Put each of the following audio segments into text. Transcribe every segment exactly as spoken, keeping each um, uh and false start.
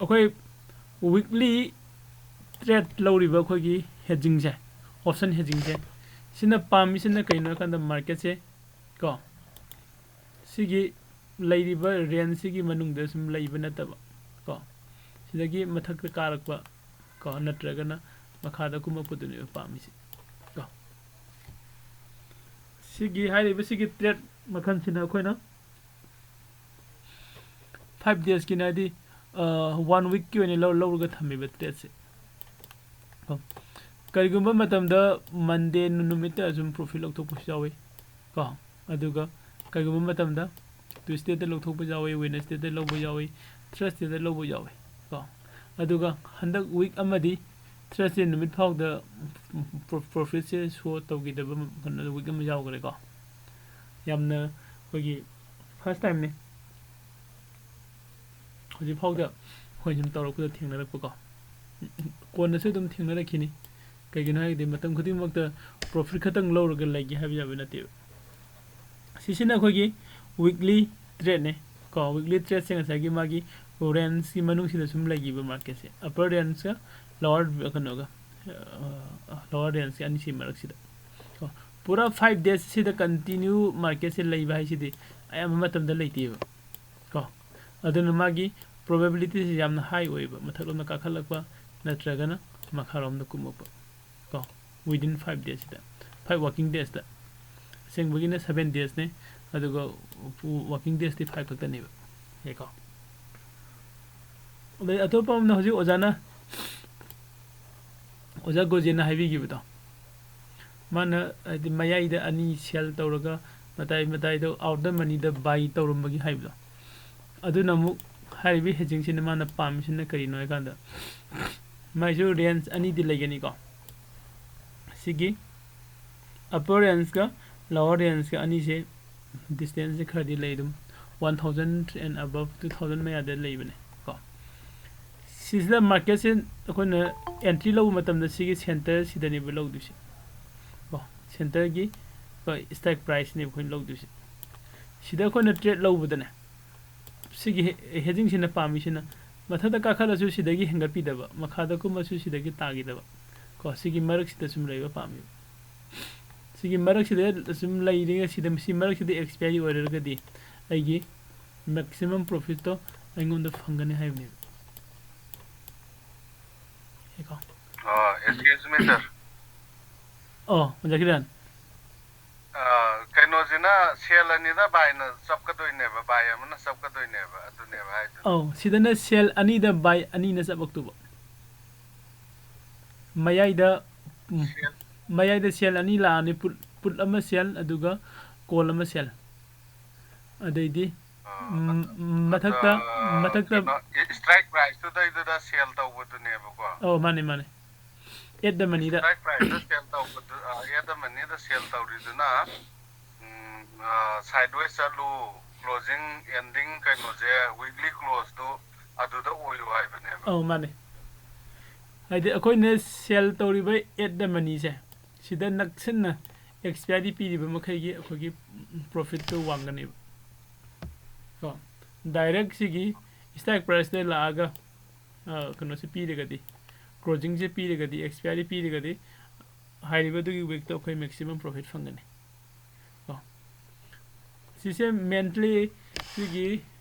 ꯑꯩꯈꯣꯏ weekly trade ꯂꯧꯔꯤꯕ ꯑꯩꯈꯣꯏꯒꯤ hedgingꯁꯦ, option hedgingꯁꯦ, ꯁꯤꯅ ꯄꯥꯝꯃꯤꯁꯤꯅ ꯀꯩꯅꯣ ꯍꯥꯏꯀꯥꯟꯗ marketꯁꯦ ꯀꯣ, ꯁꯤꯒꯤ ꯂꯩꯔꯤꯕ rangeꯁꯤꯒꯤ ꯃꯅꯨꯡꯗ ꯁꯨꯝ ꯂꯩꯕ ꯅꯠꯇꯕ ꯀꯣ, ꯁꯤꯗꯒꯤ ꯃꯊꯛꯇ ꯀꯥꯔꯛꯄ ꯀꯣ, ꯅꯠꯇ꯭ꯔꯒꯅ ꯃꯈꯥꯗ ꯀꯨꯝꯃꯛꯄꯗꯨꯅꯦꯕ ꯄꯥꯝꯃꯤꯁꯦ ꯀꯣ꯫ ꯁꯤꯒꯤ ꯍꯥꯏꯔꯤꯕ ꯁꯤꯒꯤ trade ꯃꯈꯜꯁꯤꯅ ꯑꯩꯈꯣꯏꯅ five daysꯀꯤꯅ ꯍꯥꯏꯗꯤ one weekꯀꯤ ꯑꯣꯏꯅ ꯂꯧ- ꯂꯧꯔꯒ ꯊꯝꯃꯤꯕ tradeꯁꯦ ꯀꯣ꯫ ꯀꯔꯤꯒꯨꯝꯕ ꯃꯇꯝꯗ Monday ꯅꯨꯃꯤꯠꯇ ꯑꯗꯨꯝ profit ꯂꯧꯊꯣꯛꯄꯁꯨ ꯌꯥꯎꯋꯤ ꯀꯣ꯫ ꯑꯗꯨꯒ ꯀꯔꯤꯒꯨꯝꯕ ꯃꯇꯝꯗ Tuesdayꯗ ꯂꯧꯊꯣꯛꯄ ꯌꯥꯎꯋꯤ, Wednesdayꯗ ꯂꯧꯕ ꯌꯥꯎꯋꯤ, Thursdayꯗ ꯂꯧꯕ ꯌꯥꯎꯋꯤ ꯀꯣ꯫ ꯑꯗꯨꯒ ꯍꯟꯗꯛ week ꯑꯃꯗꯤ Thursday ꯅꯨꯃꯤꯠ ꯐꯥꯎꯗ profitꯁꯦ show ꯇꯧꯈꯤꯗꯕ ꯀꯩꯅꯣ week ꯑꯃ ꯌꯥꯎꯈ꯭ꯔꯦꯀꯣ꯫ ꯌꯥꯝꯅ ꯑꯩꯈꯣꯏꯒꯤ first timeꯅꯤ ꯍꯧꯖꯤꯛ ꯐꯥꯎꯗ ꯑꯩꯈꯣꯏ ꯁꯨꯝ ꯇꯧꯔꯛꯄꯗ ꯊꯦꯡꯅꯔꯛꯄꯀꯣ꯫ ꯀꯣꯟꯅꯁꯨ ꯑꯗꯨꯝ ꯊꯦꯡꯅꯔꯛꯈꯤꯅꯤ꯫ ꯀꯩꯒꯤꯅꯣ ꯍꯥꯏꯔꯒꯗꯤ ꯃꯇꯝ ꯈꯨꯗꯤꯡꯃꯛꯇ profit ꯈꯛꯇꯪ ꯂꯧꯔꯒ ꯂꯩꯒꯦ ꯍꯥꯏꯕ ꯌꯥꯕ ꯅꯠꯇꯦꯕ꯫ ꯁꯤꯁꯤꯅ ꯑꯩꯈꯣꯏꯒꯤ weekly tradeꯅꯦ ꯀꯣ꯫ Weekly tradeꯁꯦ ꯉꯁꯥꯏꯒꯤ ꯃꯥꯒꯤ rangeꯀꯤ ꯃꯅꯨꯡꯁꯤꯗ ꯁꯨꯝ ꯂꯩꯈꯤꯕ marketꯁꯦ, upper rangeꯀ lower ꯀꯩꯅꯣꯒ, lower rangeꯀ ꯑꯅꯤꯁꯤ ꯃꯔꯛꯁꯤꯗ ꯀꯣ꯫ ꯄꯨꯔꯥ five daysꯁꯤꯗ continue marketꯁꯦ ꯂꯩꯕ ꯍꯥꯏꯁꯤꯗꯤ ꯑꯌꯥꯝꯕ ꯃꯇꯝꯗ ꯂꯩꯇꯦꯕ ꯀꯣ꯫ ꯑꯗꯨꯅ ꯃꯥꯒꯤ probabilityꯁꯦ ꯌꯥꯝꯅ high ꯑꯣꯏꯕ, ꯃꯊꯛꯂꯣꯝꯗ ꯀꯥꯈꯠꯂꯛꯄ ꯅꯠꯇ꯭ꯔꯒꯅ ꯃꯈꯥꯔꯣꯝꯗ ꯀꯨꯝꯃꯛꯄ ꯀꯣ, within five daysꯁꯤꯗ, five working daysꯇ꯫ ꯑꯁꯦꯡꯕꯒꯤꯅ seven daysꯅꯦ, ꯑꯗꯨꯒ working daysꯇꯤ five ꯈꯛꯇꯅꯦꯕ꯫ ꯌꯥꯏꯀꯣ? ꯑꯗꯩ ꯑꯇꯣꯞꯄ ꯑꯃꯅ ꯍꯧꯖꯤꯛ ꯑꯣꯖꯥꯅ, ꯑꯣꯖꯥ ꯒꯣꯖꯦꯅ ꯍꯥꯏꯕꯤꯈꯤꯕꯗꯣ, ꯃꯥꯅ ꯍꯥꯏꯗꯤ ꯃꯌꯥꯏꯗ ꯑꯅꯤ sell ꯇꯧꯔꯒ ꯃꯇꯥꯏ ꯃꯇꯥꯏꯗ out of the moneyꯗ buy ꯇꯧꯔꯝꯕꯒꯤ ꯍꯥꯏꯕꯗꯣ, ꯑꯗꯨꯅ ꯑꯃꯨꯛ ꯍꯥꯏꯔꯤꯕ hedgingꯁꯤꯅ ꯃꯥꯅ ꯄꯥꯝꯃꯤꯁꯤꯅ ꯀꯔꯤꯅꯣ ꯍꯥꯏꯀꯥꯟꯗ, ꯃꯥꯏꯁꯨ range ꯑꯅꯤꯗꯤ ꯂꯩꯒꯅꯤꯀꯣ꯫ ꯁꯤꯒꯤ upper rangeꯀ lower rangeꯀ ꯑꯅꯤꯁꯦ distanceꯁꯦ ꯈꯔꯗꯤ ꯂꯩ, ꯑꯗꯨꯝ one thousand and above, two thousand ꯃꯌꯥꯗ ꯂꯩꯕꯅꯦ ꯀꯣ꯫ ꯁꯤꯁꯤꯗ marketꯁꯦ ꯑꯩꯈꯣꯏꯅ entry ꯂꯧꯕ ꯃꯇꯝꯗ ꯁꯤꯒꯤ centreꯁꯤꯗꯅꯦꯕ ꯂꯧꯗꯣꯏꯁꯦ ꯀꯣ꯫ Centreꯒꯤ strike priceꯅꯦꯕ ꯑꯩꯈꯣꯏꯅ ꯂꯧꯗꯣꯏꯁꯦ꯫ ꯁꯤꯗ ꯑꯩꯈꯣꯏꯅ trade ꯂꯧꯕꯗꯅꯦ, ꯁꯤꯒꯤ ꯍꯦ-, hedgingꯁꯤꯅ ꯄꯥꯝꯃꯤꯁꯤꯅ ꯃꯊꯛꯇ ꯀꯥꯈꯠꯂꯁꯨ ꯁꯤꯗꯒꯤ ꯍꯦꯟꯒꯠꯄꯤꯗꯕ, ꯃꯈꯥꯗ ꯀꯨꯝꯃꯁꯨ ꯁꯤꯗꯒꯤ ꯇꯥꯈꯤꯗꯕ꯫ ꯀꯣ, ꯁꯤꯒꯤ ꯃꯔꯛꯁꯤꯗ ꯁꯨꯝ ꯂꯩꯕ ꯄꯥꯝꯃꯦꯕ꯫ ꯁꯤꯒꯤ ꯃꯔꯛꯁꯤꯗ ꯁꯨꯝ ꯂꯩꯔꯤꯉꯩ ꯁꯤꯗ, ꯁꯤ ꯃꯔꯛꯁꯤꯗ ꯑꯦꯛꯁꯄꯤꯌꯥꯔꯤ ꯑꯣꯏꯔꯒꯗꯤ ꯑꯩꯒꯤ maximum profitꯇꯣ ꯑꯩꯉꯣꯟꯗ ꯐꯪꯒꯅꯤ ꯍꯥꯏꯕꯅꯦꯕ꯫ ꯌꯥꯏꯀꯣ? ꯑꯥ, excuse me, sir. ꯑꯣ, ꯑꯣꯖꯥ ꯀꯤꯔꯟ꯫ ꯑꯥ, ꯀꯩꯅꯣꯁꯤꯅ ꯁꯦꯜ ꯑꯅꯤꯗ ꯕꯥꯏꯅ ꯆꯞꯀꯗꯣꯏꯅꯦꯕ, ꯕꯥꯏ ꯑꯃꯅ ꯆꯞꯀꯗꯣꯏꯅꯦꯕ, ꯑꯗꯨꯅꯦꯕ ꯍꯥꯏꯗꯣ꯫ ꯑꯧ, ꯁꯤꯗꯅ ꯁꯦꯜ ꯑꯅꯤꯗ ꯕꯥꯏ ꯑꯅꯤꯅ ꯆꯞꯂꯛꯇꯧꯕ꯫ ꯃꯌꯥꯏꯗ, ꯎꯝ, ꯁꯦꯜ꯫ ꯃꯌꯥꯏꯗ ꯁꯦꯜ ꯑꯅꯤ ꯂꯥꯛꯑꯅꯤ, put, put ꯑꯃ ꯁꯦꯜ, ꯑꯗꯨꯒ call ꯑꯃ ꯁꯦꯜ꯫ ꯑꯗꯩꯗꯤ, ꯑꯥ, ꯎꯝ, ꯑꯗ-, ꯃꯊꯛꯇ, ꯑꯗ, ꯃꯊꯛꯇ ꯀꯩꯅꯣ, strike priceꯇꯨꯗꯩꯗꯨꯗ ꯁꯦꯜ ꯇꯧꯕꯗꯨꯅꯦꯕꯀꯣ꯫ ꯑꯧ, ꯃꯥꯅꯦ, ꯃꯥꯅꯦ꯫ At the moneyꯗ꯫ Strike priceꯇ ꯁꯦꯜ ꯇꯧꯕꯗꯨ, ꯑꯥ, at the moneyꯗ cell ꯇꯧꯔꯤꯗꯨꯅ, um, ah, sideways ꯆꯠꯂꯨ, closing, ending ꯀꯩꯅꯣꯁꯦ, weekly closeꯇꯨ ꯑꯗꯨꯗ ꯑꯣꯏꯌꯨ ꯍꯥꯏꯕꯅꯦꯕ꯫ ꯑꯧ, ꯃꯥꯅꯦ꯫ ꯍꯥꯏꯗꯤ ꯑꯩꯈꯣꯏꯅ ꯁꯦꯜ ꯇꯧꯔꯤꯕ at the moneyꯁꯦ, ꯁꯤꯗ ꯅꯛꯁꯤꯟꯅ expiry ꯄꯤꯔꯤꯕ ꯃꯈꯩꯒꯤ ꯑꯩꯈꯣꯏꯒꯤ profitꯇꯨ ꯋꯥꯡꯒꯅꯦꯕ꯫ ꯀꯣ, direct ꯁꯤꯒꯤ strike priceꯇ ꯂꯥꯛꯑꯒ, ꯑ, ꯀꯩꯅꯣꯁꯦ ꯄꯤꯔꯒꯗꯤ, closingꯁꯦ ꯄꯤꯔꯒꯗꯤ, expiry ꯄꯤꯔꯒꯗꯤ, ꯍꯥꯏꯔꯤꯕꯗꯨꯒꯤ weekꯇ ꯑꯩꯈꯣꯏ maximum profit ꯐꯪꯒꯅꯤ꯫ ꯀꯣ, ꯁꯤꯁꯦ mainly ꯁꯤꯒꯤ,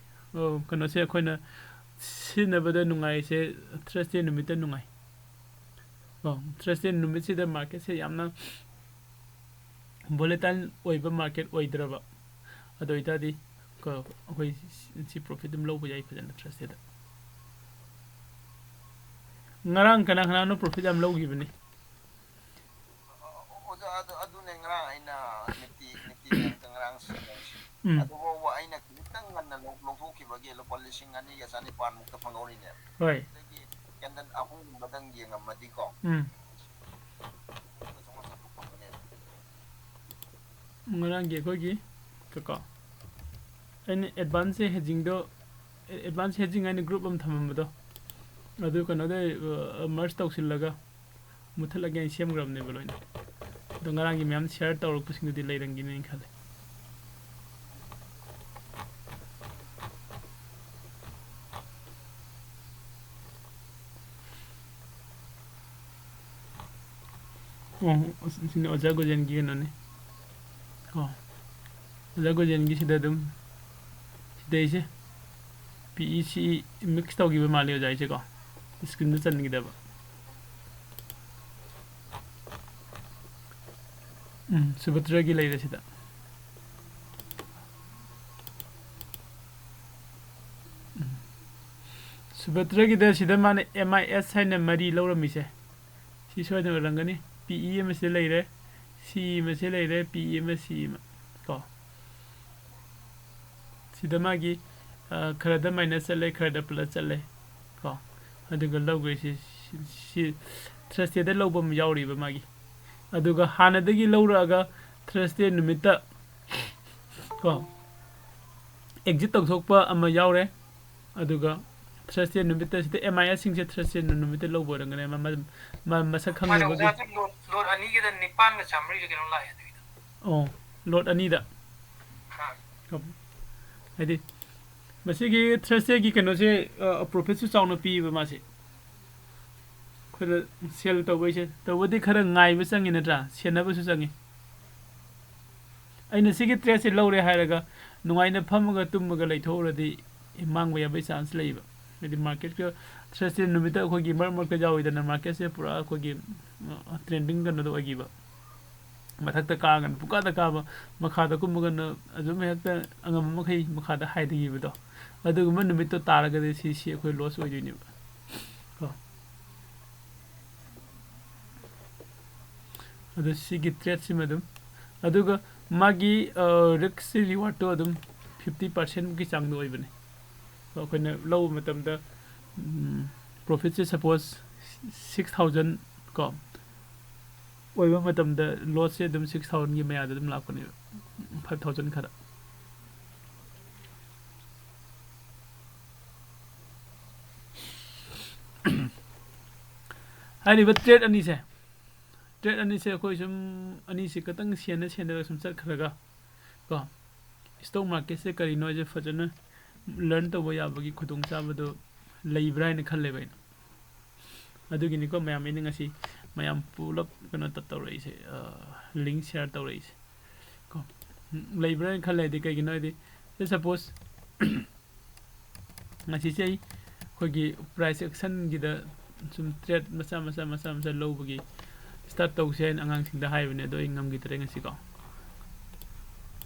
ꯑ, ꯀꯩꯅꯣꯁꯦ ꯑꯩꯈꯣꯏꯅ ꯁꯤꯖꯤꯟꯅꯕꯗ ꯅꯨꯡꯉꯥꯏꯔꯤꯁꯦ Thursday ꯅꯨꯃꯤꯠꯇ ꯅꯨꯡꯉꯥꯏ꯫ ꯀꯣ, Thursday ꯅꯨꯃꯤꯠꯁꯤꯗ marketꯁꯦ ꯌꯥꯝꯅ volatile ꯑꯣꯏꯕ market ꯑꯣꯏꯗ꯭ꯔꯕ, ꯑꯗꯨ ꯑꯣꯏꯇꯥꯔꯗꯤ ꯀꯣ, ꯑꯩꯈꯣꯏ ꯁꯤ profit ꯑꯗꯨꯝ ꯂꯧꯕ ꯌꯥꯏ ꯐꯖꯅ Thursdayꯗ꯫ ꯉꯔꯥꯡ ꯀꯅꯥ ꯀꯅꯥꯅꯣ profit ꯌꯥꯝ ꯂꯧꯈꯤꯕꯅꯤ? ꯑꯣꯖꯥ, ꯑꯗꯨ, ꯑꯗꯨꯅꯦ ꯉꯔꯥꯡ ꯑꯩꯅ ꯅꯤꯐꯇꯤ, ꯅꯤꯐꯇꯤ ꯕꯦꯡꯛꯇ ꯉꯔꯥꯡ ꯁꯤꯟꯅꯔꯤꯁꯦ꯫ ꯎꯝ꯫ ꯑꯗꯨꯐꯥꯎꯕ ꯑꯩꯅ ꯈꯤꯇꯪ ꯉꯟꯅ ꯂꯧ-, ꯂꯧꯊꯣꯛꯈꯤꯕꯒꯤ ꯂꯨꯄꯥ ꯂꯤꯁꯤꯡ ꯑꯅꯤꯒ ꯆꯅꯤꯄꯥꯟ ꯃꯨꯛꯇ ꯐꯪꯍꯧꯔꯤꯅꯦꯕ꯫ ꯍꯣꯏ꯫ ꯑꯗꯒꯤ candle ꯑꯍꯨꯝꯒꯨꯝꯕꯗꯪ ꯌꯦꯡꯉꯝꯃꯗꯤꯀꯣ꯫ ꯎꯝ꯫ ꯉꯔꯥꯡꯒꯤ ꯑꯩꯈꯣꯏꯒꯤ ꯀꯣ, ꯑꯩꯅ advance hedgingꯗꯣ, advance hedging ꯍꯥꯏꯅ group ꯑꯃ ꯊꯝꯃꯝꯕꯗꯣ, ꯑꯗꯨ ꯀꯩꯅꯣꯗ, ꯑ, merge ꯇꯧꯁꯤꯜꯂꯒ ꯃꯨꯠꯊꯠꯂꯒꯦ ꯍꯥꯏꯅ ꯁꯦꯝꯈ꯭ꯔꯕꯅꯦꯕ ꯂꯣꯏꯅ꯫ ꯑꯗꯣ ꯉꯔꯥꯡꯒꯤ ꯃꯌꯥꯝ share ꯇꯧꯔꯛꯄꯁꯤꯡꯗꯨꯗꯤ ꯂꯩꯔꯝꯒꯅꯤꯅ ꯈꯜꯂꯦ꯫ ꯑꯣ, ꯁꯤꯅ ꯑꯣꯖꯥ ꯒꯣꯖꯦꯟꯒꯤ ꯀꯩꯅꯣꯅꯤ꯫ ꯀꯣ, ꯑꯣꯖꯥ ꯒꯣꯖꯦꯟꯒꯤ ꯁꯤꯗ ꯑꯗꯨꯝ, ꯁꯤꯗꯩꯁꯦ ꯄꯤ ꯏ ꯁꯤ ꯏ ꯃꯤꯛꯁ ꯇꯧꯈꯤꯕ ꯃꯥꯜꯂꯤ ꯑꯣꯖꯥ ꯑꯩꯁꯦꯀꯣ꯫ ꯁ꯭ꯀ꯭ꯔꯤꯟꯗ ꯆꯟꯈꯤꯗꯕ꯫ ꯎꯝ, ꯁꯨꯚꯇ꯭ꯔꯒꯤ ꯂꯩꯔꯦ ꯁꯤꯗ꯫ ꯎꯝ꯫ ꯁꯨꯚꯇ꯭ꯔꯒꯤꯗ ꯁꯤꯗ ꯃꯥꯅ ꯑꯦꯝ ꯑꯥꯏ ꯑꯦꯁ ꯍꯥꯏꯅ ꯃꯔꯤ ꯂꯧꯔꯝꯃꯤꯁꯦ꯫ ꯁꯤ ꯁꯣꯏꯗꯅ ꯑꯣꯏꯔꯝꯒꯅꯤ꯫ ꯄꯤ ꯏ ꯑꯃ ꯁꯤꯗ ꯂꯩꯔꯦ, ꯁꯤ ꯏ ꯑꯃ ꯁꯤꯗ ꯂꯩꯔꯦ, ꯄꯤ ꯏ ꯑꯃ, ꯁꯤ ꯏ ꯑꯃ꯫ ꯀꯣ꯫ ꯁꯤꯗ ꯃꯥꯒꯤ, ꯑ, ꯈꯔꯗ ꯃꯥꯏꯅꯁ ꯆꯠꯂꯦ, ꯈꯔꯗ ꯄ꯭ꯂꯁ ꯆꯠꯂꯦ꯫ ꯀꯣ꯫ ꯑꯗꯨꯒ ꯂꯧꯈ꯭ꯔꯤꯁꯤ, ꯁꯤ, ꯁꯤ ꯊ꯭ꯔꯁꯗꯦꯗ ꯂꯧꯕ ꯑꯃ ꯌꯥꯎꯔꯤꯕ ꯃꯥꯒꯤ꯫ ꯑꯗꯨꯒ ꯍꯥꯟꯅꯗꯒꯤ ꯂꯧꯔꯛꯑꯒ ꯊ꯭ꯔꯁꯗꯦ ꯅꯨꯃꯤꯠꯇ, ꯀꯣ, ꯑꯦꯛꯖꯤꯠ ꯇꯧꯊꯣꯛꯄ ꯑꯃ ꯌꯥꯎꯔꯦ꯫ ꯑꯗꯨꯒ ꯊ꯭ꯔꯁꯗꯦ ꯅꯨꯃꯤꯠꯇ ꯁꯤꯗ ꯑꯦꯝ ꯑꯥꯏ ꯑꯦꯁꯁꯤꯡꯁꯦ ꯊ꯭ꯔꯁꯗꯦ ꯅꯨꯃꯤꯠꯇ ꯂꯧꯕ ꯑꯣꯏꯔꯝꯒꯅꯤ꯫ ꯃ-, ꯃ-, ꯃ-, ꯃꯁꯛ ꯃꯥꯅ ꯈꯪꯅꯕꯒꯤ꯫ ꯑꯣꯖꯥꯁꯦ ꯂꯣꯠ, ꯂꯣꯠ ꯑꯅꯤꯒꯤꯗ ꯅꯤꯄꯥꯟꯒ ꯆꯥꯃꯔꯤꯗ ꯀꯩꯅꯣꯝ ꯂꯥꯛꯑꯦ ꯑꯗꯨꯒꯤꯗ꯫ ꯑꯣ, ꯂꯣꯠ ꯑꯅꯤꯗ꯫ ꯑꯥ꯫ ꯍꯥꯏꯗꯤ, ꯃꯁꯤꯒꯤ ꯊ꯭ꯔꯁꯗꯦꯒꯤ ꯀꯩꯅꯣꯁꯦ, ꯑ, ꯄ꯭ꯔꯣꯐꯤꯠꯁꯨ ꯆꯥꯎꯅ ꯄꯤꯌꯦꯕ ꯃꯥꯁꯦ꯫ ꯑꯩꯈꯣꯏꯅ ꯁꯦꯜ ꯇꯧꯕꯩꯁꯦ, ꯇꯧꯕꯗꯤ ꯈꯔ ꯉꯥꯏꯕ ꯆꯪꯉꯤ ꯅꯠꯇ꯭ꯔꯥ? ꯁꯦꯟꯅꯕꯁꯨ ꯆꯪꯉꯤ꯫ ꯑꯩꯅ ꯁꯤꯒꯤ ꯇ꯭ꯔꯦꯠꯁꯦ ꯂꯧꯔꯦ ꯍꯥꯏꯔꯒ ꯅꯨꯡꯉꯥꯏꯅ ꯐꯝꯃꯒ ꯇꯨꯝꯃꯒ ꯂꯩꯊꯣꯛꯎꯔꯗꯤ ꯃꯥꯡꯕ ꯌꯥꯕꯒꯤ ꯆꯥꯟꯁ ꯂꯩꯌꯦꯕ꯫ ꯍꯥꯏꯗꯤ ꯃꯥꯔꯀꯦꯠꯀ ꯊ꯭ꯔꯁꯗꯦ ꯅꯨꯃꯤꯠꯇ ꯑꯩꯈꯣꯏꯒꯤ ꯃꯔꯛ ꯃꯔꯛꯇ ꯌꯥꯎꯋꯤꯗꯅ, ꯃꯥꯔꯀꯦꯠꯁꯦ ꯄꯨꯔꯥ ꯑꯩꯈꯣꯏꯒꯤ, ꯑ, ꯇ꯭ꯔꯦꯟꯗꯤꯡ ꯀꯩꯅꯣꯗ ꯑꯣꯏꯈꯤꯕ꯫ ꯃꯊꯛꯇ ꯀꯥꯔꯒꯅ ꯄꯨꯡꯀꯥꯗ ꯀꯥꯕ, ꯃꯈꯥꯗ ꯀꯨꯝꯃꯒꯅ ꯑꯗꯨꯝ ꯍꯦꯛꯇ ꯑꯉꯝꯕ ꯃꯈꯩ ꯃꯈꯥꯗ ꯍꯥꯏꯊꯈꯤꯕꯗꯣ꯫ ꯑꯗꯨꯒꯨꯝꯕ ꯅꯨꯃꯤꯠꯇꯣ ꯇꯥꯔꯒꯗꯤ ꯁꯤ, ꯁꯤ ꯑꯩꯈꯣꯏ ꯂꯣꯁ ꯑꯣꯏꯗꯣꯏꯅꯦꯕ꯫ ꯀꯣ꯫ ꯑꯗꯨ ꯁꯤꯒꯤ ꯇ꯭ꯔꯦꯠꯁꯤꯃ ꯑꯗꯨꯝ, ꯑꯗꯨꯒ ꯃꯥꯒꯤ, ꯑ, ꯔꯤꯛꯁ ꯔꯤꯋꯥꯔꯗꯇꯣ ꯑꯗꯨꯝ fifty percentꯀꯤ ꯆꯥꯡꯗ ꯑꯣꯏꯕꯅꯦ꯫ ꯑꯗꯣ ꯑꯩꯈꯣꯏꯅ ꯂꯧꯕ ꯃꯇꯝꯗ, ꯎꯝ, ꯄ꯭ꯔꯣꯐꯤꯠꯁꯦ ꯁꯄꯣꯁ six thousand ꯀꯣ ꯑꯣꯏꯕ ꯃꯇꯝꯗ, ꯂꯣꯁꯁꯦ ꯑꯗꯨꯝ six thousandꯒꯤ ꯃꯌꯥꯗ ꯑꯗꯨꯝ ꯂꯥꯛꯄꯅꯦꯕ, five thousand ꯈꯔ꯫ ꯍꯥꯏꯔꯤꯕ ꯇ꯭ꯔꯦꯠ ꯑꯅꯤꯁꯦ, ꯇ꯭ꯔꯦꯠ ꯑꯅꯤꯁꯦ ꯑꯩꯈꯣꯏ ꯁꯨꯝ, ꯑꯅꯤꯁꯦ ꯈꯇꯪ ꯁꯦꯟꯅ ꯁꯦꯟꯅꯔꯒ ꯁꯨꯝ ꯆꯠꯈ꯭ꯔꯒ ꯀꯣ, ꯁ꯭ꯇꯣꯛ ꯃꯥꯔꯀꯦꯠꯁꯦ ꯀꯔꯤꯅꯣ ꯍꯥꯏꯁꯦ ꯐꯖꯅ ꯂꯔꯟ ꯇꯧꯕ ꯌꯥꯕꯒꯤ ꯈꯨꯗꯣꯡꯆꯥꯕꯗꯣ ꯂꯩꯕ꯭ꯔꯥ ꯍꯥꯏꯅ ꯈꯜꯂꯦꯕ ꯑꯩꯅ꯫ ꯑꯗꯨꯒꯤꯅꯤꯀꯣ ꯃꯌꯥꯝ ꯑꯩꯅ ꯉꯁꯤ ꯃꯌꯥꯝ ꯄꯨꯂꯞ ꯀꯩꯅꯣ ꯇ-, ꯇꯧꯔꯛꯏꯁꯦ, ꯂꯤꯡ ꯁꯤꯌꯥꯔ ꯇꯧꯔꯛꯏꯁꯦ ꯀꯣ꯫ ꯎꯝ, ꯂꯩꯕ꯭ꯔꯥ ꯍꯥꯏꯅ ꯈꯜꯂꯦ꯫ ꯍꯥꯏꯗꯤ ꯀꯩꯒꯤꯅꯣ ꯍꯥꯏꯗꯤ, ꯁꯦ ꯁꯄꯣꯁ ꯉꯁꯤꯁꯦ ꯑꯩ ꯑꯩꯈꯣꯏꯒꯤ ꯄ꯭ꯔꯥꯏꯁ ꯑꯦꯛꯁꯟꯒꯤꯗ ꯁꯨꯝ ꯇ꯭ꯔꯦꯠ ꯃꯆꯥ ꯃꯆꯥ ꯃꯆꯥ ꯃꯆꯥ ꯂꯧꯕꯒꯤ ꯁ꯭ꯇꯥꯔꯠ ꯇꯧꯁꯦ ꯍꯥꯏꯅ ꯑꯉꯥꯡꯁꯤꯡꯗ ꯍꯥꯏꯕꯅꯦ, ꯑꯗꯣ ꯑꯩ ꯉꯝꯈꯤꯗ꯭ꯔꯦ ꯉꯁꯤꯀꯣ꯫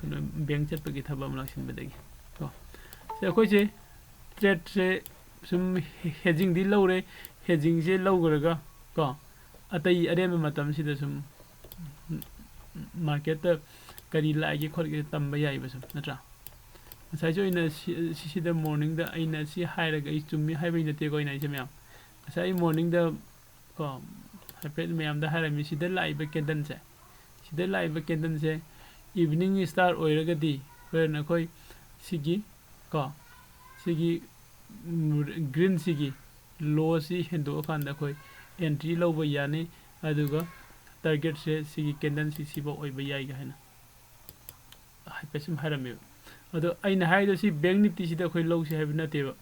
ꯀꯩꯅꯣ, ꯕꯦꯡ ꯆꯠꯄꯒꯤ ꯊꯕꯛ ꯑꯃ ꯂꯥꯛꯁꯤꯟꯕꯗꯒꯤ ꯀꯣ꯫ ꯁꯦ ꯑꯩꯈꯣꯏꯁꯦ ꯇ꯭ꯔꯦꯠꯁꯦ ꯁꯨꯝ ꯍꯦ-, ꯍꯦꯖꯤꯡꯗꯤ ꯂꯧꯔꯦ꯫ ꯍꯦꯖꯤꯡꯁꯦ ꯂꯧꯈ꯭ꯔꯒ ꯀꯣ, ꯑꯇꯩ ꯑꯔꯦꯝꯕ ꯃꯇꯝꯁꯤꯗ ꯁꯨꯝ ꯃꯥꯔꯀꯦꯠꯇ ꯀꯔꯤ ꯂꯥꯛꯏꯒꯦ ꯈꯣꯠꯀꯦ ꯇꯝꯕ ꯌꯥꯏꯕ ꯁꯨꯝ, ꯅꯠꯇ꯭ꯔꯥ? ꯉꯁꯥꯏꯁꯨ ꯑꯩꯅ ꯁꯤ-, ꯁꯤꯁꯤꯗ ꯃꯣꯔꯅꯤꯡꯗ ꯑꯩꯅ ꯁꯤ ꯍꯥꯏꯔꯒ ꯑꯩ ꯆꯨꯝꯃꯤ ꯍꯥꯏꯕꯩ ꯅꯠꯇꯦꯀꯣ ꯑꯩꯅ ꯍꯥꯏꯁꯦ ꯃꯌꯥꯝ꯫ ꯉꯁꯥꯏ ꯑꯩ ꯃꯣꯔꯅꯤꯡꯗ ꯀꯣ, ꯍꯥꯏꯐꯦꯠ ꯃꯌꯥꯝꯗ ꯍꯥꯏꯔꯝꯃꯤ, ꯁꯤꯗ ꯂꯥꯛꯏꯕ ꯀꯦꯟꯗꯜꯁꯦ, ꯁꯤꯗ ꯂꯥꯛꯏꯕ ꯀꯦꯟꯗꯜꯁꯦ ꯏꯚꯤꯅꯤꯡ ꯁ꯭ꯇꯥꯔ ꯑꯣꯏꯔꯒꯗꯤ ꯍꯣꯔꯦꯟ ꯑꯩꯈꯣꯏ ꯁꯤꯒꯤ ꯀꯣ, ꯁꯤꯒꯤ, ꯎꯝ, ꯒ꯭ꯔꯤꯟꯁꯤꯒꯤ ꯂꯣꯁꯤ ꯍꯦꯟꯗꯣꯛꯑꯀꯥꯟꯗ ꯑꯩꯈꯣꯏ ꯑꯦꯟꯇ꯭ꯔꯤ ꯂꯧꯕ ꯌꯥꯅꯤ꯫ ꯑꯗꯨꯒ ꯇꯥꯔꯒꯦꯠꯁꯦ ꯁꯤꯒꯤ ꯀꯦꯟꯗꯜꯁꯤ ꯁꯤꯐꯥꯎ ꯑꯣꯏꯕ ꯌꯥꯏꯒ ꯍꯥꯏꯅ ꯍꯥꯏꯐꯦꯠ ꯁꯨꯝ ꯍꯥꯏꯔꯝꯃꯦꯕ꯫ ꯑꯗꯣ ꯑꯩꯅ ꯍꯥꯏꯔꯤꯗꯣ ꯁꯤ ꯕꯦꯡ ꯅꯤꯐꯇꯤꯁꯤꯗ ꯑꯩꯈꯣꯏ ꯂꯧꯁꯤ ꯍꯥꯏꯕ ꯅꯠꯇꯦꯕ,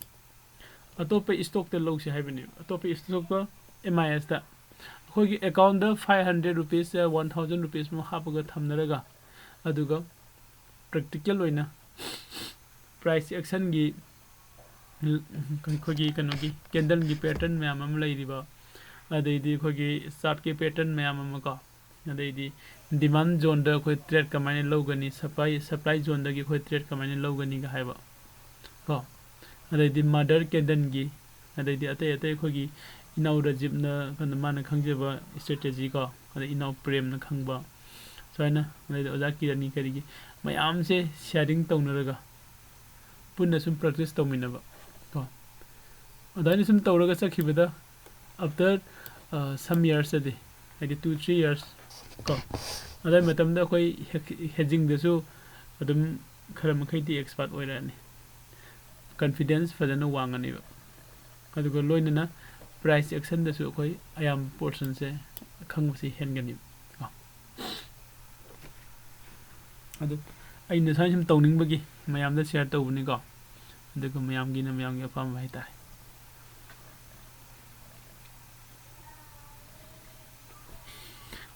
ꯑꯇꯣꯞꯄ ꯏꯁꯇꯣꯛꯇ ꯂꯧꯁꯤ ꯍꯥꯏꯕꯅꯦꯕ꯫ ꯑꯇꯣꯞꯄ ꯏꯁꯇꯣꯛꯇ, ꯑꯦꯝ ꯑꯥꯏ ꯑꯦꯁꯇ ꯑꯩꯈꯣꯏꯒꯤ ꯑꯦꯀꯥꯎꯟꯗ five hundred rupees, one thousand rupees ꯃꯨꯛ ꯍꯥꯞꯄꯒ ꯊꯝꯅꯔꯒ, ꯑꯗꯨꯒ ꯄ꯭ꯔꯦꯛꯇꯤꯀꯦꯜ ꯑꯣꯏꯅ ꯄ꯭ꯔꯥꯏꯁ ꯑꯦꯛꯁꯟꯒꯤ, ꯑꯩꯈꯣꯏꯒꯤ ꯀꯩꯅꯣꯒꯤ ꯀꯦꯟꯗꯜꯒꯤ ꯄꯦꯇꯔꯟ ꯃꯌꯥꯝ ꯑꯃ ꯂꯩꯔꯤꯕ, ꯑꯗꯩꯗꯤ ꯑꯩꯈꯣꯏꯒꯤ ꯆꯥꯔꯠꯀꯤ ꯄꯦꯇꯔꯟ ꯃꯌꯥꯝ ꯑꯃ ꯀꯣ, ꯑꯗꯩꯗꯤ ꯗꯤꯃꯥꯟ ꯖꯣꯟꯗ ꯑꯩꯈꯣꯏ ꯇ꯭ꯔꯦꯠ ꯀꯃꯥꯏꯅ ꯂꯧꯒꯅꯤ, ꯁꯄ꯭ꯂꯥꯏ, ꯁꯄ꯭ꯂꯥꯏ ꯖꯣꯟꯗꯒꯤ ꯑꯩꯈꯣꯏ ꯇ꯭ꯔꯦꯠ ꯀꯃꯥꯏꯅ ꯂꯧꯒꯅꯤꯒ ꯍꯥꯏꯕ ꯀꯣ, ꯑꯗꯩꯗꯤ ꯃꯥꯗꯔ ꯀꯦꯟꯗꯜꯒꯤ, ꯑꯗꯩꯗꯤ ꯑꯇꯩ ꯑꯇꯩ ꯑꯩꯈꯣꯏꯒꯤ ꯏꯅꯥꯎ ꯔꯥꯖꯤꯞꯅ ꯀꯩꯅꯣ ꯃꯥꯅ ꯈꯪꯖꯕ ꯏꯁꯇ꯭ꯔꯦꯇꯦꯖꯤ ꯀꯣ, ꯑꯗꯩ ꯏꯅꯥꯎ ꯄ꯭ꯔꯦꯝꯅ ꯈꯪꯕ, ꯁꯨꯃꯥꯏꯅ, ꯑꯗꯩꯗꯤ ꯑꯣꯖꯥ ꯀꯤꯔꯟꯒꯤ ꯀꯔꯤꯒꯤ ꯃꯌꯥꯝꯁꯦ ꯁꯤꯌꯥꯔꯤꯡ ꯇꯧꯅꯔꯒ ꯄꯨꯟꯅ ꯁꯨꯝ ꯄ꯭ꯔꯦꯛꯇꯤꯁ ꯇꯧꯃꯤꯟꯅꯕ ꯀꯣ꯫ ꯑꯗꯨꯃꯥꯏꯅ ꯁꯨꯝ ꯇꯧꯔꯒ ꯆꯠꯈꯤꯕꯗ, after, ꯑ, some yearsꯇꯗꯤ, ꯍꯥꯏꯗꯤ two three years ꯀꯣ, ꯑꯗꯨꯋꯥꯏ ꯃꯇꯝꯗ ꯑꯩꯈꯣꯏ ꯍꯦꯛ-, ꯍꯦꯖꯤꯡꯗꯁꯨ ꯑꯗꯨꯝ ꯈꯔ ꯃꯈꯩꯗꯤ ꯑꯦꯛꯁꯄꯥꯔꯠ ꯑꯣꯏꯔꯛꯑꯅꯤ, ꯀꯟꯐꯤꯗꯦꯟꯁ ꯐꯖꯅ ꯋꯥꯡꯉꯅꯦꯕ꯫ ꯑꯗꯨꯒ ꯂꯣꯏꯅꯅ ꯄ꯭ꯔꯥꯏꯁ ꯑꯦꯛꯁꯟꯗꯁꯨ ꯑꯩꯈꯣꯏ ꯑꯌꯥꯝꯕ ꯄꯣꯔꯁꯟꯁꯦ ꯈꯪꯕꯁꯤ ꯍꯦꯟꯒꯅꯤ ꯀꯣ꯫ ꯑꯗꯨ ꯑꯩꯅ ꯁꯨꯃꯥꯏꯅ ꯁꯨꯝ ꯇꯧꯅꯤꯡꯕꯒꯤ ꯃꯌꯥꯝꯗ ꯁꯤꯌꯥꯔ ꯇꯧꯕꯅꯤꯀꯣ꯫ ꯑꯗꯨꯒ ꯃꯌꯥꯝꯒꯤꯅ ꯃꯌꯥꯝꯒꯤ ꯑꯄꯥꯝꯕ ꯍꯥꯏꯇꯥꯔꯦ꯫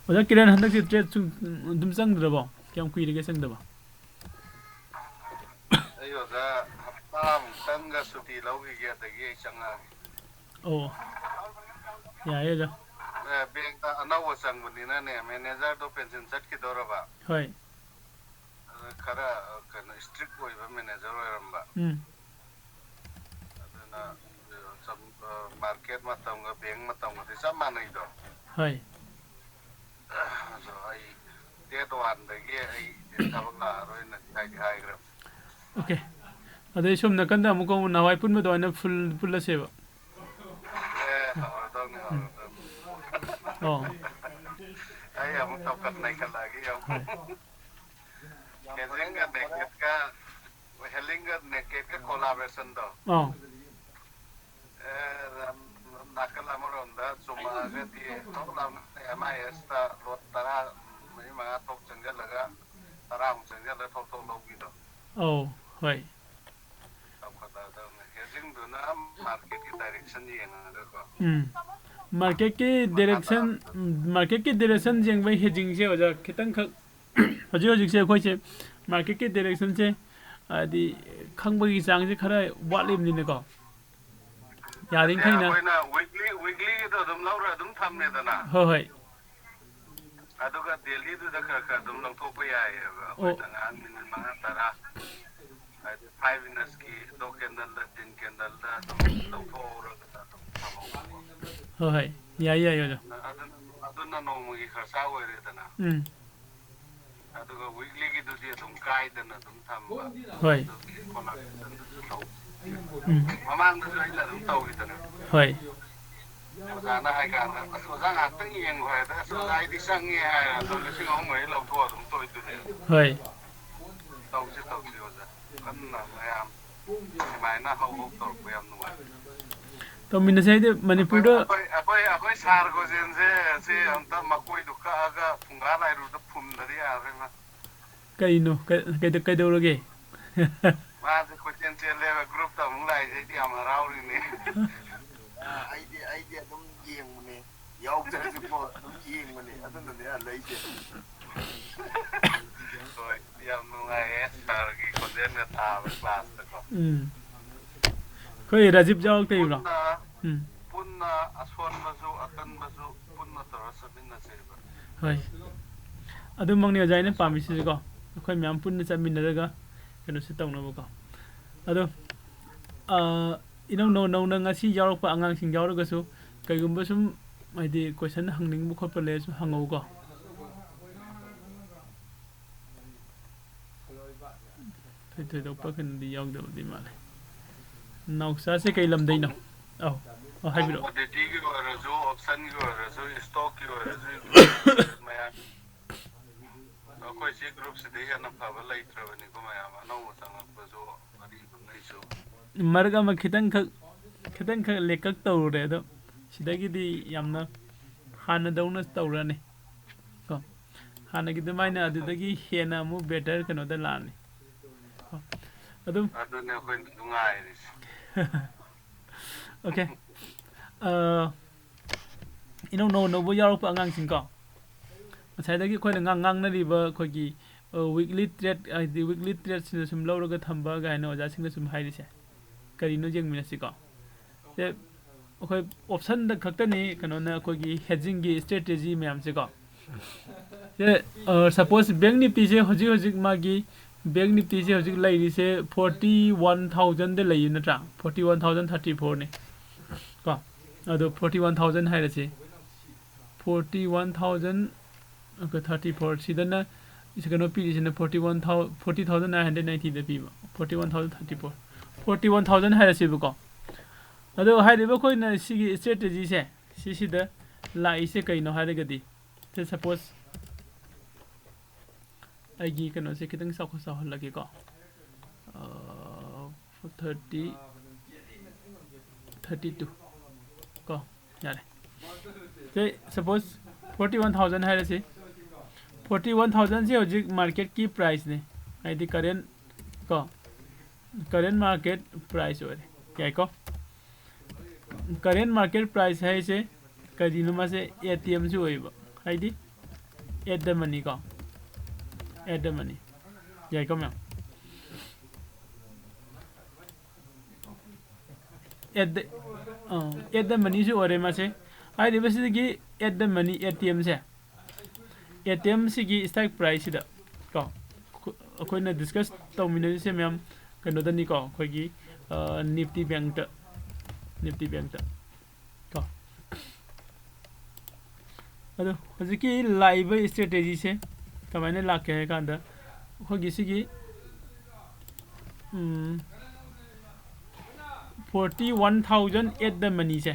ꯑꯣꯖꯥ ꯀꯤꯔꯟ, ꯍꯟꯗꯛꯁꯦ trade ꯁꯨꯝ ꯑꯗꯨꯝ ꯆꯪꯗ꯭ꯔꯕꯣ? ꯀꯌꯥꯝ ꯀꯨꯏꯔꯒꯦ ꯆꯪꯗꯕ? ꯑꯩ ꯑꯣꯖꯥ ꯍꯞꯇꯥꯃꯨꯛꯇꯪꯒ ꯁꯨꯇꯤ ꯂꯧꯈꯤꯒꯦ, ꯑꯗꯒꯤ ꯑꯩ ꯆꯪꯉꯛꯑꯒꯦ꯫ ꯑꯣ, ꯌꯥꯏꯌꯦ ꯑꯣꯖꯥ꯫ ꯑꯦ, ꯕꯦꯡꯇ ꯑꯅꯧꯕ ꯆꯪꯕꯅꯤꯅꯅꯦ, ꯃꯦꯅꯦꯖꯔꯗꯣ ꯄꯦꯟꯁꯤꯟ ꯆꯠꯈꯤꯗꯧꯔꯕ꯫ ꯍꯣꯏ꯫ ꯑꯗꯨ ꯈꯔ, ꯑ, ꯀꯩꯅꯣ, ꯏꯁꯇ꯭ꯔꯤꯛ ꯑꯣꯏꯕ ꯃꯦꯅꯦꯖꯔ ꯑꯣꯏꯔꯝꯕ꯫ ꯎꯝ꯫ ꯑꯗꯨꯅ, ꯑ, ꯆꯝ-, ꯑ, ꯃꯥꯔꯀꯦꯠ ꯃꯇꯝꯒ ꯕꯦꯡ ꯃꯇꯝꯒꯗꯤ ꯆꯞ ꯃꯥꯟꯅꯩꯗꯣ꯫ ꯍꯣꯏ꯫ ꯑꯗꯣ ꯑꯩ date one ꯗꯒꯤ ꯑꯩ ꯊꯕꯛ ꯂꯥꯛꯑꯔꯣꯏꯅ ꯍꯥꯏꯗꯤ ꯍꯥꯏꯈ꯭ꯔꯕꯅꯤ꯫ Okay꯫ ꯑꯗꯩ ꯁꯣꯝ ꯅꯥꯀꯟꯗ ꯑꯃꯨꯛꯀ ꯑꯃꯨꯛ ꯅꯍꯥꯟꯋꯥꯏ ꯄꯨꯟꯕ ꯑꯗꯨꯃꯥꯏꯅ full ꯄꯨꯜꯂꯁꯦꯕ꯫ ꯑꯦ, ꯍꯧꯔꯗꯧꯅꯤ, ꯎꯝ꯫ ꯍꯧꯔꯗꯧꯅꯤ꯫ ꯑꯣ꯫ ꯑꯩ ꯑꯃꯨꯛ ꯇꯧꯈꯠ ꯅꯩꯈꯠꯂꯛꯑꯒꯦ ꯌꯦꯡꯉꯨ꯫ ꯍꯣꯏ꯫ ꯍꯦꯖꯤꯡꯒ ꯅꯦꯀꯦꯠꯀ, ꯍꯦꯖꯤꯡꯒ ꯅꯦꯀꯦꯠꯀ collaboration ꯗꯣ꯫ ꯑꯥ꯫ ꯑꯦ, ꯅꯥꯀꯜ ꯑꯃꯔꯣꯝꯗ ꯆꯨꯝꯃꯛꯑꯒꯗꯤ ꯊꯣꯛ ꯂꯥꯎꯅ ꯑꯦꯝ ꯑꯥꯏ ꯑꯦꯁꯇ ꯂꯣꯠ ꯇꯔꯥ, ꯃꯔꯤ ꯃꯉꯥ ꯊꯣꯛ ꯆꯪꯁꯤꯜꯂꯒ, ꯇꯔꯥꯃꯨꯛ ꯆꯪꯁꯤꯜꯂꯒ ꯊꯣꯛ ꯊꯣꯛ ꯂꯧꯕꯤꯗꯣ꯫ ꯑꯧ, ꯍꯣꯏ꯫ ꯇꯧꯈꯠꯂꯛꯑꯗꯕꯅꯦ꯫ ꯍꯦꯖꯤꯡꯗꯨꯅ ꯃꯥꯔꯀꯦꯠꯀꯤ direction ꯌꯦꯡꯉꯒꯀꯣ꯫ ꯎꯝ꯫ ꯃꯥꯔꯀꯦꯠꯀꯤ ꯃꯈꯥ direction, ꯇꯥꯕꯗ꯫ ꯎꯝ, ꯃꯥꯔꯀꯦꯠꯀꯤ direction ꯌꯦꯡꯕꯩ ꯍꯦꯖꯤꯡꯁꯦ ꯑꯣꯖꯥ ꯈꯤꯇꯪꯈꯛ ꯍꯧꯖꯤꯛ ꯍꯧꯖꯤꯛꯁꯦ ꯑꯩꯈꯣꯏꯁꯦ ꯃꯥꯔꯀꯦꯠꯀꯤ direction ꯁꯦ ꯍꯥꯏꯗꯤ ꯈꯪꯕꯒꯤ ꯆꯥꯡꯁꯦ ꯈꯔ ꯋꯥꯠꯂꯤꯕꯅꯤꯅꯀꯣ꯫ ꯅꯠꯇꯦ, ꯌꯥꯔꯤꯈꯩꯅ ꯑꯩꯈꯣꯏꯅ weekly, weekly ꯒꯤꯗꯣ ꯑꯗꯨꯝ ꯂꯧꯔ ꯑꯗꯨꯝ ꯊꯝꯃꯦꯗꯅ꯫ ꯍꯣꯏ, ꯍꯣꯏ꯫ ꯑꯗꯨꯒ daily ꯗꯨꯗ ꯈꯔ ꯈꯔ ꯑꯗꯨꯝ ꯂꯧꯊꯣꯛꯄ ꯌꯥꯏꯌꯦꯕ꯫ ꯑꯣ꯫ ꯑꯩꯈꯣꯏꯅ ꯉꯥꯏꯍꯥꯛ minute ꯃꯉꯥ ꯇꯔꯥ, ꯍꯥꯏꯗꯤ five minutes ꯀꯤ ꯗꯣ candle ꯗ, tin candle ꯗ ꯑꯗꯨꯝ ꯂꯧꯊꯣꯛꯍꯧꯔꯒ ꯑꯗꯨꯝ ꯊꯝꯍꯧꯕꯀꯣ꯫ ꯍꯣꯏ, ꯍꯣꯏ꯫ ꯌꯥꯏ, ꯌꯥꯏ, ꯑꯣꯖꯥ꯫ ꯑꯗꯨꯅ, ꯑꯗꯨꯅ ꯅꯣꯡꯃꯒꯤ ꯈꯔꯁꯥ ꯑꯣꯏꯔꯦꯗꯅ꯫ ꯎꯝ꯫ ꯑꯗꯨꯒ weekly ꯒꯤꯗꯨꯗꯤ ꯑꯗꯨꯝ ꯀꯥꯏꯗꯅ ꯑꯗꯨꯝ ꯊꯝꯕ꯫ ꯍꯣꯏ꯫ ꯑꯗꯨꯒꯤ collaboration ꯗꯨꯁꯨ ꯇꯧ-, ꯎꯝ꯫ ꯃꯃꯥꯡꯗꯁꯨ ꯑꯩꯅ ꯑꯗꯨꯝ ꯇꯧꯈꯤꯗꯅ꯫ ꯍꯣꯏ꯫ ꯑꯣꯖꯥꯅ ꯍꯥꯏ ꯀꯥꯟꯗ, "ꯑꯁ, ꯑꯣꯖꯥ ꯉꯥꯏꯍꯥꯛꯇꯪ ꯌꯦꯡꯉꯨ" ꯍꯥꯏꯗ, "ꯑꯁ, ꯑꯣꯖꯥ, ꯑꯩꯗꯤ ꯆꯪꯉꯦ" ꯍꯥꯏꯔ ꯑꯗꯨꯝ ꯂꯤꯁꯤꯡ ꯑꯍꯨꯝ ꯃꯔꯤ ꯂꯧꯊꯣꯛꯑ ꯑꯗꯨꯝ ꯇꯣꯛꯏꯗꯨꯅꯦ꯫ ꯍꯣꯏ꯫ ꯇꯧꯁꯤ, ꯇꯧꯁꯤ ꯑꯣꯖꯥ꯫ ꯀꯟꯅ ꯃꯌꯥꯝ ꯁꯨꯃꯥꯏꯅ ꯍꯧ ꯍꯧ ꯇꯧꯔꯛꯄ ꯌꯥꯝ ꯅꯨꯡꯉꯥꯏ꯫ ꯇꯧꯃꯤꯟꯅꯁꯦ ꯍꯥꯏꯗꯤ ꯑꯩꯈꯣꯏ, ꯃꯅꯤꯄꯨꯔꯗ ꯑꯩꯈꯣꯏ, ꯑꯩꯈꯣꯏ, ꯑꯩꯈꯣꯏ ꯁꯥꯔ ꯒꯣꯖꯦꯟꯁꯦ ꯑꯁꯤ ꯑꯝꯇ ꯃꯀꯣꯏꯗꯨ ꯀꯛꯑꯒ ꯐꯨꯡꯒꯥ ꯂꯥꯏꯔꯨꯗ ꯐꯨꯝꯗꯗꯤ ꯌꯥꯔꯔꯣꯏ ꯃꯥ꯫ ꯀꯩꯅꯣ? ꯀꯩ-, ꯀꯩꯗ-, ꯀꯩꯗꯧꯔꯒꯦ? ꯃꯥꯁꯦ ꯀꯣꯏꯆꯦꯟ ꯆꯦꯜꯂꯦꯕ, group ꯇ ꯑꯃꯨꯛ ꯂꯥꯛꯏꯁꯦ, ꯑꯩꯗꯤ ꯌꯥꯝ ꯍꯔꯥꯎꯔꯤꯅꯦ꯫ ꯑꯩꯗꯤ, ꯑꯩꯗꯤ ꯑꯗꯨꯝ ꯌꯦꯡꯕꯅꯦ꯫ ꯌꯥꯎꯗ꯭ꯔꯁꯨꯀꯣ ꯑꯗꯨꯝ ꯌꯦꯡꯕꯅꯦ, ꯑꯗꯨꯅꯅꯦ ꯍꯜꯂꯛꯏꯁꯦ꯫ ꯍꯣꯏ, ꯌꯥꯝ ꯅꯨꯡꯉꯥꯏꯌꯦ ꯁꯥꯔꯒꯤ ꯈꯣꯟꯖꯦꯜꯒ ꯇꯥꯕ ꯀ꯭ꯂꯥꯁꯇꯀꯣ꯫ ꯎꯝ꯫ ꯑꯩꯈꯣꯏ ꯔꯥꯖꯤꯞ ꯌꯥꯎꯔꯛꯇꯦ ꯏꯕ꯭ꯔꯣ? ꯄꯨꯟꯅ, ꯎꯝ꯫ ꯄꯨꯟꯅ ꯑꯁꯣꯟꯕꯁꯨ ꯑꯀꯟꯕꯁꯨ ꯄꯨꯟꯅ ꯇꯧꯔ ꯆꯠꯃꯤꯟꯅꯁꯦꯕ꯫ ꯍꯣꯏ꯫ ꯑꯗꯨꯃꯛꯅꯤ ꯑꯣꯖꯥ ꯑꯩꯅ ꯄꯥꯝꯃꯤꯁꯤꯁꯨꯀꯣ꯫ ꯑꯩꯈꯣꯏ ꯃꯌꯥꯝ ꯄꯨꯟꯅ ꯆꯠꯃꯤꯟꯅꯔꯒ ꯀꯩꯅꯣꯁꯦ ꯇꯧꯅꯕꯀꯣ꯫ ꯑꯗꯣ, ꯑ, ꯏꯅꯧ ꯅꯧ-, ꯅꯧꯅ ꯉꯁꯤ ꯌꯥꯎꯔꯛꯄ ꯑꯉꯥꯡꯁꯤꯡ ꯌꯥꯎꯔꯒꯁꯨ ꯀꯩꯒꯨꯝꯕ ꯁꯨꯝ, ꯍꯥꯏꯗꯤ, question ꯍꯪꯅꯤꯡꯕ ꯈꯣꯠꯄ ꯂꯩꯔꯁꯨ ꯍꯪꯉꯧꯀꯣ꯫ ꯊꯣꯏ-, ꯊꯣꯏꯗꯣꯛꯄ ꯀꯩꯅꯣꯗꯤ ꯌꯥꯎꯗꯕꯗꯤ ꯃꯥꯜꯂꯦ꯫ ꯅꯥꯎꯆꯥꯁꯦ ꯀꯩ ꯂꯝꯗꯩꯅꯣ? ꯑꯧ, ꯑꯧ, ꯍꯥꯏꯕꯤꯔꯛꯑꯣ꯫ Commodity-ꯒꯤ ꯑꯣꯏꯔꯁꯨ, option-ꯒꯤ ꯑꯣꯏꯔꯁꯨ, stock-ꯀꯤ ꯑꯣꯏꯔꯁꯨ, ꯃꯌꯥꯝ ꯑꯩꯈꯣꯏ ꯁꯤ group-ꯁꯤꯗꯩ ꯍꯦꯟꯅ ꯐꯕ ꯂꯩꯇ꯭ꯔꯕꯅꯤꯀꯣ ꯃꯌꯥꯝ꯫ ꯑꯅꯧꯕ ꯆꯪꯉꯛꯄꯁꯨ, ꯑꯔꯤꯕꯉꯩꯁꯨ꯫ ꯃꯔꯛ ꯑꯃ ꯈꯤꯇꯪꯈꯛ, ꯈꯤꯇꯪꯈꯛ ꯂꯦꯛꯀꯛ ꯇꯧꯔꯨꯔꯦ, ꯑꯗꯣ ꯁꯤꯗꯒꯤꯗꯤ ꯌꯥꯝꯅ ꯍꯥꯟꯅꯗꯧꯅ ꯇꯧꯔꯅꯤ꯫ ꯀꯣ? ꯍꯥꯟꯅꯒꯤ ꯑꯗꯨꯃꯥꯏꯅ ꯑꯗꯨꯗꯒꯤ ꯍꯦꯟꯅ ꯑꯃꯨꯛ better ꯀꯩꯅꯣꯗ ꯂꯥꯛꯑꯅꯤ꯫ ꯀꯣ? ꯑꯗꯨꯝ ꯑꯗꯨꯅꯦ ꯑꯩꯈꯣꯏꯅ ꯅꯨꯡꯉꯥꯏꯔꯤꯁꯦ꯫ Okay꯫ ꯑ, ꯏꯅꯧ ꯅꯧ-, ꯅꯧꯕ ꯌꯥꯎꯔꯛꯄ ꯑꯉꯥꯡꯁꯤꯡ ꯀꯣ, ꯉꯁꯥꯏꯗꯒꯤ ꯑꯩꯈꯣꯏꯅ ꯉꯥꯡ-, ꯉꯥꯡꯅꯔꯤꯕ ꯑꯩꯈꯣꯏꯒꯤ, ꯑ, weekly trade, ꯍꯥꯏꯗꯤ weekly trade-ꯁꯤꯅ ꯁꯨꯝ ꯂꯧꯔꯒ ꯊꯝꯕ ꯀꯥꯏꯅ ꯑꯣꯖꯥꯁꯤꯡꯅ ꯁꯨꯝ ꯍꯥꯏꯔꯤꯁꯦ, ꯀꯔꯤꯅꯣ ꯌꯦꯡꯃꯤꯟꯅꯁꯤꯀꯣ꯫ ꯁꯦ, ꯑꯩꯈꯣꯏ option-ꯗ ꯈꯛꯇꯅꯤ ꯀꯩꯅꯣꯅ ꯑꯩꯈꯣꯏꯒꯤ hedging-ꯒꯤ strategy ꯃꯌꯥꯝꯁꯦꯀꯣ꯫ ꯁꯦ, ꯑ, suppose Bank Nifty-ꯁꯦ ꯍꯧꯖꯤꯛ ꯍꯧꯖꯤꯛ ꯃꯥꯒꯤ Bank Nifty-ꯁꯦ ꯍꯧꯖꯤꯛ ꯂꯩꯔꯤꯁꯦ forty one thousand-ꯗ ꯂꯩꯌꯦ ꯅꯠꯇ꯭ꯔꯥ? Forty one thousand thirty four-ꯅꯤ꯫ ꯀꯣ? ꯑꯗꯣ forty one thousand ꯍꯥꯏꯔꯁꯤ꯫ Forty one thousand, okay, thirty four꯫ ꯁꯤꯗꯅ ꯁꯤ ꯀꯩꯅꯣ ꯄꯤꯔꯤꯁꯤꯅ forty one thousand, forty thousand nine hundred ninety-ꯗ ꯄꯤꯕ꯫ Forty one thousand thirty four꯫ Forty one thousand ꯍꯥꯏꯔꯁꯦꯕꯀꯣ꯫ ꯑꯗꯣ ꯍꯥꯏꯔꯤꯕ ꯑꯩꯈꯣꯏꯅ ꯁꯤꯒꯤ strategy-ꯁꯦ ꯁꯤꯁꯤꯗ ꯂꯥꯛꯏꯁꯦ ꯀꯩꯅꯣ ꯍꯥꯏꯔꯒꯗꯤ, ꯁꯦ, suppose ꯑꯩꯒꯤ ꯀꯩꯅꯣꯁꯦ ꯈꯤꯇꯪ ꯆꯥꯎꯈꯠ ꯆꯥꯎꯍꯜꯂꯒꯦꯀꯣ꯫ ꯑ, thirty, thirty two꯫ ꯀꯣ, ꯌꯥꯔꯦ꯫ ꯁꯦ, suppose forty one thousand ꯍꯥꯏꯔꯁꯤ꯫ Forty one thousand-ꯁꯦ ꯍꯧꯖꯤꯛ market-ꯀꯤ price-ꯅꯤ꯫ ꯍꯥꯏꯗꯤ current, ꯀꯣ, current market price ꯑꯣꯏꯔꯦ꯫ ꯌꯥꯏꯀꯣ? Current market price ꯍꯥꯏꯁꯦ ꯀꯔꯤꯅꯣ ꯃꯥꯁꯦ? ꯑꯦ ꯇꯤ ꯑꯦꯝꯁꯨ ꯑꯣꯏꯕ, ꯍꯥꯏꯗꯤ at the money ꯀꯣ, at the money꯫ ꯌꯥꯏꯀꯣ ꯃꯌꯥꯝ? At the, ꯑ, at the moneyꯁꯨ ꯑꯣꯏꯔꯦ ꯃꯥꯁꯦ꯫ ꯍꯥꯏꯔꯤꯕꯁꯤꯗꯒꯤ at the money, A T ꯑꯦꯝꯁꯦ, ꯑꯦ ꯇꯤ ꯑꯦꯝꯁꯤꯒꯤ strike priceꯁꯤꯗ ꯀꯣ, ꯑꯩꯈꯣꯏꯅ discuss ꯇꯧꯃꯤꯟꯅꯔꯤꯁꯦ ꯃꯌꯥꯝ ꯀꯩꯅꯣꯗꯅꯤꯀꯣ, ꯑꯩꯈꯣꯏꯒꯤ, ꯑ, Nifty Bankꯇ, Nifty Bankꯇ ꯀꯣ꯫ ꯑꯗꯣ ꯍꯧꯖꯤꯛꯀꯤ ꯂꯥꯛꯏꯕ strategyꯁꯦ ꯀꯃꯥꯏꯅ ꯂꯥꯛꯀꯦ ꯍꯥꯏ ꯀꯥꯟꯗ, ꯑꯩꯈꯣꯏꯒꯤ ꯁꯤꯒꯤ, ꯎꯝ, forty one thousand at the moneyꯁꯦ,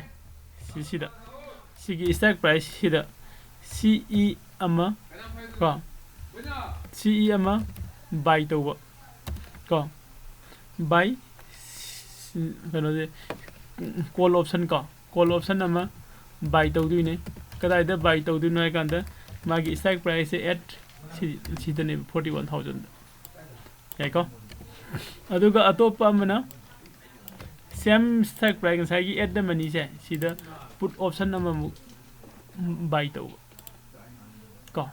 ꯁꯤꯁꯤꯗ, ꯁꯤꯒꯤ strike priceꯁꯤꯗ ꯁꯤ ꯏ ꯑꯃ ꯀꯣ, ꯁꯤ ꯏ ꯑꯃ buy ꯇꯧꯕ ꯀꯣ, buy, ꯀꯩꯅꯣꯁꯦ, call option ꯀꯣ, call option ꯑꯃ buy ꯇꯧꯗꯣꯏꯅꯦ꯫ ꯀꯗꯥꯏꯗ buy ꯇꯧꯗꯣꯏꯅꯣ ꯍꯥꯏ ꯀꯥꯟꯗ, ꯃꯥꯒꯤ strike priceꯁꯦ at ꯁꯤ, ꯁꯤꯗꯅꯦꯕ, forty one thousandꯗ꯫ ꯌꯥꯏꯀꯣ? ꯑꯗꯨꯒ ꯑꯇꯣꯞꯄ ꯑꯃꯅ same strike price, ꯉꯁꯥꯏꯒꯤ at the moneyꯁꯦ, ꯁꯤꯗ put option ꯑꯃꯃꯨꯛ buy ꯇꯧꯕ ꯀꯣ,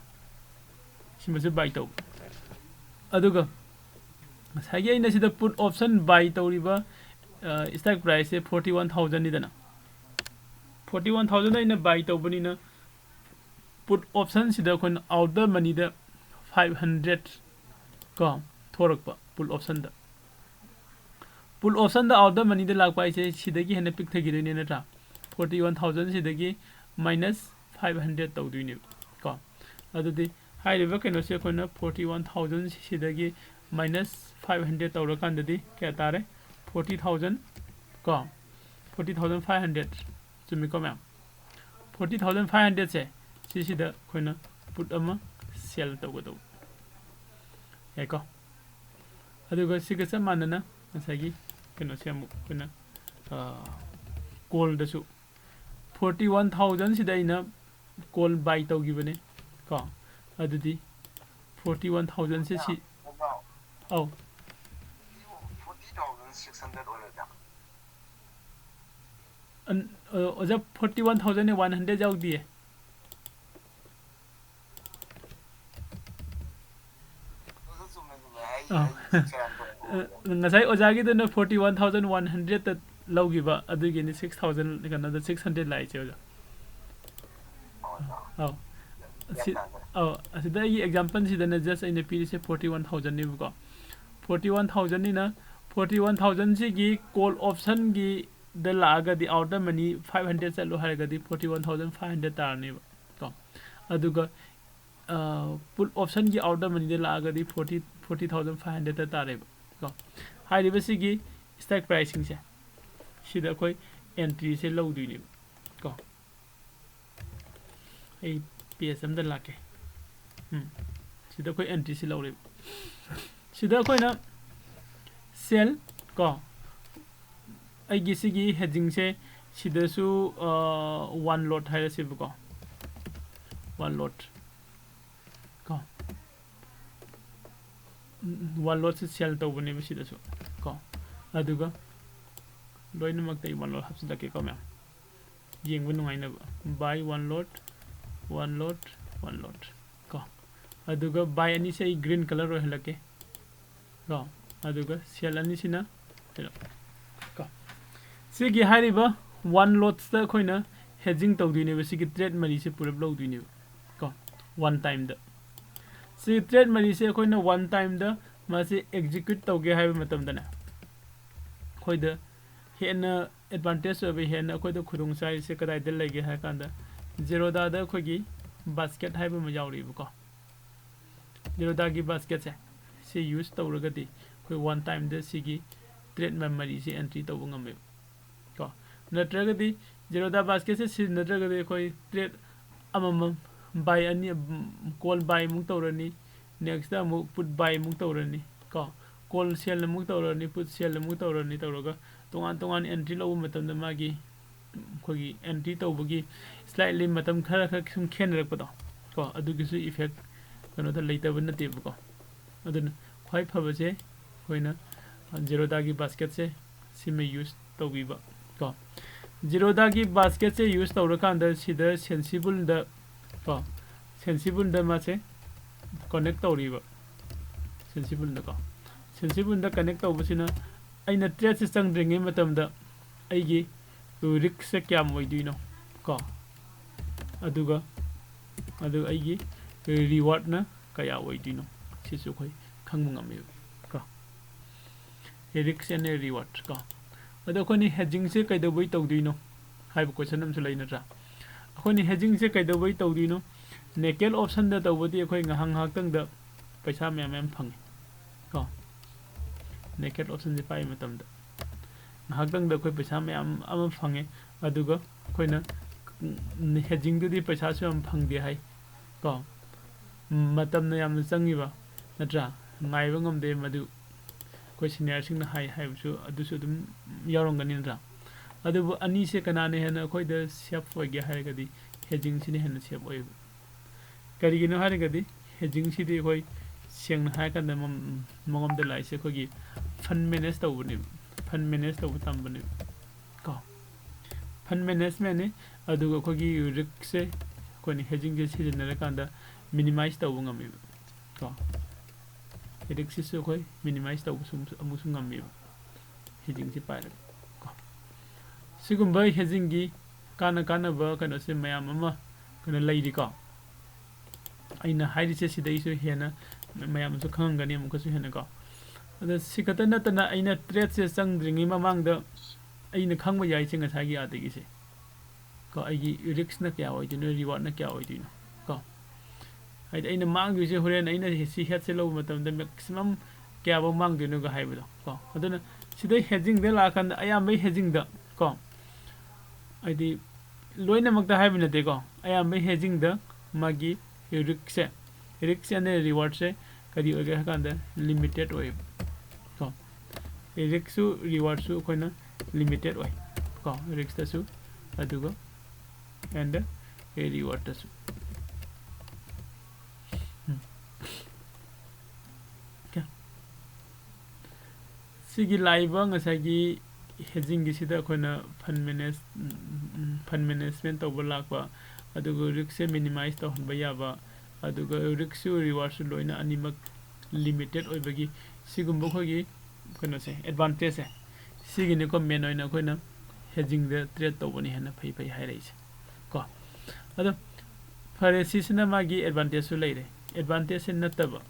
ꯁꯤꯃꯁꯨ buy ꯇꯧꯕ꯫ ꯑꯗꯨꯒ ꯉꯁꯥꯏꯒꯤ ꯑꯩꯅ ꯁꯤꯗ put option buy ꯇꯧꯔꯤꯕ, ꯑ, strike priceꯁꯦ forty one thousandꯅꯤꯗꯅ, forty one thousand ꯑꯩꯅ buy ꯇꯧꯕꯅꯤꯅ, put optionꯁꯤꯗ ꯑꯩꯈꯣꯏꯅ out the moneyꯗ five hundred ꯀꯣ ꯊꯣꯔꯛꯄ put optionꯗ꯫ Put optionꯗ out the moneyꯗ ꯂꯥꯛꯄ ꯍꯥꯏꯁꯦ ꯁꯤꯗꯒꯤ ꯍꯦꯟꯅ ꯄꯤꯛꯊꯈꯤꯗꯣꯏꯅꯦ ꯅꯠꯇ꯭ꯔꯥ? Forty one thousand ꯁꯤꯗꯒꯤ minus five hundred ꯇꯧꯗꯣꯏꯅꯦꯕ ꯀꯣ꯫ ꯑꯗꯨꯗꯤ ꯍꯥꯏꯔꯤꯕ ꯀꯩꯅꯣꯁꯦ ꯑꯩꯈꯣꯏꯅ forty one thousand ꯁꯤꯗꯒꯤ minus five hundred ꯇꯧꯔꯀꯥꯟꯗꯗꯤ ꯀꯌꯥ ꯇꯥꯔꯦ? Forty thousand ꯀꯣ, forty thousand five hundred꯫ ꯆꯨꯝꯃꯤꯀꯣ ꯃꯌꯥꯝ? Forty thousand five hundredꯁꯦ ꯁꯤꯁꯤꯗ ꯑꯩꯈꯣꯏꯅ put ꯑꯃ sell ꯇꯧꯒꯗꯧꯕ꯫ ꯌꯥꯏꯀꯣ? ꯑꯗꯨꯒ ꯁꯤꯒ ꯆꯞ ꯃꯥꯟꯅꯅ ꯉꯁꯥꯏꯒꯤ ꯀꯩꯅꯣꯁꯦ ꯑꯃꯨꯛ ꯑꯩꯈꯣꯏꯅ, ꯑ, callꯗꯁꯨ forty one thousandꯁꯤꯗ ꯑꯩꯅ call buy ꯇꯧꯈꯤꯕꯅꯦ ꯀꯣ꯫ ꯑꯗꯨꯗꯤ forty one thousandꯁꯦ ꯁꯤ, ꯑꯧ꯫ Forty thousand six hundred ꯑꯣꯏꯔꯣꯏꯗ꯭ꯔꯥ? ꯑꯣꯖꯥ, forty one thousand one hundred ꯌꯥꯎꯗꯤꯌꯦ꯫ ꯉꯁꯥꯏ ꯑꯣꯖꯥꯒꯤꯗꯨꯅ forty one thousand one hundredꯇ ꯂꯧꯈꯤꯕ, ꯑꯗꯨꯒꯤꯅꯤ six thousand, ꯀꯩꯅꯣꯗ, six hundred ꯂꯥꯛꯏꯁꯦ, ꯑꯣꯖꯥ꯫ ꯑꯧ꯫ ꯑꯁꯤ, ꯑꯧ, ꯑꯁꯤꯗ ꯑꯩꯒꯤ exampleꯁꯤꯗꯅ just ꯑꯩꯅ ꯄꯤꯔꯤꯁꯦ forty one thousandꯅꯦꯕꯀꯣ꯫ Forty one thousandꯅꯤꯅ, forty one thousandꯁꯤꯒꯤ call optionꯒꯤꯗ ꯂꯥꯛꯑꯒꯗꯤ, order money five hundred ꯆꯠꯂꯣ ꯍꯥꯏꯔꯒꯗꯤ forty one thousand five hundred ꯇꯥꯔꯅꯦꯕ ꯀꯣ꯫ ꯑꯗꯨꯒ put optionꯒꯤ order moneyꯗ ꯂꯥꯛꯑꯒꯗꯤ forty, forty thousand five hundredꯇ ꯇꯥꯔꯦꯕ ꯀꯣ꯫ ꯍꯥꯏꯔꯤꯕꯁꯤꯒꯤ strike priceꯁꯤꯡꯁꯦ, ꯁꯤꯗ ꯑꯩꯈꯣꯏ entryꯁꯦ ꯂꯧꯗꯣꯏꯅꯦꯕ ꯀꯣ꯫ ꯑꯩ page ꯑꯝꯗ ꯂꯥꯛꯀꯦ꯫ ꯎꯝ, ꯁꯤꯗ ꯑꯩꯈꯣꯏ entryꯁꯤ ꯂꯧꯔꯦꯕ꯫ ꯁꯤꯗ ꯑꯩꯈꯣꯏꯅ sell ꯀꯣ, ꯑꯩꯒꯤ ꯁꯤꯒꯤ headingꯁꯦ, ꯁꯤꯗꯁꯨ one lot ꯍꯥꯏꯔꯁꯦꯕꯀꯣ, one lot ꯀꯣ꯫ One lotꯁꯦ sell ꯇꯧꯕꯅꯦꯕ ꯁꯤꯗꯁꯨ ꯀꯣ꯫ ꯑꯗꯨꯒ ꯂꯣꯏꯅꯃꯛꯇ ꯑꯩ one lot ꯍꯥꯞꯆꯤꯜꯂꯛꯀꯦꯀꯣ ꯃꯌꯥꯝ, ꯌꯦꯡꯕ ꯅꯨꯡꯉꯥꯏꯅꯕ꯫ Buy one lot, one lot, one lot ꯀꯣ꯫ ꯑꯗꯨꯒ buy ꯑꯅꯤꯁꯦ ꯑꯩ green colour ꯑꯣꯏꯍꯜꯂꯛꯀꯦ ꯀꯣ꯫ ꯑꯗꯨꯒ sell ꯑꯅꯤꯁꯤꯅ ꯀꯩꯅꯣ ꯀꯣ꯫ ꯁꯤꯒꯤ ꯍꯥꯏꯔꯤꯕ one lotsꯇ ꯑꯩꯈꯣꯏꯅ hedging ꯇꯧꯗꯣꯏꯅꯦꯕ, ꯁꯤꯒꯤ trade moneyꯁꯦ ꯄꯨꯂꯞ ꯂꯧꯗꯣꯏꯅꯦꯕ ꯀꯣ, one timeꯗ꯫ ꯁꯤ trade moneyꯁꯦ ꯑꯩꯈꯣꯏꯅ one timeꯗ ꯃꯥꯁꯦ execute ꯇꯧꯒꯦ ꯍꯥꯏꯕ ꯃꯇꯝꯗꯅꯦ, ꯑꯩꯈꯣꯏꯗ ꯍꯦꯟꯅ advantage ꯑꯣꯏꯕ, ꯍꯦꯟꯅ ꯑꯩꯈꯣꯏꯗ ꯈꯨꯗꯣꯡ ꯆꯥꯔꯤꯁꯦ ꯀꯗꯥꯏꯗ ꯂꯩꯒꯦ ꯍꯥꯏ ꯀꯥꯟꯗ, Zerodhaꯗ ꯑꯩꯈꯣꯏꯒꯤ basket ꯍꯥꯏꯕ ꯑꯃ ꯌꯥꯎꯔꯤꯕꯀꯣ꯫ Zerodhaꯒꯤ basketꯁꯦ ꯁꯤ use ꯇꯧꯔꯒꯗꯤ ꯑꯩꯈꯣꯏ one timeꯗ ꯁꯤꯒꯤ trade memoryꯁꯦ entry ꯇꯧꯕ ꯉꯝꯃꯦꯕ ꯀꯣ꯫ ꯅꯠꯇ꯭ꯔꯒꯗꯤ Zerodha basketꯁꯦ ꯁꯤꯖꯤꯟꯅꯗ꯭ꯔꯒꯗꯤ ꯑꯩꯈꯣꯏ trade ꯑꯃꯃꯝ buy ꯑꯅꯤ, call buy ꯑꯃꯨꯛ ꯇꯧꯔꯅꯤ, nextꯇ ꯑꯃꯨꯛ put buy ꯑꯃꯨꯛ ꯇꯧꯔꯅꯤ ꯀꯣ꯫ Call sell ꯑꯃꯨꯛ ꯇꯧꯔꯅꯤ, put sell ꯑꯃꯨꯛ ꯇꯧꯔꯅꯤ, ꯇꯧꯔꯒ ꯇꯣꯉꯥꯟ ꯇꯣꯉꯥꯟ entry ꯂꯧꯕ ꯃꯇꯝꯗ ꯃꯥꯒꯤ, ꯑꯩꯈꯣꯏꯒꯤ entry ꯇꯧꯕꯒꯤ slightly ꯃꯇꯝ ꯈꯔ ꯈꯔ ꯁꯨꯝ ꯈꯦꯠꯅꯔꯛꯄꯗꯣ ꯀꯣ, ꯑꯗꯨꯒꯤꯁꯨ effect ꯀꯩꯅꯣꯗ ꯂꯩꯇꯕ ꯅꯠꯇꯦꯕꯀꯣ꯫ ꯑꯗꯨꯅ ꯈ꯭ꯋꯥꯏ ꯐꯕꯁꯦ ꯑꯩꯈꯣꯏꯅ Zerodhaꯒꯤ basketꯁꯦ ꯁꯤꯃ use ꯇꯧꯕꯤꯕ ꯀꯣ꯫ ꯖꯤꯔꯣꯗꯥꯒꯤ ꯕꯥꯁꯀꯦꯠꯁꯦ ꯌꯨꯁ ꯇꯧꯔꯀꯥꯟꯗ ꯁꯤꯗ ꯁꯦꯟꯁꯤꯕꯜꯗ ꯀꯣ, ꯁꯦꯟꯁꯤꯕꯜꯗ ꯃꯥꯁꯦ ꯀꯅꯦꯛ ꯇꯧꯔꯤꯕ, ꯁꯦꯟꯁꯤꯕꯜꯗꯀꯣ꯫ ꯁꯦꯟꯁꯤꯕꯜꯗ ꯀꯅꯦꯛ ꯇꯧꯕꯁꯤꯅ ꯑꯩꯅ ꯇ꯭ꯔꯦꯠꯁꯦ ꯆꯪꯗ꯭ꯔꯤꯉꯩ ꯃꯇꯝꯗ ꯑꯩꯒꯤ ꯔꯤꯛꯁꯁꯦ ꯀꯌꯥꯝ ꯑꯣꯏꯗꯣꯏꯅꯣ ꯀꯣ, ꯑꯗꯨꯒ ꯑꯗꯨ ꯑꯩꯒꯤ ꯔꯤꯋꯥꯔꯗꯅ ꯀꯌꯥ ꯑꯣꯏꯗꯣꯏꯅꯣ, ꯁꯤꯁꯨ ꯑꯩꯈꯣꯏ ꯈꯪꯕ ꯉꯝꯃꯦꯕ ꯀꯣ꯫ ꯔꯤꯛꯁ ꯑꯦꯟ ꯔꯤꯋꯥꯔꯗ ꯀꯣ꯫ ꯑꯗꯣ ꯑꯩꯈꯣꯏꯅ ꯍꯦꯖꯤꯡꯁꯦ ꯀꯩꯗꯧꯕꯩ ꯇꯧꯗꯣꯏꯅꯣ ꯍꯥꯏꯕ ꯀꯣꯏꯁꯟ ꯑꯃꯁꯨ ꯂꯩ ꯅꯠꯇ꯭ꯔꯥ? ꯑꯩꯈꯣꯏꯅ ꯍꯦꯖꯤꯡꯁꯦ ꯀꯩꯗꯧꯕꯩ ꯇꯧꯗꯣꯏꯅꯣ? ꯅꯦꯀꯦꯠ ꯑꯣꯞꯁꯟꯗ ꯇꯧꯕꯗꯤ ꯑꯩꯈꯣꯏ ꯉꯥꯏꯍꯥꯛ ꯉꯥꯏꯍꯥꯛꯇꯪꯗ ꯄꯩꯁꯥ ꯃꯌꯥꯝ ꯃꯌꯥꯝ ꯐꯪꯉꯤ ꯀꯣ꯫ ꯅꯦꯀꯦꯠ ꯑꯣꯞꯁꯟꯁꯦ ꯄꯥꯏꯕ ꯃꯇꯝꯗ ꯉꯥꯏꯍꯥꯛꯇꯪꯗ ꯑꯩꯈꯣꯏ ꯄꯩꯁꯥ ꯃꯌꯥꯝ ꯑꯃ ꯐꯪꯉꯦ, ꯑꯗꯨꯒ ꯑꯩꯈꯣꯏꯅ ꯍꯦꯖꯤꯡꯗꯨꯗꯤ ꯄꯩꯁꯥꯁꯨ ꯌꯥꯝ ꯐꯪꯗꯦ ꯍꯥꯏ ꯀꯣ꯫ ꯃꯇꯝꯅ ꯌꯥꯝꯅ ꯆꯪꯉꯤꯕ ꯅꯠꯇ꯭ꯔꯥ? ꯉꯥꯏꯕ ꯉꯝꯗꯦ ꯃꯗꯨ꯫ ꯑꯩꯈꯣꯏ ꯁꯤꯅꯤꯌꯔꯁꯤꯡꯅ ꯍꯥꯏ ꯍꯥꯏꯕꯁꯨ ꯑꯗꯨꯁꯨ ꯑꯗꯨꯝ ꯌꯥꯎꯔꯝꯒꯅꯤ ꯅꯠꯇ꯭ꯔꯥ? ꯑꯗꯨꯕꯨ ꯑꯅꯤꯁꯦ ꯀꯅꯥꯅ ꯍꯦꯟꯅ ꯑꯩꯈꯣꯏꯗ ꯁꯦꯐ ꯑꯣꯏꯒꯦ ꯍꯥꯏꯔꯒꯗꯤ ꯍꯦꯖꯤꯡꯁꯤꯅ ꯍꯦꯟꯅ ꯁꯦꯐ ꯑꯣꯏꯌꯦꯕ꯫ ꯀꯔꯤꯒꯤꯅꯣ ꯍꯥꯏꯔꯒꯗꯤ ꯍꯦꯖꯤꯡꯁꯤꯗꯤ ꯑꯩꯈꯣꯏ ꯁꯦꯡꯅ ꯍꯥꯏꯔꯀꯥꯟꯗ ꯃꯝ-, ꯃꯉꯣꯟꯗ ꯂꯥꯛꯏꯁꯦ ꯑꯩꯈꯣꯏꯒꯤ ꯐꯟ ꯃꯦꯅꯦꯖ ꯇꯧꯕꯅꯦꯕ, ꯐꯟ ꯃꯦꯅꯦꯖ ꯇꯧꯕ ꯇꯝꯕꯅꯦꯕ ꯀꯣ꯫ ꯐꯟ ꯃꯦꯅꯦꯖꯃꯦꯟꯅꯤ꯫ ꯑꯗꯨꯒ ꯑꯩꯈꯣꯏꯒꯤ ꯔꯤꯛꯁꯁꯦ ꯑꯩꯈꯣꯏꯅ ꯍꯦꯖꯤꯡꯁꯦ ꯁꯤꯖꯤꯟꯅꯔꯀꯥꯟꯗ ꯃꯤꯅꯤꯃꯥꯏꯁ ꯇꯧꯕ ꯉꯝꯃꯦꯕ ꯀꯣ꯫ ꯔꯤꯛꯁꯁꯤꯁꯨ ꯑꯩꯈꯣꯏ ꯃꯤꯅꯤꯃꯥꯏꯁ ꯇꯧꯕꯁꯨ ꯑꯃꯨꯛꯁꯨ ꯉꯝꯃꯦꯕ ꯍꯦꯖꯤꯡꯁꯦ ꯄꯥꯏꯔꯒ ꯀꯣ꯫ ꯁꯤꯒꯨꯝꯕ ꯍꯦꯖꯤꯡꯒꯤ ꯀꯥꯟꯅ ꯀꯥꯟꯅꯕ ꯀꯩꯅꯣꯁꯦ ꯃꯌꯥꯝ ꯑꯃ ꯀꯩꯅꯣ ꯂꯩꯔꯤꯀꯣ꯫ ꯑꯩꯅ ꯍꯥꯏꯔꯤꯁꯦ ꯁꯤꯗꯩꯁꯨ ꯍꯦꯟꯅ ꯃꯌꯥꯝꯁꯨ ꯈꯪꯉꯝꯒꯅꯤ ꯑꯃꯨꯛꯀꯁꯨ ꯍꯦꯟꯅꯀꯣ꯫ ꯑꯗ ꯁꯤ ꯈꯛꯇ ꯅꯠꯇꯅ ꯑꯩꯅ ꯇ꯭ꯔꯦꯠꯁꯦ ꯆꯪꯗ꯭ꯔꯤꯉꯩ ꯃꯃꯥꯡꯗ ꯑꯩꯅ ꯈꯪꯕ ꯌꯥꯏꯁꯦ ꯉꯁꯥꯏꯒꯤ ꯑꯥꯗꯒꯤꯁꯦ ꯀꯣ, ꯑꯩꯒꯤ ꯔꯤꯛꯁꯅ ꯀꯌꯥ ꯑꯣꯏꯗꯣꯏꯅꯣ, ꯔꯤꯋꯥꯔꯗꯅ ꯀꯌꯥ ꯑꯣꯏꯗꯣꯏꯅꯣ ꯀꯣ꯫ ꯍꯥꯏꯗꯤ ꯑꯩꯅ ꯃꯥꯡꯗꯣꯏꯁꯦ ꯍꯣꯔꯦꯟ ꯑꯩꯅ ꯁꯤ ꯍꯦꯠꯁꯦ ꯂꯧꯕ ꯃꯇꯝꯗ ꯃꯦꯛꯁꯤꯃꯝ ꯀꯌꯥꯐꯧ ꯃꯥꯡꯗꯣꯏꯅꯣꯒ ꯍꯥꯏꯕꯗꯣ ꯀꯣ꯫ ꯑꯗꯨꯅ ꯁꯤꯗꯩ ꯍꯦꯖꯤꯡꯗ ꯂꯥꯛꯑꯀꯥꯟꯗ ꯑꯌꯥꯝꯕꯩ ꯍꯦꯖꯤꯡꯗ ꯀꯣ, ꯍꯥꯏꯗꯤ ꯂꯣꯏꯅꯃꯛꯇ ꯍꯥꯏꯕ ꯅꯠꯇꯦꯀꯣ, ꯑꯌꯥꯝꯕ ꯍꯦꯖꯤꯡꯗ ꯃꯥꯒꯤ ꯔꯤꯛꯁꯁꯦ, ꯔꯤꯛꯁ ꯑꯦꯟ ꯔꯤꯋꯥꯔꯗꯁꯦ ꯀꯔꯤ ꯑꯣꯏꯒꯦ ꯍꯥꯏ ꯀꯥꯟꯗ ꯂꯤꯃꯤꯇꯦꯠ ꯑꯣꯏꯌꯦꯕ ꯀꯣ꯫ ꯔꯤꯛꯁꯁꯨ ꯔꯤꯋꯥꯔꯗꯁꯨ ꯑꯩꯈꯣꯏꯅ ꯂꯤꯃꯤꯇꯦꯠ ꯑꯣꯏ ꯀꯣ, ꯔꯤꯛꯁꯇꯁꯨ ꯑꯗꯨꯒ ꯑꯦꯟ ꯔꯤꯋꯥꯔꯗꯇꯁꯨ꯫ ꯎꯝ꯫ ꯑꯣꯀꯦ꯫ ꯁꯤꯒꯤ ꯂꯥꯛꯏꯕ ꯉꯁꯥꯏꯒꯤ ꯍꯦꯖꯤꯡꯒꯤꯁꯤꯗ ꯑꯩꯈꯣꯏꯅ ꯐꯟ ꯃꯦꯅꯦꯖ ꯐꯟ ꯃꯦꯅꯦꯖꯃꯦꯟ ꯇꯧꯕ ꯂꯥꯛꯄ, ꯑꯗꯨꯒ ꯔꯤꯛꯁꯁꯦ ꯃꯤꯅꯤꯃꯥꯏꯁ ꯇꯧꯍꯟꯕ ꯌꯥꯕ, ꯑꯗꯨꯒ ꯔꯤꯛꯁꯁꯨ ꯔꯤꯋꯥꯔꯗꯁꯨ ꯂꯣꯏꯅ ꯑꯅꯤꯃꯛ ꯂꯤꯃꯤꯇꯦꯠ ꯑꯣꯏꯕꯒꯤ ꯁꯤꯒꯨꯝꯕ ꯑꯩꯈꯣꯏꯒꯤ ꯀꯩꯅꯣꯁꯦ, ꯑꯦꯗꯚꯥꯟꯇꯦꯖꯁꯦ, ꯁꯤꯒꯤꯅꯤꯀꯣ ꯃꯦꯟ ꯑꯣꯏꯅ ꯑꯩꯈꯣꯏꯅ ꯍꯦꯖꯤꯡꯗ ꯇ꯭ꯔꯦꯠ ꯇꯧꯕꯅꯤ ꯍꯦꯟꯅ ꯐꯩ ꯐꯩ ꯍꯥꯏꯔꯛꯏꯁꯦ ꯀꯣ꯫ ꯑꯗꯣ ꯐꯔꯦ, ꯁꯤꯁꯤꯅ ꯃꯥꯒꯤ ꯑꯦꯗꯚꯥꯟꯇꯦꯖꯁꯨ ꯂꯩꯔꯦ꯫ ꯑꯦꯗꯚꯥꯟꯇꯦꯖꯁꯦ ꯅꯠꯇꯕ,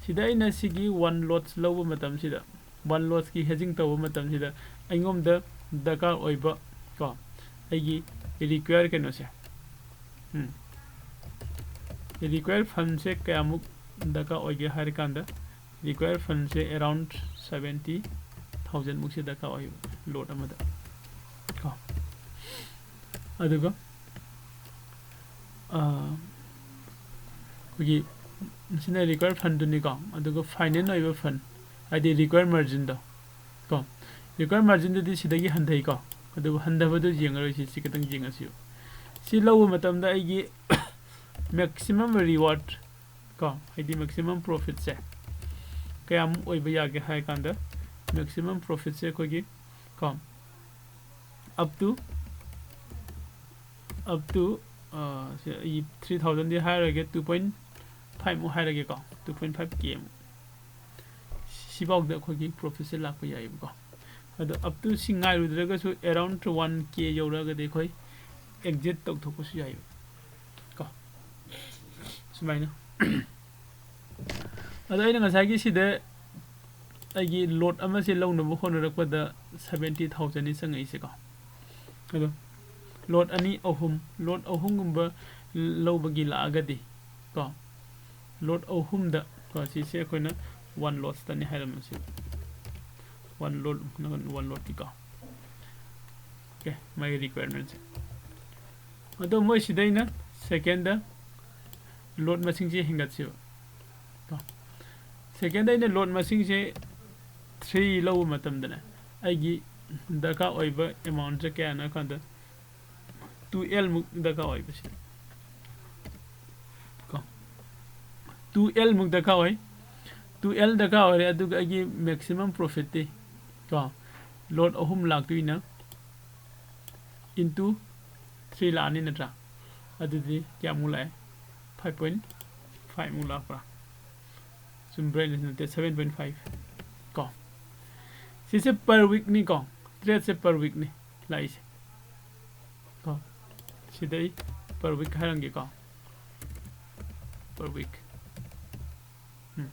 ꯁꯤꯗ ꯑꯩꯅ ꯁꯤꯒꯤ ꯋꯥꯟ ꯂꯣꯠꯁ ꯂꯧꯕ ꯃꯇꯝꯁꯤꯗ, ꯋꯥꯟ ꯂꯣꯠꯁꯀꯤ ꯍꯦꯖꯤꯡ ꯇꯧꯕ ꯃꯇꯝꯁꯤꯗ ꯑꯩꯉꯣꯟꯗ ꯗꯔꯀꯥꯔ ꯑꯣꯏꯕ ꯀꯣ, ꯑꯩꯒꯤ ꯔꯤꯀ꯭ꯋꯥꯌꯔ ꯀꯩꯅꯣꯁꯦ, ꯎꯝ, ꯔꯤꯀ꯭ꯋꯥꯌꯔ ꯐꯟꯁꯦ ꯀꯌꯥꯃꯨꯛ ꯗꯔꯀꯥꯔ ꯑꯣꯏꯒꯦ ꯍꯥꯏꯔꯀꯥꯟꯗ, ꯔꯤꯀ꯭ꯋꯥꯌꯔ ꯐꯟꯁꯦ ꯑꯦꯔꯥꯎꯟ ꯁꯕꯦꯟꯇꯤ ꯊꯥꯎꯖꯟꯃꯨꯛꯁꯦ ꯗꯔꯀꯥꯔ ꯑꯣꯏꯌꯦꯕ ꯂꯣꯠ ꯑꯃꯗ ꯀꯣ꯫ ꯑꯗꯨꯒ ꯑꯩꯈꯣꯏꯒꯤ ꯃꯁꯤꯅ ꯔꯤꯀ꯭ꯋꯥꯌꯔ ꯐꯟꯗꯨꯅꯤꯀꯣ꯫ ꯑꯗꯨꯒ ꯐꯥꯏꯅꯦꯜ ꯑꯣꯏꯕ ꯐꯟ, ꯍꯥꯏꯗꯤ ꯔꯤꯀ꯭ꯋꯥꯌꯔ ꯃꯥꯔꯖꯤꯟꯗꯣ ꯀꯣ, ꯔꯤꯀ꯭ꯋꯥꯌꯔ ꯃꯥꯔꯖꯤꯟꯗꯨꯗꯤ ꯁꯤꯗꯒꯤ ꯍꯟꯊꯩꯀꯣ꯫ ꯑꯗꯨꯕꯨ ꯍꯟꯊꯕꯗꯨ ꯌꯦꯡꯉꯔꯣꯏꯁꯤ, ꯁꯤ ꯈꯤꯇꯪ ꯌꯦꯡꯉꯁꯤꯕ꯫ ꯁꯤ ꯂꯧꯕ ꯃꯇꯝꯗ ꯑꯩꯒꯤ ꯃꯦꯛꯁꯤꯃꯝ ꯔꯤꯋꯥꯔꯗ ꯀꯣ, ꯍꯥꯏꯗꯤ ꯃꯦꯛꯁꯤꯃꯝ ꯄ꯭ꯔꯣꯐꯤꯠꯁꯦ ꯀꯌꯥꯃꯨꯛ ꯑꯣꯏꯕ ꯌꯥꯒꯦ ꯍꯥꯏ ꯀꯥꯟꯗ, ꯃꯦꯛꯁꯤꯃꯝ ꯄ꯭ꯔꯣꯐꯤꯠꯁꯦ ꯑꯩꯈꯣꯏꯒꯤ ꯀꯣ, up to, up to ꯑꯩ ꯊ꯭ꯔꯤ ꯊꯥꯎꯖꯟꯗꯤ ꯍꯥꯏꯔꯒꯦ, ꯇꯨ ꯄꯣꯏꯟ ꯐꯥꯏꯚꯃꯨꯛ ꯍꯥꯏꯔꯒꯦꯀꯣ, ꯇꯨ ꯄꯣꯏꯟ ꯐꯥꯏꯚ ꯀꯦꯃꯨꯛ, ꯁꯤꯐꯥꯎꯗ ꯑꯩꯈꯣꯏꯒꯤ ꯄ꯭ꯔꯣꯐꯤꯠꯁꯦ ꯂꯥꯛꯄ ꯌꯥꯏꯑꯕꯀꯣ꯫ ꯑꯗꯣ up to ꯁꯤ ꯉꯥꯏꯔꯨꯗ꯭ꯔꯒꯁꯨ ꯑꯦꯔꯥꯎꯟ ꯋꯥꯟ ꯀꯦ ꯌꯧꯔꯛꯑꯒꯗꯤ ꯑꯩꯈꯣꯏ ꯑꯦꯛꯖꯤꯠ ꯇꯧꯊꯣꯛꯄꯁꯨ ꯌꯥꯏꯑꯕ ꯀꯣ, ꯁꯨꯃꯥꯏꯅ꯫ ꯑꯗꯣ ꯑꯩꯅ ꯉꯁꯥꯏꯒꯤ ꯁꯤꯗ ꯑꯩꯒꯤ ꯂꯣꯠ ꯑꯃꯁꯦ ꯂꯧꯅꯕ ꯍꯣꯠꯅꯔꯛꯄꯗ ꯁꯕꯦꯟꯇꯤ ꯊꯥꯎꯖꯟꯅꯤ ꯆꯪꯉꯛꯏꯁꯦꯀꯣ꯫ ꯑꯗꯣ ꯂꯣꯠ ꯑꯅꯤ ꯑꯍꯨꯝ, ꯂꯣꯠ ꯑꯍꯨꯝꯒꯨꯝꯕ ꯂꯧꯕꯒꯤ ꯂꯥꯛꯑꯒꯗꯤ ꯀꯣ, ꯂꯣꯠ ꯑꯍꯨꯝꯗ ꯀꯣ, ꯁꯤꯁꯦ ꯑꯩꯈꯣꯏꯅ ꯋꯥꯟ ꯂꯣꯠꯁꯇꯅꯤ ꯍꯥꯏꯔꯝꯃꯁꯤ, ꯋꯥꯟ ꯂꯣꯠ, ꯋꯥꯟ ꯂꯣꯠꯀꯤꯀꯣ꯫ ꯑꯣꯀꯦ, ꯃꯥꯒꯤ ꯔꯤꯀ꯭ꯋꯥꯌꯔꯃꯦꯟꯁꯦ꯫ ꯑꯗꯣ ꯃꯣꯏ ꯁꯤꯗꯩꯅ ꯁꯦꯀꯦꯟꯗ ꯂꯣꯠ ꯃꯁꯤꯡꯁꯦ ꯍꯦꯟꯒꯠꯁꯦꯕ ꯀꯣ꯫ ꯁꯦꯀꯦꯟꯗ ꯑꯩꯅ ꯂꯣꯠ ꯃꯁꯤꯡꯁꯦ ꯊ꯭ꯔꯤ ꯂꯧꯕ ꯃꯇꯝꯗꯅꯦ, ꯑꯩꯒꯤ ꯗꯔꯀꯥꯔ ꯑꯣꯏꯕ ꯑꯦꯃꯥꯎꯟꯁꯦ ꯀꯌꯥꯅꯣ ꯍꯥꯏ ꯀꯥꯟꯗ, ꯇꯨ ꯑꯦꯜꯃꯨꯛ ꯗꯔꯀꯥꯔ ꯑꯣꯏꯕꯁꯤꯗ ꯀꯣ, ꯇꯨ ꯑꯦꯜꯃꯨꯛ ꯗꯔꯀꯥꯔ ꯑꯣꯏ꯫ ꯇꯨ ꯑꯦꯜ ꯗꯔꯀꯥꯔ ꯑꯣꯏꯔꯦ꯫ ꯑꯗꯨꯒ ꯑꯩꯒꯤ ꯃꯦꯛꯁꯤꯃꯝ ꯄ꯭ꯔꯣꯐꯤꯠꯇꯤ ꯀꯣ, ꯂꯣꯠ ꯑꯍꯨꯝ ꯂꯥꯛꯇꯣꯏꯅ ꯏꯟꯇꯨ ꯊ꯭ꯔꯤ ꯂꯥꯛꯑꯅꯤ ꯅꯠꯇ꯭ꯔꯥ? ꯑꯗꯨꯗꯤ ꯀꯌꯥꯃꯨꯛ ꯂꯥꯛꯑꯦ? ꯐꯥꯏꯚ ꯄꯣꯏꯟ ꯐꯥꯏꯚ ꯃꯨꯛ ꯂꯥꯛꯄ꯭ꯔꯥ? ꯆꯨꯝꯕ꯭ꯔꯥ? ꯑꯩꯅ ꯅꯠꯇꯦ, ꯁꯚꯦꯟ ꯄꯣꯏꯟ ꯐꯥꯏꯚ ꯀꯣ꯫ ꯁꯤꯁꯦ ꯄꯔ ꯋꯤꯛꯅꯤꯀꯣ, ꯇ꯭ꯔꯦꯠꯁꯦ ꯄꯔ ꯋꯤꯛꯅꯤ ꯂꯥꯛꯏꯁꯦ ꯀꯣ꯫ ꯁꯤꯗ ꯑꯩ ꯄꯔ ꯋꯤꯛ ꯍꯥꯏꯔꯝꯒꯦꯀꯣ, ꯄꯔ ꯋꯤꯛ꯫ ꯎꯝ꯫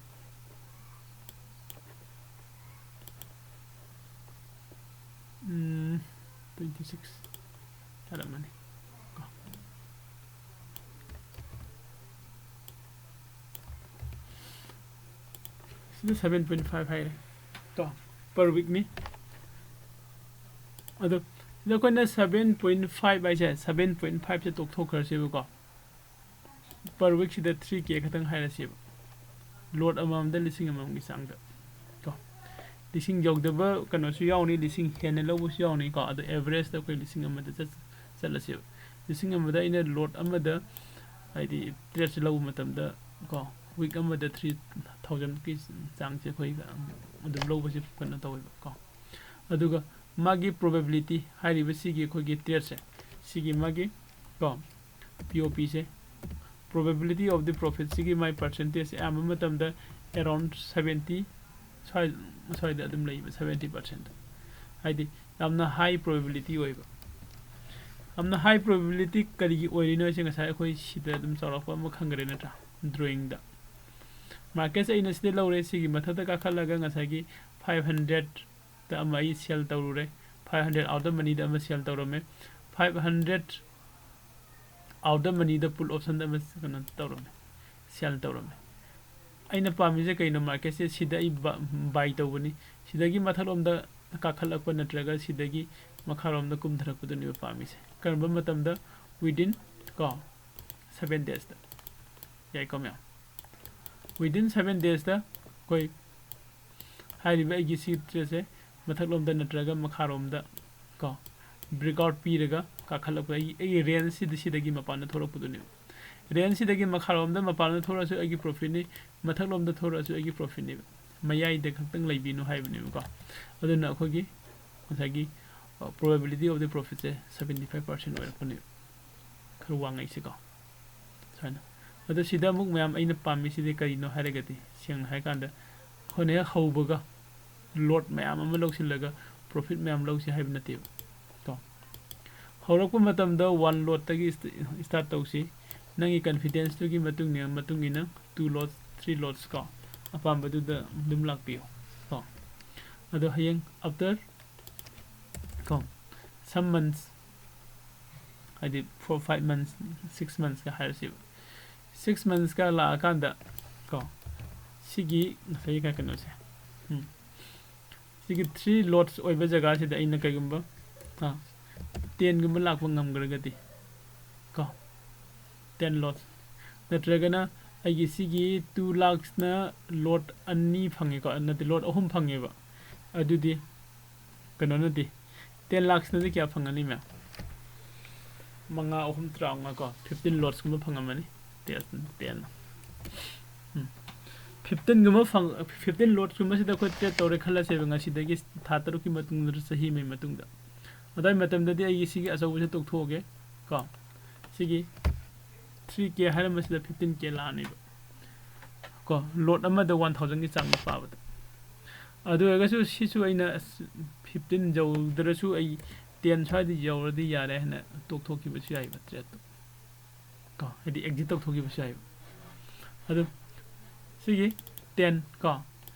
ꯎꯝ, ꯇ꯭ꯋꯦꯟꯇꯤ ꯁꯤꯛꯁ ꯇꯥꯔꯝꯃꯅꯤ ꯀꯣ꯫ ꯁꯤꯗ ꯁꯚꯦꯟ ꯄꯣꯏꯟ ꯐꯥꯏꯚ ꯍꯥꯏꯔꯦ ꯀꯣ, ꯄꯔ ꯋꯤꯛꯅꯤ꯫ ꯑꯗꯣ ꯁꯤꯗ ꯑꯩꯈꯣꯏꯅ ꯁꯚꯦꯟ ꯄꯣꯏꯟ ꯐꯥꯏꯚ ꯍꯥꯏꯁꯦ, ꯁꯚꯦꯟ ꯄꯣꯏꯟ ꯐꯥꯏꯚꯁꯦ ꯇꯣꯛꯊꯣꯛꯈ꯭ꯔꯁꯦꯕꯀꯣ꯫ ꯄꯔ ꯋꯤꯛꯁꯤꯗ ꯊ꯭ꯔꯤ ꯀꯦ ꯈꯛꯇꯪ ꯍꯥꯏꯔꯁꯦꯕ, ꯂꯣꯠ ꯑꯃꯃꯝꯗ ꯂꯤꯁꯤꯡ ꯑꯃꯃꯝꯒꯤ ꯆꯥꯡꯗ ꯀꯣ꯫ ꯂꯤꯁꯤꯡ ꯌꯧꯗꯕ ꯀꯩꯅꯣꯁꯨ ꯌꯥꯎꯅꯤ, ꯂꯤꯁꯤꯡ ꯍꯦꯟꯅ ꯂꯧꯕꯁꯨ ꯌꯥꯎꯅꯤꯀꯣ꯫ ꯑꯗꯣ ꯑꯦꯚꯔꯦꯖꯇ ꯑꯩꯈꯣꯏ ꯂꯤꯁꯤꯡ ꯑꯃꯗ ꯆꯠ-, ꯆꯠꯂꯁꯦꯕ꯫ ꯂꯤꯁꯤꯡ ꯑꯃꯗ ꯑꯩꯅ ꯂꯣꯠ ꯑꯃꯗ, ꯍꯥꯏꯗꯤ ꯇ꯭ꯔꯦꯠꯁꯦ ꯂꯧꯕ ꯃꯇꯝꯗ ꯀꯣ, ꯋꯤꯛ ꯑꯃꯗ ꯊ꯭ꯔꯤ ꯊꯥꯎꯖꯟꯒꯤ ꯆꯥꯡꯁꯦ ꯑꯩꯈꯣꯏ ꯑꯗꯨꯝ ꯂꯧꯕꯁꯦ ꯀꯩꯅꯣ ꯇꯧꯋꯦꯕ ꯀꯣ꯫ ꯑꯗꯨꯒ ꯃꯥꯒꯤ ꯄ꯭ꯔꯣꯕꯦꯕꯤꯂꯤꯇꯤ ꯍꯥꯏꯔꯤꯕ ꯁꯤꯒꯤ ꯑꯩꯈꯣꯏꯒꯤ ꯇ꯭ꯔꯦꯠꯁꯦ, ꯁꯤꯒꯤ ꯃꯥꯒꯤ ꯀꯣ, ꯄꯤ ꯑꯣ ꯄꯤꯁꯦ, probability of the profit ꯁꯤꯒꯤ ꯃꯥꯏ ꯄꯥꯔꯁꯦꯟꯇꯦꯖ ꯑꯌꯥꯝꯕ ꯃꯇꯝꯗ around seventy ꯁ꯭ꯋꯥꯏ-, ꯁ꯭ꯋꯥꯏꯗ ꯑꯗꯨꯝ ꯂꯩꯕ, seventy percent꯫ ꯍꯥꯏꯗꯤ ꯌꯥꯝꯅ ꯍꯥꯏ ꯄ꯭ꯔꯣꯕꯦꯕꯤꯂꯤꯇꯤ ꯑꯣꯏꯕ꯫ ꯌꯥꯝꯅ ꯍꯥꯏ ꯄ꯭ꯔꯣꯕꯦꯕꯤꯂꯤꯇꯤ ꯀꯔꯤꯒꯤ ꯑꯣꯏꯔꯤꯅꯣ ꯍꯥꯏꯁꯦ ꯉꯁꯥꯏ ꯑꯩꯈꯣꯏ ꯁꯤꯗ ꯑꯗꯨꯝ ꯆꯥꯎꯔꯥꯛꯄ ꯑꯃ ꯈꯪꯈ꯭ꯔꯦ ꯅꯠꯇ꯭ꯔꯥ? ꯗ꯭ꯔꯣꯌꯤꯡꯗ ꯃꯥꯔꯀꯦꯠꯁꯦ ꯑꯩꯅ ꯁꯤꯗ ꯂꯧꯔꯦ, ꯁꯤꯒꯤ ꯃꯊꯛꯇ ꯀꯥꯈꯠꯂꯒ ꯉꯁꯥꯏꯒꯤ ꯐꯥꯏꯚ ꯍꯟꯗ꯭ꯔꯦꯠ ꯗ ꯑꯃ ꯑꯩ ꯁꯦꯜ ꯇꯧꯔꯨꯔꯦ, ꯐꯥꯏꯚ ꯍꯟꯗ꯭ꯔꯦꯠ ꯑꯥꯎꯠ ꯑꯣꯐ ꯃꯅꯤꯗ ꯑꯃ ꯁꯦꯜ ꯇꯧꯔꯝꯃꯦ, ꯐꯥꯏꯚ ꯍꯟꯗ꯭ꯔꯦꯠ ꯑꯥꯎꯠ ꯑꯣꯐ ꯃꯅꯤꯗ ꯄꯨꯠ ꯑꯣꯞꯁꯟꯗ ꯑꯃ ꯀꯩꯅꯣ ꯇꯧꯔꯝꯃꯦ, ꯁꯦꯜ ꯇꯧꯔꯝꯃꯦ꯫ ꯑꯩꯅ ꯄꯥꯝꯃꯤꯁꯦ ꯀꯩꯅꯣ? ꯃꯥꯔꯀꯦꯠꯁꯦ ꯁꯤꯗ ꯑꯩ ꯕ-, ꯕꯥꯏ ꯇꯧꯕꯅꯤ, ꯁꯤꯗꯒꯤ ꯃꯊꯛꯂꯣꯝꯗ ꯀꯥꯈꯠꯂꯛꯄ ꯅꯠꯇ꯭ꯔꯒ ꯁꯤꯗꯒꯤ ꯃꯈꯥꯔꯣꯝꯗ ꯀꯨꯝꯊꯔꯛꯄꯗꯨꯅꯦꯕ ꯄꯥꯝꯃꯤꯁꯦ꯫ ꯀꯔꯝꯕ ꯃꯇꯝꯗ? Within ꯀꯣ, ꯁꯚꯦꯟ ꯗꯦꯖꯇ꯫ ꯌꯥꯏꯀꯣ ꯃꯌꯥꯝ? Within ꯁꯚꯦꯟ ꯗꯦꯖꯇ ꯑꯩꯈꯣꯏ ꯍꯥꯏꯔꯤꯕ ꯑꯩꯒꯤ ꯁꯤ ꯇ꯭ꯔꯦꯠꯁꯦ ꯃꯊꯛꯂꯣꯝꯗ ꯅꯠꯇ꯭ꯔꯒ ꯃꯈꯥꯔꯣꯝꯗ ꯀꯣ, ꯕ꯭ꯔꯦꯛꯑꯥꯎꯠ ꯄꯤꯔꯒ ꯀꯥꯈꯠꯂꯛꯄ, ꯑꯩꯒꯤ, ꯑꯩꯒꯤ ꯔꯦꯟꯖꯁꯤꯗ, ꯁꯤꯗꯒꯤ ꯃꯄꯥꯟꯗ ꯊꯣꯛꯂꯛꯄꯗꯨꯅꯦꯕ꯫ ꯔꯦꯟꯖꯁꯤꯗꯒꯤ ꯃꯈꯥꯔꯣꯝꯗ ꯃꯄꯥꯟꯗ ꯊꯣꯛꯂꯛꯑꯁꯨ ꯑꯩꯒꯤ ꯄ꯭ꯔꯣꯐꯤꯠꯅꯤ, ꯃꯊꯛꯂꯣꯝꯗ ꯊꯣꯛꯂꯛꯑꯁꯨ ꯑꯩꯒꯤ ꯄ꯭ꯔꯣꯐꯤꯠꯅꯦꯕ꯫ ꯃꯌꯥꯏꯗ ꯈꯛꯇꯪ ꯂꯩꯕꯤꯅꯨ ꯍꯥꯏꯕꯅꯦꯕꯀꯣ꯫ ꯑꯗꯨꯅ ꯑꯩꯈꯣꯏꯒꯤ ꯉꯁꯥꯏꯒꯤ probability of the profitꯁꯦ seventy five percent ꯑꯣꯏꯔꯛꯄꯅꯦꯕ, ꯈꯔ ꯋꯥꯡꯉꯛꯏꯁꯦꯀꯣ꯫ ꯁꯨꯃꯥꯏꯅ꯫ ꯑꯗꯣ ꯁꯤꯗ ꯑꯃꯨꯛ ꯃꯌꯥꯝ ꯑꯩꯅ ꯄꯥꯝꯃꯤꯁꯤꯗꯤ ꯀꯔꯤꯅꯣ ꯍꯥꯏꯔꯒꯗꯤ, ꯁꯦꯡꯅ ꯍꯥꯏꯔꯀꯥꯟꯗ ꯑꯩꯈꯣꯏꯅ ꯍꯦꯛ ꯍꯧꯕꯒ lot ꯃꯌꯥꯝ ꯑꯃ ꯂꯧꯁꯤꯜꯂꯒ profit ꯃꯌꯥꯝ ꯂꯧꯁꯤ ꯍꯥꯏꯕ ꯅꯠꯇꯦꯕ꯫ ꯀꯣ, ꯍꯧꯔꯛꯄ ꯃꯇꯝꯗ one lotꯇꯒꯤ start ꯇꯧꯁꯤ꯫ ꯅꯪꯒꯤ confidenceꯇꯨꯒꯤ ꯃꯇꯨꯡ ꯏꯟꯅ, ꯃꯇꯨꯡ ꯏꯟꯅ two lots, three lots ꯀꯣ, ꯑꯄꯥꯝꯕꯗꯨꯗ ꯑꯗꯨꯝ ꯂꯥꯛꯄꯤꯌꯨ꯫ ꯀꯣ, ꯑꯗꯣ ꯍꯌꯦꯡ after ꯀꯣ, some months, ꯍꯥꯏꯗꯤ four five months, six monthsꯀ ꯍꯥꯏꯔꯁꯦꯕ꯫ Six monthsꯀ ꯂꯥꯛꯑꯀꯥꯟꯗ ꯀꯣ, ꯁꯤꯒꯤ ꯉꯁꯥꯏꯒꯤ ꯀꯩꯅꯣꯁꯦ, ꯎꯝ, ꯁꯤꯒꯤ three lots ꯑꯣꯏꯕ ꯖꯒꯥꯁꯤꯗ ꯑꯩꯅ ꯀꯩꯒꯨꯝꯕ tenꯒꯨꯝꯕ ꯂꯥꯛꯄ ꯉꯝꯈ꯭ꯔꯒꯗꯤ ꯀꯣ, ten lots, ꯅꯠꯇ꯭ꯔꯒꯅ ꯑꯩꯒꯤ ꯁꯤꯒꯤ two lakhsꯅ lot ꯑꯅꯤ ꯐꯪꯉꯦꯀꯣ, ꯅꯠꯇꯦ, lot ꯑꯍꯨꯝ ꯐꯪꯉꯦꯕ, ꯑꯗꯨꯗꯤ ꯀꯩꯅꯣꯅꯗꯤ, ten lakhsꯅꯗꯤ ꯀꯌꯥ ꯐꯪꯒꯅꯤ ꯃꯌꯥꯝ? ꯃꯉꯥ ꯑꯍꯨꯝ ꯇꯔꯥꯃꯉꯥ ꯀꯣ, fifteen lotsꯀꯨꯝꯕ ꯐꯪꯉꯝꯃꯅꯤ꯫ Ten, ten꯫ ꯎꯝ꯫ Fifteenꯒꯨꯝꯕ ꯐꯪ-, fifteen lotsꯀꯨꯝꯕꯁꯤꯗ ꯑꯩꯈꯣꯏ trade ꯇꯧꯔꯦ ꯈꯜꯂꯁꯦꯕ, ꯉꯁꯤꯗꯒꯤ ꯊꯥ ꯇꯔꯨꯛꯀꯤ ꯃꯇꯨꯡꯗ, ꯆꯍꯤ ꯑꯃꯒꯤ ꯃꯇꯨꯡꯗ꯫ ꯑꯗꯨꯋꯥꯏ ꯃꯇꯝꯗꯗꯤ ꯑꯩꯒꯤ ꯁꯤꯒꯤ ꯑꯆꯧꯕꯁꯦ ꯇꯣꯛꯊꯣꯛꯑꯒꯦ ꯀꯣ꯫ ꯁꯤꯒꯤ three K ꯍꯥꯏꯔꯝꯕꯁꯤꯗ fifteen K ꯂꯥꯛꯑꯅꯦꯕ ꯀꯣ, lot ꯑꯃꯗ one thousandꯒꯤ ꯆꯥꯡꯗ ꯄꯥꯕꯗ꯫ ꯑꯗꯨ ꯑꯣꯏꯔꯒꯁꯨ ꯁꯤꯁꯨ ꯑꯩꯅ ꯑꯁ fifteen ꯌꯧꯗ꯭ꯔꯁꯨ ꯑꯩ ten ꯁ꯭ꯋꯥꯏꯗ ꯌꯧꯔꯗꯤ ꯌꯥꯔꯦ ꯍꯥꯏꯅ ꯇꯣꯛꯊꯣꯛꯈꯤꯕꯁꯨ ꯌꯥꯏꯕ tradeꯇꯣ ꯀꯣ, ꯍꯥꯏꯗꯤ exit ꯇꯧꯊꯣꯛꯈꯤꯕꯁꯨ ꯌꯥꯏꯕ꯫ ꯑꯗꯨ ꯁꯤꯒꯤ ten ꯀꯣ,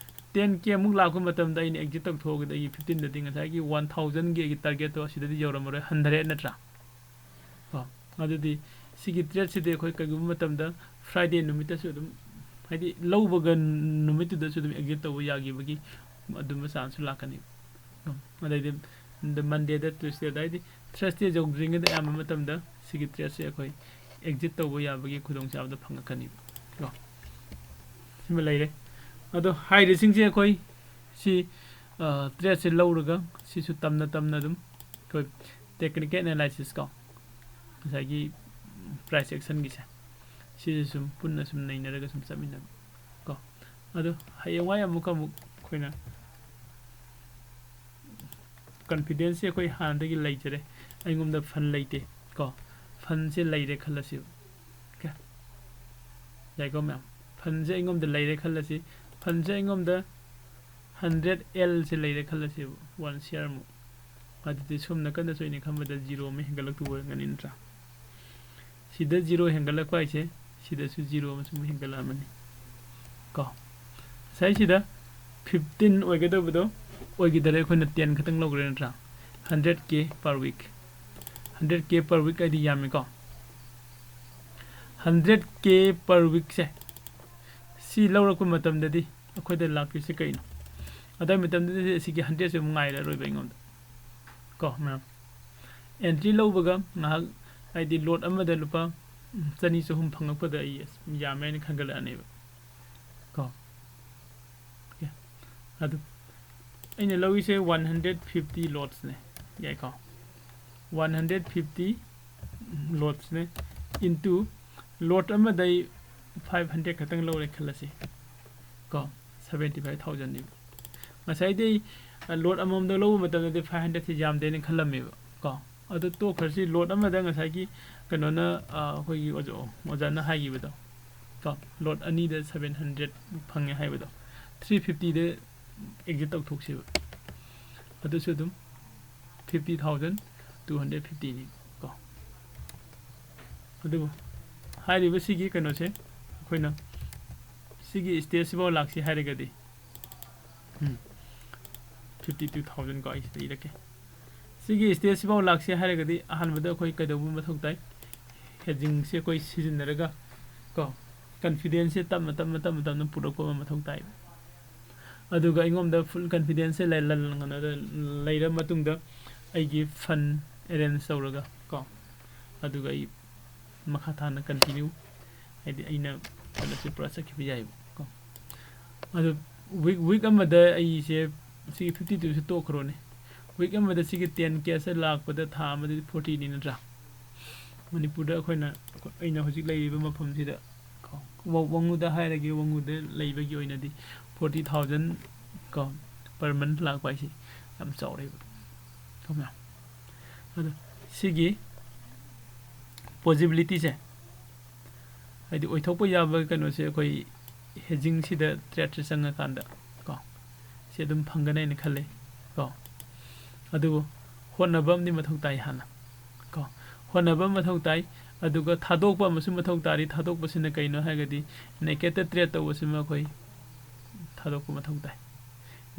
ten K ꯑꯃꯨꯛ ꯂꯥꯛꯄ ꯃꯇꯝꯗ ꯑꯩꯅ exit ꯇꯧꯊꯣꯛꯑꯒꯗꯤ ꯑꯩꯒꯤ fifteenꯗꯗꯤ ꯉꯁꯥꯏꯒꯤ one thousandꯒꯤ ꯑꯩꯒꯤ targetꯇꯣ ꯑꯁꯤꯗꯗꯤ ꯌꯧꯔꯝꯃꯔꯣꯏ, ꯍꯟꯊꯔꯦ ꯅꯠꯇ꯭ꯔꯥ? ꯀꯣ, ꯑꯗꯨꯗꯤ ꯁꯤꯒꯤ tradeꯁꯤꯗꯤ ꯑꯩꯈꯣꯏ ꯀꯩꯒꯨꯝꯕ ꯃꯇꯝꯗ Friday ꯅꯨꯃꯤꯠꯇꯁꯨ ꯑꯗꯨꯝ, ꯍꯥꯏꯗꯤ ꯂꯧꯕꯒ ꯅꯨꯃꯤꯠꯇꯨꯗꯁꯨ ꯑꯗꯨꯝ exit ꯇꯧꯕ ꯌꯥꯈꯤꯕꯒꯤ ꯑꯗꯨꯝꯕ chanceꯁꯨ ꯂꯥꯛꯀꯅꯤ꯫ ꯀꯣ, ꯑꯗꯩꯗꯤ Mondayꯗ, Tuesdayꯗ, ꯍꯥꯏꯗꯤ Thursday ꯌꯧꯗ꯭ꯔꯤꯉꯩꯗ ꯑꯌꯥꯝꯕ ꯃꯇꯝꯗ ꯁꯤꯒꯤ tradeꯁꯦ ꯑꯩꯈꯣꯏ exit ꯇꯧꯕ ꯌꯥꯕꯒꯤ ꯈꯨꯗꯣꯡꯆꯥꯕꯗꯣ ꯐꯪꯉꯛꯀꯅꯤꯕ꯫ ꯀꯣ, ꯁꯤꯃ ꯂꯩꯔꯦ꯫ ꯑꯗꯣ ꯍꯥꯏꯔꯤꯁꯤꯡꯁꯦ ꯑꯩꯈꯣꯏ ꯁꯤ, ꯑ, tradeꯁꯦ ꯂꯧꯔꯒ ꯁꯤꯁꯨ ꯇꯝꯅ ꯇꯝꯅ ꯑꯗꯨꯝ ꯑꯩꯈꯣꯏ technical analysis ꯀꯣ, ꯉꯁꯥꯏꯒꯤ price actionꯒꯤꯁꯦ, ꯁꯤꯁꯨ ꯁꯨꯝ ꯄꯨꯟꯅ ꯁꯨꯝ ꯅꯩꯅꯔꯒ ꯁꯨꯝ ꯆꯠꯃꯤꯟꯅꯕ ꯀꯣ꯫ ꯑꯗꯣ ꯍꯌꯦꯡꯋꯥꯏ ꯑꯃꯨꯛꯀ ꯑꯃꯨꯛ ꯑꯩꯈꯣꯏꯅ ꯀꯟꯐꯤꯗꯦꯟꯁꯁꯦ ꯑꯩꯈꯣꯏ ꯍꯥꯟꯅꯗꯒꯤ ꯂꯩꯖꯔꯦ꯫ ꯑꯩꯉꯣꯝꯗ ꯐꯟ ꯂꯩꯇꯦ ꯀꯣ, ꯐꯟꯁꯦ ꯂꯩꯔꯦ ꯈꯜꯂꯁꯤ꯫ ꯑꯣꯀꯦ, ꯌꯥꯏꯀꯣ ꯃꯌꯥꯝ? ꯐꯟꯁꯦ ꯑꯩꯉꯣꯝꯗ ꯂꯩꯔꯦ ꯈꯜꯂꯁꯤ꯫ ꯐꯟꯁꯦ ꯑꯩꯉꯣꯝꯗ ꯍꯟꯗ꯭ꯔꯦꯠ ꯑꯦꯜꯁꯦ ꯂꯩꯔꯦ ꯈꯜꯂꯁꯦꯕ, ꯋꯥꯟ ꯁꯤꯌꯥꯔꯃꯨꯛ꯫ ꯑꯗꯨꯗꯤ ꯁꯣꯝ ꯅꯥꯀꯟꯗꯁꯨ ꯑꯩꯅ ꯈꯟꯕꯗ ꯖꯤꯔꯣ ꯑꯃ ꯍꯦꯟꯒꯠꯂꯛꯇꯧꯕ ꯑꯣꯏꯔꯝꯒꯅꯤ, ꯅꯠꯇ꯭ꯔꯥ? ꯁꯤꯗ ꯖꯤꯔꯣ ꯍꯦꯟꯒꯠꯂꯛꯄ ꯍꯥꯏꯁꯦ, ꯁꯤꯗꯁꯨ ꯖꯤꯔꯣ ꯑꯃꯁꯨ ꯑꯃꯨꯛ ꯍꯦꯟꯒꯠꯂꯛꯑꯃꯅꯤ ꯀꯣ꯫ ꯉꯁꯥꯏ ꯁꯤꯗ ꯐꯤꯐꯇꯤꯟ ꯑꯣꯏꯒꯗꯧꯕꯗꯣ ꯑꯣꯏꯈꯤꯗꯔꯦ, ꯑꯩꯈꯣꯏꯅ ꯇꯦꯟ ꯈꯛꯇꯪ ꯂꯧꯈ꯭ꯔꯦ, ꯅꯠꯇ꯭ꯔꯥ? ꯍꯟꯗ꯭ꯔꯦꯠ ꯀꯦ ꯄꯔ ꯋꯤꯛ꯫ ꯍꯟꯗ꯭ꯔꯦꯠ ꯀꯦ ꯄꯔ ꯋꯤꯛ ꯍꯥꯏꯗꯤ ꯌꯥꯝꯃꯤꯀꯣ꯫ ꯍꯟꯗ꯭ꯔꯦꯠ ꯀꯦ ꯄꯔ ꯋꯤꯛꯁꯦ ꯁꯤ ꯂꯧꯔꯛꯄ ꯃꯇꯝꯗꯗꯤ ꯑꯩꯈꯣꯏꯗ ꯂꯥꯛꯇꯣꯏꯁꯦ ꯀꯩꯅꯣ? ꯑꯗꯨꯒꯤ ꯃꯇꯝꯗꯗꯤ ꯑꯁꯤꯒꯤ ꯍꯟꯗ꯭ꯔꯦꯠꯁꯦ ꯑꯃꯨꯛ ꯉꯥꯏꯔꯔꯣꯏꯕ ꯑꯩꯉꯣꯟꯗ ꯀꯣ, ꯃꯌꯥꯝ꯫ ꯑꯦꯟꯇ꯭ꯔꯤ ꯂꯧꯕꯒ ꯉꯥꯏꯍꯥꯛ, ꯍꯥꯏꯗꯤ ꯂꯣꯠ ꯑꯃꯗ ꯂꯨꯄꯥ, ꯎꯝ, ꯆꯅꯤ ꯆꯍꯨꯝ ꯐꯪꯉꯛꯄꯗ ꯑꯩ ꯑꯁ ꯌꯥꯝꯃꯦ ꯍꯥꯏꯅ ꯈꯟꯒꯠꯂꯛꯑꯅꯦꯕ ꯀꯣ꯫ ꯑꯣꯀꯦ, ꯑꯗꯨ ꯑꯩꯅ ꯂꯧꯔꯤꯁꯦ ꯋꯥꯟ ꯍꯟꯗ꯭ꯔꯦꯠ ꯐꯤꯐꯇꯤ ꯂꯣꯠꯁꯅꯦ, ꯌꯥꯏꯀꯣ? ꯋꯥꯟ ꯍꯟꯗ꯭ꯔꯦꯠ ꯐꯤꯐꯇꯤ ꯂꯣꯠꯁꯅꯦ, ꯏꯟꯇꯨ ꯂꯣꯠ ꯑꯃꯗ ꯑꯩ ꯐꯥꯏꯚ ꯍꯟꯗ꯭ꯔꯦꯠ ꯈꯛꯇꯪ ꯂꯧꯔꯦ ꯈꯜꯂꯁꯤ ꯀꯣ, ꯁꯕꯦꯟꯇꯤ ꯐꯥꯏꯚ ꯊꯥꯎꯖꯟꯅꯦꯕ꯫ ꯉꯁꯥꯏꯗꯤ ꯑꯩ, ꯑ, ꯂꯣꯠ ꯑꯃꯃꯝꯗ ꯂꯧꯕ ꯃꯇꯝꯗꯗꯤ ꯐꯥꯏꯚ ꯍꯟꯗ꯭ꯔꯦꯠꯁꯦ ꯌꯥꯝꯗꯦꯅ ꯈꯜꯂꯝꯃꯦꯕ ꯀꯣ꯫ ꯑꯗꯨ ꯇꯣꯛꯈ꯭ꯔꯁꯤ꯫ ꯂꯣꯠ ꯑꯃꯗ ꯉꯁꯥꯏꯒꯤ ꯀꯩꯅꯣꯅ, ꯑ, ꯑꯩꯈꯣꯏꯒꯤ ꯑꯣꯖꯥ, ꯑꯣꯖꯥꯅ ꯍꯥꯏꯈꯤꯕꯗꯣ ꯀꯣ, ꯂꯣꯠ ꯑꯅꯤꯗ ꯁꯕꯦꯟ ꯍꯟꯗ꯭ꯔꯦꯠ ꯐꯪꯉꯦ ꯍꯥꯏꯕꯗꯣ, ꯊ꯭ꯔꯤ ꯐꯤꯐꯇꯤꯗ ꯑꯦꯛꯖꯤꯠ ꯇꯧꯊꯣꯛꯁꯦꯕ꯫ ꯑꯗꯨꯁꯨ ꯑꯗꯨꯝ ꯐꯤꯐꯇꯤ ꯊꯥꯎꯖꯟ ꯇꯨ ꯍꯟꯗ꯭ꯔꯦꯠ ꯐꯤꯐꯇꯤꯅꯤ ꯀꯣ꯫ ꯑꯗꯨꯕꯨ ꯍꯥꯏꯔꯤꯕ ꯁꯤꯒꯤ ꯀꯩꯅꯣꯁꯦ, ꯑꯩꯈꯣꯏꯅ ꯁꯤꯒꯤ ꯁ꯭ꯇꯦꯖꯁꯤꯐꯥꯎ ꯂꯥꯛꯁꯤ ꯍꯥꯏꯔꯒꯗꯤ, ꯎꯝ, ꯐꯤꯐꯇꯤ ꯇꯨ ꯊꯥꯎꯖꯟ ꯀꯣ, ꯑꯩ ꯁꯤꯗ ꯏꯔꯛꯀꯦ꯫ ꯁꯤꯒꯤ ꯁ꯭ꯇꯦꯖꯁꯤꯐꯥꯎ ꯂꯥꯛꯁꯤ ꯍꯥꯏꯔꯒꯗꯤ ꯑꯍꯥꯟꯕꯗ ꯑꯩꯈꯣꯏ ꯀꯩꯗꯧꯕ ꯃꯊꯧ ꯇꯥꯏ? ꯍꯦꯖꯤꯡꯁꯦ ꯑꯩꯈꯣꯏ ꯁꯤꯖꯤꯟꯅꯔꯒ ꯀꯣ, ꯀꯟꯐꯤꯗꯦꯟꯁꯁꯦ ꯇꯞꯅ, ꯇꯞꯅ, ꯇꯞꯅ, ꯇꯞꯅ ꯄꯨꯔꯛꯄ ꯑꯃ ꯃꯊꯧ ꯇꯥꯏ꯫ ꯑꯗꯨꯒ ꯑꯩꯉꯣꯟꯗ ꯐꯨꯜ ꯀꯟꯐꯤꯗꯦꯟꯁꯁꯦ ꯂꯩ-, ꯂꯩ-, ꯂꯩꯔ ꯃꯇꯨꯡꯗ ꯑꯩꯒꯤ ꯐꯟ ꯑꯦꯔꯦꯟꯖ ꯇꯧꯔꯒ ꯀꯣ, ꯑꯗꯨꯒ ꯑꯩ ꯃꯈꯥ ꯇꯥꯅ ꯀꯟꯇꯤꯅ꯭ꯌꯨ, ꯍꯥꯏꯗꯤ ꯑꯩꯅ ꯀꯩꯅꯣꯁꯦ ꯄꯨꯔꯥ ꯆꯠꯈꯤꯕ ꯌꯥꯏꯕ ꯀꯣ꯫ ꯑꯗꯨ ꯋꯤꯛ, ꯋꯤꯛ ꯑꯃꯗ ꯑꯩꯁꯦ ꯁꯤꯒꯤ ꯐꯤꯐꯇꯤ ꯇꯨꯁꯦ ꯇꯣꯛꯈ꯭ꯔꯣꯅꯦ꯫ ꯋꯤꯛ ꯑꯃꯗ ꯁꯤꯒꯤ ꯇꯦꯟ ꯀꯦꯁꯦ ꯂꯥꯛꯄꯗ ꯊꯥ ꯑꯃꯗꯗꯤ ꯐꯣꯔꯇꯤꯅꯤ, ꯅꯠꯇ꯭ꯔꯥ? ꯃꯅꯤꯄꯨꯔꯗ ꯑꯩꯈꯣꯏꯅ, ꯑꯩꯅ ꯍꯧꯖꯤꯛ ꯂꯩꯔꯤꯕ ꯃꯐꯝꯁꯤꯗ ꯀꯣ, ꯋꯥ-, ꯋꯥꯉꯨꯗ ꯍꯥꯏꯔꯒꯦ, ꯋꯥꯉꯨꯗ ꯂꯩꯕꯒꯤ ꯑꯣꯏꯅꯗꯤ ꯐꯣꯔꯇꯤ ꯊꯥꯎꯖꯟ ꯀꯣ, ꯄꯔ ꯃꯟꯊ ꯂꯥꯛꯄ ꯍꯥꯏꯁꯦ ꯌꯥꯝ ꯆꯥꯎꯔꯦꯕ꯫ ꯑꯗꯣ ꯁꯤꯒꯤ possibility ꯁꯦ, ꯍꯥꯏꯗꯤ ꯑꯣꯏꯊꯣꯛꯄ ꯌꯥꯕ ꯀꯩꯅꯣꯁꯦ, ꯑꯩꯈꯣꯏ hedging ꯁꯤꯗ trade ꯁꯦ ꯆꯪꯉꯀꯥꯟꯗ ꯀꯣ, ꯁꯤ ꯑꯗꯨꯝ ꯐꯪꯒꯅꯤ ꯍꯥꯏꯅ ꯈꯜꯂꯤ ꯀꯣ꯫ ꯑꯗꯨꯕꯨ ꯍꯣꯠꯅꯕ ꯑꯃꯗꯤ ꯃꯊꯧ ꯇꯥꯏ ꯍꯥꯟꯅ ꯀꯣ, ꯍꯣꯠꯅꯕ ꯑꯃ ꯃꯊꯧ ꯇꯥꯏ꯫ ꯑꯗꯨꯒ ꯊꯥꯗꯣꯛꯄ ꯑꯃꯁꯨ ꯃꯊꯧ ꯇꯥꯔꯤ꯫ ꯊꯥꯗꯣꯛꯄꯁꯤꯅ ꯀꯩꯅꯣ ꯍꯥꯏꯔꯒꯗꯤ, naked ꯇ trade ꯇꯧꯕꯁꯤꯃ ꯑꯩꯈꯣꯏ ꯊꯥꯗꯣꯛꯄ ꯃꯊꯧ ꯇꯥꯏ꯫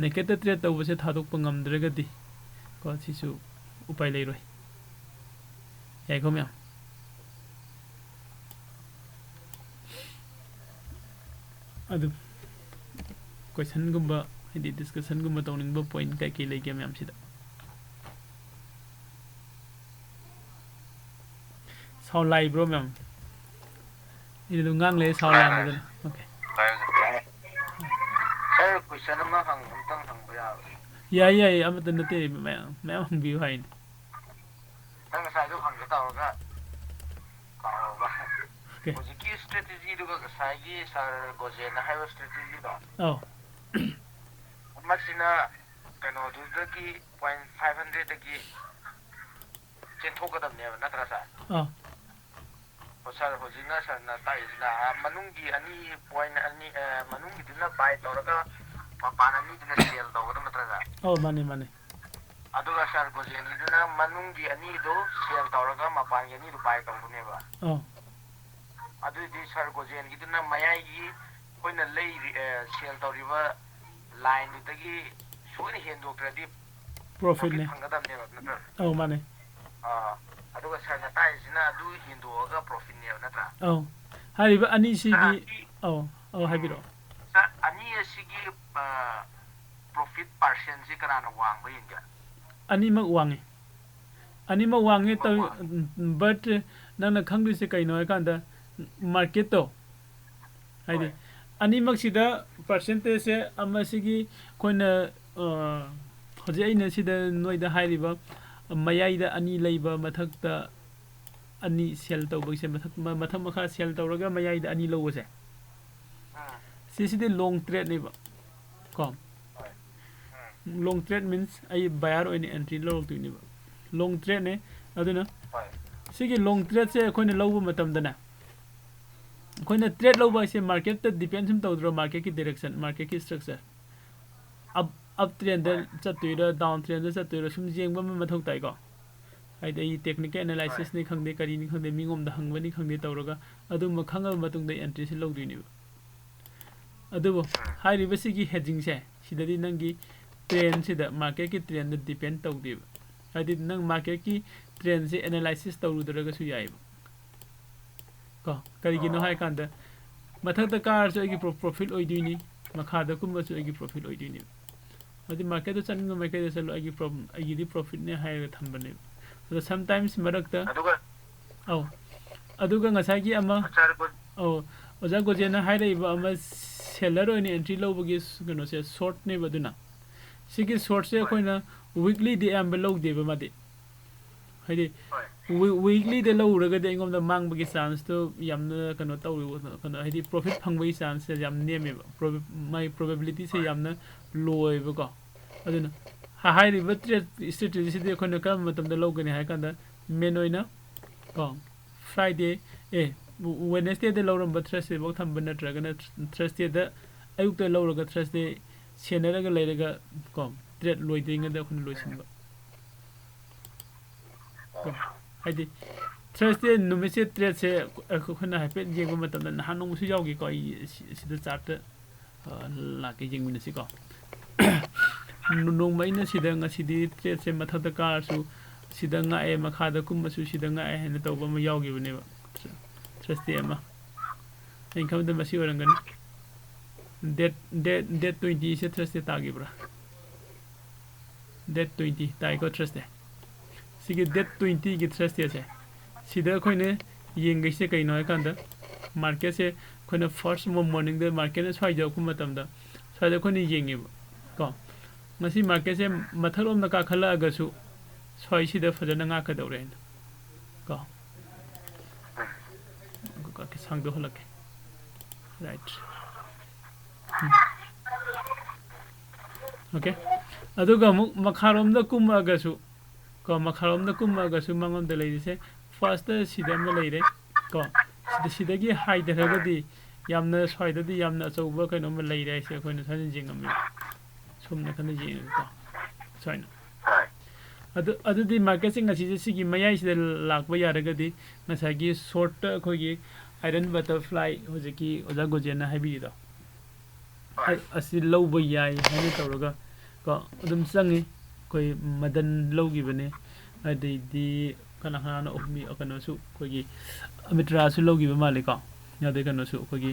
Naked ꯇ trade ꯇꯧꯕꯁꯦ ꯊꯥꯗꯣꯛꯄ ꯉꯝꯗ꯭ꯔꯒꯗꯤ ꯀꯣ, ꯁꯤꯁꯨ ꯎꯄꯥꯏ ꯂꯩꯔꯣꯏ꯫ ꯌꯥꯏꯀꯣ ꯃꯌꯥꯝ? ꯑꯗꯨ question ꯒꯨꯝꯕ, ꯍꯥꯏꯗꯤ discussion ꯒꯨꯝꯕ ꯇꯧꯅꯤꯡꯕ point ꯀꯩꯀꯩ ꯂꯩꯒꯦ ꯃꯌꯥꯝꯁꯤꯗ? Sound ꯂꯥꯛꯏꯕ꯭ꯔꯣ ꯃꯌꯥꯝ? ꯑꯩꯗꯤ ꯑꯗꯨꯝ ꯉꯥꯡ ꯂꯩ, sound ꯂꯥꯛꯑꯝꯃꯒꯅ꯫ Okay. Sir, question ꯑꯃ ꯍꯪ-, ꯑꯝꯇꯪ ꯍꯪꯕ ꯌꯥꯕ꯭ꯔꯥ? ꯌꯥꯏ, ꯌꯥꯏ, ꯑꯃꯠꯇ ꯅꯠꯇꯦ, ꯃꯌꯥꯝ, ꯃꯌꯥꯝ ꯍꯪꯕꯤꯌꯨ ꯍꯥꯏꯅꯤ꯫ ꯅꯪ ꯉꯁꯥꯏꯗꯣ ꯍꯪꯒꯦ ꯇꯧꯔꯒ ꯀꯥꯎꯔꯕ? Okay. ꯍꯧꯖꯤꯛꯀꯤ strategy ꯗꯨꯒ ꯉꯁꯥꯏꯒꯤ Sir ꯒꯣꯖꯦꯟꯅ ꯍꯥꯏꯕ strategy ꯗꯣ, ꯑꯧ꯫ ꯑꯃꯁꯤꯅ ꯀꯩꯅꯣꯗꯨꯗꯒꯤ point five hundred ꯗꯒꯤ ꯆꯦꯟꯊꯣꯛꯀꯗꯕꯅꯦꯕ, ꯅꯠꯇ꯭ꯔꯥ sir? ꯑꯧ꯫ ꯑꯣ, sir, ꯍꯧꯖꯤꯛꯅ sir ꯅ ꯇꯥꯛꯏꯁꯤꯅ, ꯑꯥ, ꯃꯅꯨꯡꯒꯤ ꯑꯅꯤ point ꯑꯅꯤ, ꯑꯥ, ꯃꯅꯨꯡꯒꯤꯗꯨꯅ buy ꯇꯧꯔꯒ ꯃꯄꯥꯟ ꯑꯅꯤꯗꯨꯅ sell ꯇꯧꯒꯗꯕ ꯅꯠꯇ꯭ꯔꯥ sir? ꯑꯧ, ꯃꯥꯅꯦ, ꯃꯥꯅꯦ꯫ ꯑꯗꯨꯒ sir ꯒꯣꯖꯦꯟꯒꯤꯗꯨꯅ ꯃꯅꯨꯡꯒꯤ ꯑꯅꯤꯗꯨ sell ꯇꯧꯔꯒ ꯃꯄꯥꯟꯒꯤ ꯑꯅꯤꯗꯨ buy ꯇꯧꯗꯣꯏꯅꯦꯕ꯫ ꯑꯧ꯫ ꯑꯗꯨꯏꯗꯤ sir ꯒꯣꯖꯦꯟꯒꯤꯗꯨꯅ ꯃꯌꯥꯏꯒꯤ ꯑꯩꯈꯣꯏꯅ ꯂꯩꯔꯤ, ꯑꯦ, sell ꯇꯧꯔꯤꯕ line ꯗꯨꯗꯒꯤ ꯁꯣꯏꯅ ꯍꯦꯟꯗꯣꯛꯇ꯭ꯔꯗꯤ profit ꯅꯦ꯫ Profit ꯐꯪꯒꯗꯕꯅꯦꯕ, ꯅꯠꯇ꯭ꯔꯥ? ꯑꯧ, ꯃꯥꯅꯦ꯫ ꯑꯥ, ꯑꯗꯨꯒ sir ꯅ ꯇꯥꯛꯏꯁꯤꯅ ꯑꯗꯨ ꯍꯦꯟꯗꯣꯛꯑꯒ profit ꯅꯦꯕ, ꯅꯠꯇ꯭ꯔꯥ? ꯑꯧ꯫ ꯍꯥꯏꯔꯤꯕ ꯑꯅꯤꯁꯤꯒꯤ, sir, ꯑꯧ, ꯑꯧ, ꯍꯥꯏꯕꯤꯔꯛꯑꯣ꯫ Sir, ꯑꯅꯤ ꯑꯁꯤꯒꯤ, ꯑ, profit percent ꯁꯤ ꯀꯅꯥꯅ ꯋꯥꯡꯕ ꯍꯦꯟꯒꯦ? ꯑꯅꯤꯃꯛ ꯋꯥꯡꯉꯤ꯫ ꯑꯅꯤꯃꯛ ꯋꯥꯡꯉꯤ ꯑꯅꯤꯃꯛ ꯇꯧ-, ꯋꯥꯡꯉꯤ꯫ But ꯅꯪꯅ ꯈꯪꯗꯣꯏꯁꯦ ꯀꯩꯅꯣ ꯍꯥꯏꯀꯥꯟꯗ, market ꯇꯣ, ꯍꯥꯏꯗꯤ, ꯍꯣꯏ꯫ ꯑꯅꯤꯃꯛꯁꯤꯗ percentage ꯁꯦ, ꯑꯃꯁꯤꯒꯤ ꯑꯩꯈꯣꯏꯅ, ꯑ, ꯍꯧꯖꯤꯛ ꯑꯩꯅ ꯁꯤꯗ ꯅꯣꯏꯗ ꯍꯥꯏꯔꯤꯕ, ꯃꯌꯥꯏꯗ ꯑꯅꯤ ꯂꯩꯕ, ꯃꯊꯛꯇ ꯑꯅꯤ sell ꯇꯧꯕꯒꯤꯁꯦ, ꯃꯊꯛ, ꯃ-, ꯃꯊꯛ ꯃꯈꯥ sell ꯇꯧꯔꯒ ꯃꯌꯥꯏꯗ ꯑꯅꯤ ꯂꯧꯕꯁꯦ, ꯎꯝ꯫ ꯁꯤꯁꯤꯗꯤ long trade ꯅꯦꯕ ꯀꯣ꯫ ꯍꯣꯏ꯫ ꯎꯝ꯫ Long trade means ꯑꯩ buyer ꯑꯣꯏꯅ entry ꯂꯧꯔꯛꯇꯣꯏꯅꯦꯕ꯫ Long tradeꯅꯦ꯫ ꯑꯗꯨꯅ ꯁꯤꯒꯤ long tradeꯁꯦ ꯑꯩꯈꯣꯏꯅ ꯂꯧꯕ ꯃꯇꯝꯗꯅꯦ, ꯑꯩꯈꯣꯏꯅ trade ꯂꯧꯕ ꯍꯥꯏꯁꯦ marketꯇ depend ꯁꯨꯝ ꯇꯧꯗ꯭ꯔꯣ? Marketꯀꯤ direction, marketꯀꯤ structure, up, up trendꯗ ꯆꯠꯇꯣꯏꯔꯥ, down trendꯗ ꯆꯠꯇꯣꯏꯔꯥ, ꯁꯨꯝ ꯌꯦꯡꯕ ꯑꯃ ꯃꯊꯧ ꯇꯥꯏꯀꯣ꯫ ꯍꯥꯏꯗꯤ ꯑꯩ technical analysisꯅꯤ ꯈꯪꯗꯦ, ꯀꯔꯤꯅꯤ ꯈꯪꯗꯦ, ꯃꯤꯉꯣꯝꯗ ꯍꯪꯕꯅꯤ ꯈꯪꯗꯦ ꯇꯧꯔꯒ ꯑꯗꯨꯝꯕ ꯈꯪꯉꯕ ꯃꯇꯨꯡꯗ entryꯁꯦ ꯂꯧꯗꯣꯏꯅꯦꯕ꯫ ꯑꯗꯨꯕꯨ ꯍꯥꯏꯔꯤꯕ ꯁꯤꯒꯤ hedgingꯁꯦ, ꯁꯤꯗꯗꯤ ꯅꯪꯒꯤ trendꯁꯤꯗ, marketꯀꯤ trendꯗ depend ꯇꯧꯗꯦꯕ꯫ ꯍꯥꯏꯗꯤ ꯅꯪ marketꯀꯤ trendꯁꯦ analysis ꯇꯧꯔꯨꯗ꯭ꯔꯒꯁꯨ ꯌꯥꯏꯑꯕ꯫ ꯀꯣ, ꯀꯔꯤꯒꯤꯅꯣ ꯍꯥꯏ ꯀꯥꯟꯗ ꯃꯊꯛꯇ ꯀꯥꯔꯁꯨ ꯑꯩꯒꯤ pro-, profit ꯑꯣꯏꯗꯣꯏꯅꯤ, ꯃꯈꯥꯗ ꯀꯨꯝꯃꯁꯨ ꯑꯩꯒꯤ profit ꯑꯣꯏꯗꯣꯏꯅꯤ꯫ ꯍꯥꯏꯗꯤ marketꯇ ꯆꯠꯅꯤꯡꯕ ꯃꯥꯏꯀꯩꯗ ꯆꯠꯂꯣ, ꯑꯩꯒꯤ pro-, ꯑꯩꯒꯤꯗꯤ profitꯅꯦ ꯍꯥꯏꯔꯒ ꯊꯝꯕꯅꯦꯕ꯫ ꯑꯗꯣ sometimes ꯃꯔꯛꯇ ꯑꯗꯨꯒ ꯑꯧ꯫ ꯑꯗꯨꯒ ꯉꯁꯥꯏꯒꯤ ꯑꯃ, ꯑꯆꯥꯔ ꯀꯣꯟ- ꯑꯧ, ꯑꯣꯖꯥ ꯒꯣꯖꯦꯟꯅ ꯍꯥꯏꯔꯛꯏꯕ ꯑꯃ seller ꯑꯣꯏꯅ entry ꯂꯧꯕꯒꯤ ꯀꯩꯅꯣꯁꯦ shortꯅꯦꯕ꯫ ꯑꯗꯨꯅ ꯁꯤꯒꯤ shortꯁꯦ ꯑꯩꯈꯣꯏꯅ weeklyꯗꯤ ꯑꯌꯥꯝꯕ ꯂꯧꯗꯦꯕ ꯃꯥꯗꯤ꯫ ꯍꯥꯏꯗꯤ ꯍꯣꯏ꯫ ꯋꯤ-, weeklyꯗ ꯂꯧꯔꯒꯗꯤ ꯑꯩꯉꯣꯟꯗ ꯃꯥꯡꯕꯒꯤ chanceꯇꯣ ꯌꯥꯝꯅ ꯀꯩꯅꯣ ꯇꯧꯋꯦꯕ, ꯀꯩꯅꯣ ꯍꯥꯏꯗꯤ profit ꯐꯪꯕꯒꯤ chanceꯁꯦ ꯌꯥꯝ ꯅꯦꯝꯃꯦꯕ꯫ Proba-, ꯃꯥꯒꯤ probabilityꯁꯦ ꯍꯣꯏ꯫ ꯌꯥꯝꯅ low ꯑꯣꯏꯕꯀꯣ꯫ ꯑꯗꯨꯅ ꯍꯥ-, ꯍꯥꯏꯔꯤꯕ trade strategyꯁꯤꯗꯤ ꯑꯩꯈꯣꯏꯅ ꯀꯔꯝꯕ ꯃꯇꯝꯗ ꯂꯧꯒꯅꯤ ꯍꯥꯏ ꯀꯥꯟꯗ main ꯑꯣꯏꯅ ꯀꯣ, Friday, ꯑꯦ, Wednesdayꯗ ꯂꯧꯔꯝꯕ Thursdayꯐꯥꯎ ꯊꯝꯕ ꯅꯠꯇ꯭ꯔꯒꯅ Thursdayꯗ ꯑꯌꯨꯛꯇ ꯂꯧꯔꯒ Thursday ꯁꯦꯟꯅꯔꯒ ꯂꯩꯔꯒ ꯀꯣ, trade ꯂꯣꯏꯗ꯭ꯔꯤꯉꯩꯗ ꯑꯩꯈꯣꯏꯅ ꯂꯣꯏꯁꯤꯟꯕ꯫ ꯀꯣ, ꯍꯥꯏꯗꯤ Thursday ꯅꯨꯃꯤꯠꯁꯦ tradeꯁꯦ ꯑꯩꯈꯣꯏꯅ ꯍꯥꯏꯐꯦꯠ ꯌꯦꯡꯕ ꯃꯇꯝꯗ ꯅꯍꯥꯟ ꯅꯣꯡꯃꯁꯨ ꯌꯥꯎꯈꯤꯀꯣ, ꯑꯩ ꯁꯤ-, ꯁꯤꯗ chartꯇ, ꯑ, ꯂꯥꯛꯀꯦ, ꯌꯦꯡꯃꯤꯟꯅꯁꯤꯀꯣ꯫ ꯅꯣ-, ꯅꯣꯡꯃ ꯑꯩꯅ ꯁꯤꯗ ꯉꯁꯤꯗꯤ tradeꯁꯦ ꯃꯊꯛꯇ ꯀꯥꯔꯁꯨ ꯁꯤꯗ ꯉꯥꯛꯑꯦ, ꯃꯈꯥꯗ ꯀꯨꯝꯃꯁꯨ ꯁꯤꯗ ꯉꯥꯛꯑꯦ ꯍꯥꯏꯅ ꯇꯧꯕ ꯑꯃ ꯌꯥꯎꯈꯤꯕꯅꯦꯕ꯫ Thursday ꯑꯃ꯫ ꯑꯩꯅ ꯈꯟꯕꯗ ꯃꯁꯤ ꯑꯣꯏꯔꯝꯒꯅꯤ꯫ Date, date, date twentyꯁꯦ Thursday ꯇꯥꯈꯤꯕ꯭ꯔꯥ? Date twenty ꯇꯥꯏꯀꯣ, Thursday꯫ ꯁꯤꯒꯤ date twentyꯒꯤ Thursdayꯁꯦ, ꯁꯤꯗ ꯑꯩꯈꯣꯏꯅ ꯌꯦꯡꯒꯩꯁꯦ ꯀꯩꯅꯣ ꯍꯥꯏ ꯀꯥꯟꯗ, marketꯁꯦ ꯑꯩꯈꯣꯏꯅ first mo-, morningꯗ marketꯅ ꯁ꯭ꯋꯥꯏ ꯌꯧꯔꯛꯄ ꯃꯇꯝꯗ, ꯁ꯭ꯋꯥꯏꯗ ꯑꯩꯈꯣꯏꯅ ꯌꯦꯡꯉꯦꯕ ꯀꯣ꯫ ꯉꯁꯤ marketꯁꯦ ꯃꯊꯛꯂꯣꯝꯗ ꯀꯥꯈꯠꯂꯛꯑꯒꯁꯨ ꯁ꯭ꯋꯥꯏꯁꯤꯗ ꯐꯖꯅ ꯉꯥꯛꯀꯗꯧꯔꯦ ꯍꯥꯏꯅ ꯀꯣ꯫ ꯁꯥꯡꯗꯣꯛꯍꯜꯂꯛꯀꯦ꯫ Right꯫ ꯎꯝ꯫ OK꯫ ꯑꯗꯨꯒ ꯑꯃꯨꯛ ꯃꯈꯥꯔꯣꯝꯗ ꯀꯨꯝꯃꯛꯑꯒꯁꯨ, ꯀꯣ, ꯃꯈꯥꯔꯣꯝꯗ ꯀꯨꯝꯃꯛꯑꯒꯁꯨ ꯃꯉꯣꯟꯗ ꯂꯩꯔꯤꯁꯦ, ꯐꯥꯔꯁꯇ ꯁꯤꯗ ꯑꯃ ꯂꯩꯔꯦ, ꯀꯣ, ꯁꯤꯗ, ꯁꯤꯗꯒꯤ ꯍꯥꯏꯊꯔꯒꯗꯤ, ꯌꯥꯝꯅ ꯁ꯭ꯋꯥꯏꯗꯗꯤ ꯌꯥꯝꯅ ꯑꯆꯧꯕ ꯀꯩꯅꯣꯝꯃ ꯂꯩꯔꯦ ꯍꯥꯏꯁꯦ ꯑꯩꯈꯣꯏꯅ ꯁꯨꯃꯥꯏꯅ ꯌꯦꯡꯉꯝꯃꯦꯕ, ꯁꯣꯝ ꯅꯥꯀꯟꯗ ꯌꯦꯡꯉꯒꯀꯣ, ꯁꯨꯃꯥꯏꯅ꯫ ꯑꯗꯨ, ꯑꯗꯨꯗꯤ ꯃꯥꯔꯀꯦꯠꯁꯦ ꯉꯁꯤꯁꯦ ꯁꯤꯒꯤ ꯃꯌꯥꯏꯁꯤꯗ ꯂꯥꯛꯄ ꯌꯥꯔꯒꯗꯤ, ꯉꯁꯥꯏꯒꯤ ꯁꯣꯔꯠꯇ ꯑꯩꯈꯣꯏꯒꯤ ꯑꯥꯏꯔꯟ ꯕꯇꯔꯐ꯭ꯂꯥꯏ, ꯍꯧꯖꯤꯛꯀꯤ ꯑꯣꯖꯥ ꯒꯣꯖꯦꯟꯅ ꯍꯥꯏꯕꯤꯔꯤꯗꯣ, ꯑ-, ꯑꯁꯤ ꯂꯧꯕ ꯌꯥꯏ ꯍꯥꯏꯅ ꯇꯧꯔꯒ, ꯀꯣ, ꯑꯗꯨꯝ ꯆꯪꯉꯤ꯫ ꯑꯩꯈꯣꯏ ꯃꯗꯟ ꯂꯧꯈꯤꯕꯅꯦ, ꯑꯗꯩꯗꯤ ꯀꯅꯥ ꯀꯅꯥꯅꯣ ꯑꯍꯨꯝ, ꯀꯩꯅꯣꯁꯨ, ꯑꯩꯈꯣꯏꯒꯤ ꯑꯃꯤꯇ꯭ꯔꯥꯁꯨ ꯂꯧꯈꯤꯕ ꯃꯥꯜꯂꯦꯀꯣ, ꯑꯗꯩ ꯀꯩꯅꯣꯁꯨ, ꯑꯩꯈꯣꯏꯒꯤ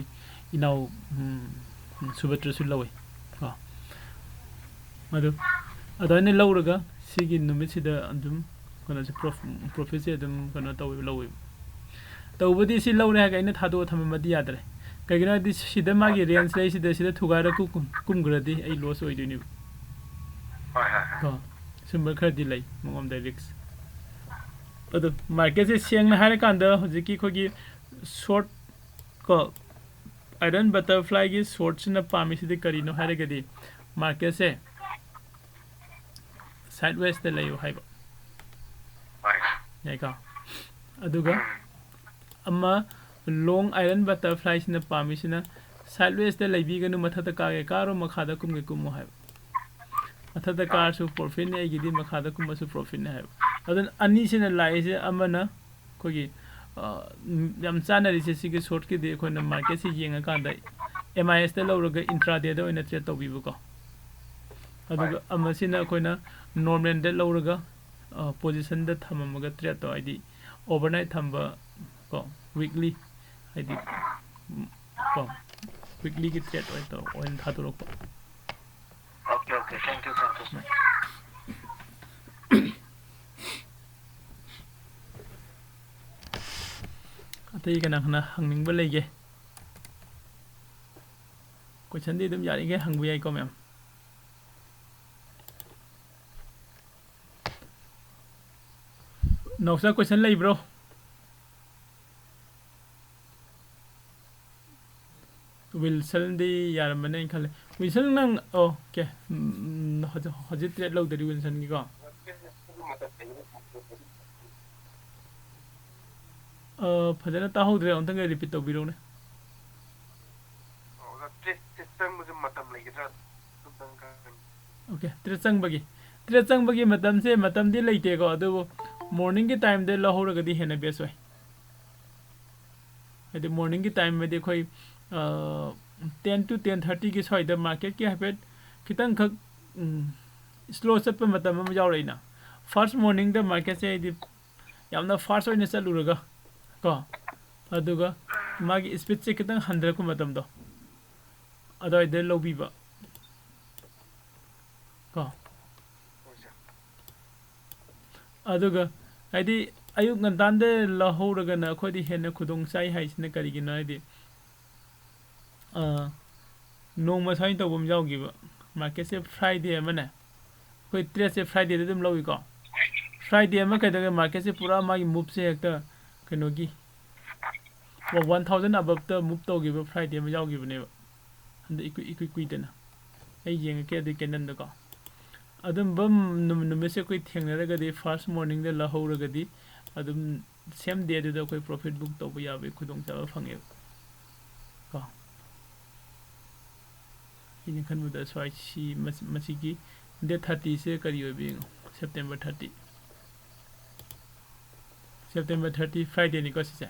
ꯏꯅꯥꯎ, ꯎꯝ, ꯁꯨꯕꯇ꯭ꯔꯁꯨ ꯂꯧꯋꯤ ꯀꯣ꯫ ꯑꯗꯨ ꯑꯗꯨꯃꯥꯏꯅ ꯂꯧꯔꯒ ꯁꯤꯒꯤ ꯅꯨꯃꯤꯠꯁꯤꯗ ꯑꯗꯨꯝ ꯀꯩꯅꯣꯁꯦ, ꯄ꯭ꯔꯣꯐ-, ꯄ꯭ꯔꯣꯐꯤꯠꯁꯦ ꯑꯗꯨꯝ ꯀꯩꯅꯣ ꯇꯧꯋꯦꯕ, ꯂꯧꯋꯦꯕ꯫ ꯇꯧꯕꯗꯤ ꯁꯤ ꯂꯧꯔꯦ ꯍꯥꯏꯔꯒ ꯑꯩꯅ ꯊꯥꯗꯣꯛꯑ ꯊꯝꯃꯝꯃꯗꯤ ꯌꯥꯗ꯭ꯔꯦ꯫ ꯀꯩꯒꯤꯅꯣ ꯍꯥꯏꯗꯤ ꯁꯤꯗ ꯃꯥꯒꯤ ꯔꯦꯟꯖ ꯂꯩꯁꯤꯗ, ꯁꯤꯗ ꯊꯨꯒꯥꯏꯔ ꯀꯨ-, ꯀꯨꯝ-, ꯀꯨꯝꯈ꯭ꯔꯗꯤ ꯑꯩ ꯂꯣꯁ ꯑꯣꯏꯗꯣꯏꯅꯦꯕ꯫ ꯍꯣꯏ, ꯍꯣꯏ, ꯍꯣꯏ꯫ ꯀꯣ, ꯁꯨꯝꯕ ꯈꯔꯗꯤ ꯂꯩ ꯃꯉꯣꯟꯗ ꯔꯤꯛꯁ꯫ ꯑꯗꯣ ꯃꯥꯔꯀꯦꯠꯁꯦ ꯁꯦꯡꯅ ꯍꯥꯏꯔꯀꯥꯟꯗ ꯍꯧꯖꯤꯛꯀꯤ ꯑꯩꯈꯣꯏꯒꯤ ꯁꯣꯔꯠ ꯀꯣ, ꯑꯥꯏꯔꯟ ꯕꯇꯔꯐ꯭ꯂꯥꯏꯒꯤ ꯁꯣꯔꯠꯁꯤꯅ ꯄꯥꯝꯃꯤꯁꯤꯗꯤ ꯀꯔꯤꯅꯣ ꯍꯥꯏꯔꯒꯗꯤ, ꯃꯥꯔꯀꯦꯠꯁꯦ ꯁꯥꯏꯠ ꯋꯦꯁꯇ ꯂꯩꯌꯨ ꯍꯥꯏꯕ꯫ ꯍꯣꯏ꯫ ꯌꯥꯏꯀꯣ? ꯑꯗꯨꯒ ꯎꯝ꯫ ꯑꯃ ꯂꯣꯡ ꯑꯥꯏꯔꯟ ꯕꯇꯔꯐ꯭ꯂꯥꯏꯁꯤꯅ ꯄꯥꯝꯃꯤꯁꯤꯅ ꯁꯥꯏꯠ ꯋꯦꯁꯇ ꯂꯩꯕꯤꯒꯅꯨ, ꯃꯊꯛꯇ ꯀꯥꯒꯦ ꯀꯥꯔꯣ, ꯃꯈꯥꯗ ꯀꯨꯝꯒꯦ ꯀꯨꯝꯃꯣ ꯍꯥꯏꯕ꯫ ꯃꯊꯛꯇ ꯑꯥ꯫ ꯀꯥꯔꯁꯨ ꯄ꯭ꯔꯣꯐꯤꯠꯅꯤ ꯑꯩꯒꯤꯗꯤ, ꯃꯈꯥꯗ ꯀꯨꯝꯃꯁꯨ ꯄ꯭ꯔꯣꯐꯤꯠꯅꯤ ꯍꯥꯏꯕ꯫ ꯑꯗꯨꯅ ꯑꯅꯤꯁꯤꯅ ꯂꯥꯛꯏꯁꯦ ꯑꯃꯅ ꯑꯩꯈꯣꯏꯒꯤ, ꯑ, ꯌꯥꯝ ꯆꯥꯅꯔꯤꯁꯦ ꯁꯤꯒꯤ ꯁꯣꯔꯠꯀꯤꯗꯤ ꯑꯩꯈꯣꯏꯅ ꯃꯥꯔꯀꯦꯠꯁꯤ ꯌꯦꯡꯉꯀꯥꯟꯗ ꯑꯦꯝ ꯑꯥꯏ ꯑꯦꯁꯇ ꯂꯧꯔꯒ ꯏꯟꯇ꯭ꯔꯥꯗꯦꯗ ꯑꯣꯏꯅ ꯇ꯭ꯔꯦꯠ ꯇꯧꯕꯤꯕꯀꯣ꯫ ꯑꯗꯨꯒ ꯍꯣꯏ꯫ ꯑꯃꯁꯤꯅ ꯑꯩꯈꯣꯏꯅ ꯅꯣꯔꯃꯦꯜꯗ ꯂꯧꯔꯒ, ꯑ, ꯄꯣꯖꯤꯁꯟꯗ ꯊꯝꯃꯝꯃꯒ ꯇ꯭ꯔꯦꯠ ꯇꯧ, ꯍꯥꯏꯗꯤ ꯑꯣꯚꯔꯅꯥꯏꯠ ꯊꯝꯕ ꯀꯣ, ꯋꯤꯛꯂꯤ, ꯍꯥꯏꯗꯤ, ꯎꯝ, ꯀꯣ, ꯋꯤꯛꯂꯤꯒꯤ ꯇ꯭ꯔꯦꯠ ꯑꯣꯏꯅ ꯇꯧ-, ꯑꯣꯏꯅ ꯊꯥꯗꯣꯔꯛꯄ꯫ Okay, okay, thank you, thank you, sir. ꯑꯇꯩ ꯀꯅꯥ ꯀꯅꯥ ꯍꯪꯅꯤꯡꯕ ꯂꯩꯒꯦ? ꯀꯣꯏꯁꯟꯗꯤ ꯑꯗꯨꯝ ꯌꯥꯔꯤꯈꯩ ꯍꯪꯕ ꯌꯥꯏꯀꯣ, ꯃꯦꯝ? ꯅꯥꯎꯆꯥ, ꯀꯣꯏꯁꯟ ꯂꯩꯕ꯭ꯔꯣ? ꯋꯤꯜꯁꯟꯗꯤ ꯌꯥꯔꯝꯃꯅꯤ ꯑꯩꯅ ꯈꯜꯂꯦ꯫ ꯋꯤꯜꯁꯟ, ꯅꯪ, ꯑꯣꯀꯦ꯫ ꯎꯝ, ꯍꯧꯖꯤꯛ, ꯍꯧꯖꯤꯛ ꯇ꯭ꯔꯦꯠ ꯂꯧꯗꯔꯤ ꯋꯤꯜꯁꯟꯒꯤꯀꯣ꯫ ꯑ, ꯐꯖꯅ ꯇꯥꯍꯧꯗ꯭ꯔꯦ, ꯑꯃꯨꯛꯇꯪꯒ ꯔꯤꯄꯤꯠ ꯇꯧꯕꯤꯔꯛꯎꯅꯦ꯫ ꯑꯣꯖꯥ, ꯇ꯭ꯔꯦꯠ, ꯇ꯭ꯔꯦꯠ ꯆꯪꯕꯁꯦ ꯃꯇꯝ ꯂꯩꯒꯗ꯭ꯔꯥ? ꯑꯝꯇꯪ ꯈꯪꯉꯛꯑꯣ꯫ ꯑꯣꯀꯦ, ꯇ꯭ꯔꯦꯠ ꯆꯪꯕꯒꯤ, ꯇ꯭ꯔꯦꯠ ꯆꯪꯕꯒꯤ ꯃꯇꯝꯁꯦ, ꯃꯇꯝꯗꯤ ꯂꯩꯇꯦꯀꯣ, ꯑꯗꯨꯕꯨ ꯃꯣꯔꯅꯤꯡꯒꯤ ꯇꯥꯏꯝꯗ ꯂꯧꯍꯧꯔꯒꯗꯤ ꯍꯦꯟꯅ ꯕꯦꯁ ꯑꯣꯏ꯫ ꯍꯥꯏꯗꯤ ꯃꯣꯔꯅꯤꯡꯒꯤ ꯇꯥꯏꯝ ꯍꯥꯏꯗꯤ ꯑꯩꯈꯣꯏ, ꯑ, ten to ten thirtyꯒꯤ ꯁ꯭ꯋꯥꯏꯗ ꯃꯥꯔꯀꯦꯠꯀꯤ ꯍꯥꯏꯐꯦꯠ ꯈꯤꯇꯪꯈꯛ, ꯎꯝ, ꯁ꯭ꯂꯣ ꯆꯠꯄ ꯃꯇꯝ ꯑꯃ ꯌꯥꯎꯔꯛꯏꯅ꯫ ꯐꯥꯔꯁ ꯃꯣꯔꯅꯤꯡꯗ ꯃꯥꯔꯀꯦꯠꯁꯦ ꯍꯥꯏꯗꯤ ꯌꯥꯝꯅ ꯐꯥꯔꯁ ꯑꯣꯏꯅ ꯆꯠꯂꯨꯔꯒ ꯀꯣ, ꯑꯗꯨꯒ ꯃꯥꯒꯤ ꯁ꯭ꯄꯤꯠꯁꯦ ꯈꯤꯇꯪ ꯍꯟꯊꯔꯛꯄ ꯃꯇꯝꯗꯣ, ꯑꯗꯨꯋꯥꯏꯗ ꯂꯧꯕꯤꯕ ꯀꯣ꯫ ꯑꯗꯨꯒ ꯍꯥꯏꯗꯤ ꯑꯌꯨꯛ ꯉꯟꯇꯥꯟꯗ ꯂꯧꯍꯧꯔꯒꯅ ꯑꯩꯈꯣꯏꯗꯤ ꯍꯦꯟꯅ ꯈꯨꯗꯣꯡ ꯆꯥꯏ ꯍꯥꯏꯁꯤꯅ ꯀꯔꯤꯒꯤꯅꯣ ꯍꯥꯏꯗꯤ, ꯑ, ꯅꯣꯡꯃ ꯁꯨꯃꯥꯏꯅ ꯇꯧꯕ ꯑꯃ ꯌꯥꯎꯈꯤꯕ꯫ ꯃꯥꯔꯀꯦꯠꯁꯦ ꯐ꯭ꯔꯥꯏꯗꯦ ꯑꯃꯅꯦ, ꯑꯩꯈꯣꯏ ꯇ꯭ꯔꯦꯠꯁꯦ ꯐ꯭ꯔꯥꯏꯗꯦꯗ ꯑꯗꯨꯝ ꯂꯧꯏꯀꯣ꯫ ꯐ꯭ꯔꯥꯏꯗꯦ ꯑꯃ ꯀꯩꯗꯧꯒꯦ, ꯃꯥꯔꯀꯦꯠꯁꯦ ꯄꯨꯔꯥ ꯃꯥꯒꯤ ꯃꯨꯞꯁꯦ ꯍꯦꯛꯇ ꯀꯩꯅꯣꯒꯤ one thousand above ꯇ ꯃꯨꯞ ꯇꯧꯈꯤꯕ ꯐ꯭ꯔꯥꯏꯗꯦ ꯑꯃ ꯌꯥꯎꯈꯤꯕꯅꯦꯕ꯫ ꯍꯟꯗꯛ ꯏꯀꯨꯏ, ꯏꯀꯨꯏ ꯀꯨꯏꯗꯅ꯫ ꯑꯩ ꯌꯦꯡꯉꯛꯀꯦ ꯑꯗꯨꯒꯤ ꯀꯦꯟꯗꯜꯗꯀꯣ꯫ ꯑꯗꯨꯝꯕ ꯅꯨꯃꯤꯠ, ꯅꯨꯃꯤꯠꯁꯦ ꯑꯩꯈꯣꯏ ꯊꯦꯡꯅꯔꯒꯗꯤ, ꯐꯥꯔꯁ ꯃꯣꯔꯅꯤꯡꯗ ꯂꯧꯍꯧꯔꯒꯗꯤ, ꯑꯗꯨꯝ ꯁꯦꯝ ꯗꯦꯗꯨꯗ ꯑꯩꯈꯣꯏ ꯄ꯭ꯔꯣꯐꯤꯠ ꯕꯨꯛ ꯇꯧꯕ ꯌꯥꯕꯒꯤ ꯈꯨꯗꯣꯡꯆꯥꯕ ꯐꯪꯉꯦꯕ ꯀꯣ꯫ ꯑꯩꯅ ꯈꯟꯕꯗ ꯁ꯭ꯋꯥꯏ ꯁꯤ, ꯃꯁꯤ-, ꯃꯁꯤꯒꯤ ꯗꯦꯠ ꯊꯥꯔꯇꯤꯁꯦ ꯀꯔꯤ ꯑꯣꯏꯕ ꯌꯦꯡꯉꯣ, ꯁꯦꯞꯇꯦꯝꯕꯔ ꯊꯥꯔꯇꯤ꯫ ꯁꯦꯞꯇꯦꯝꯕꯔ ꯊꯥꯔꯇꯤ, ꯐ꯭ꯔꯥꯏꯗꯦꯅꯤꯀꯣ ꯁꯤꯁꯦ꯫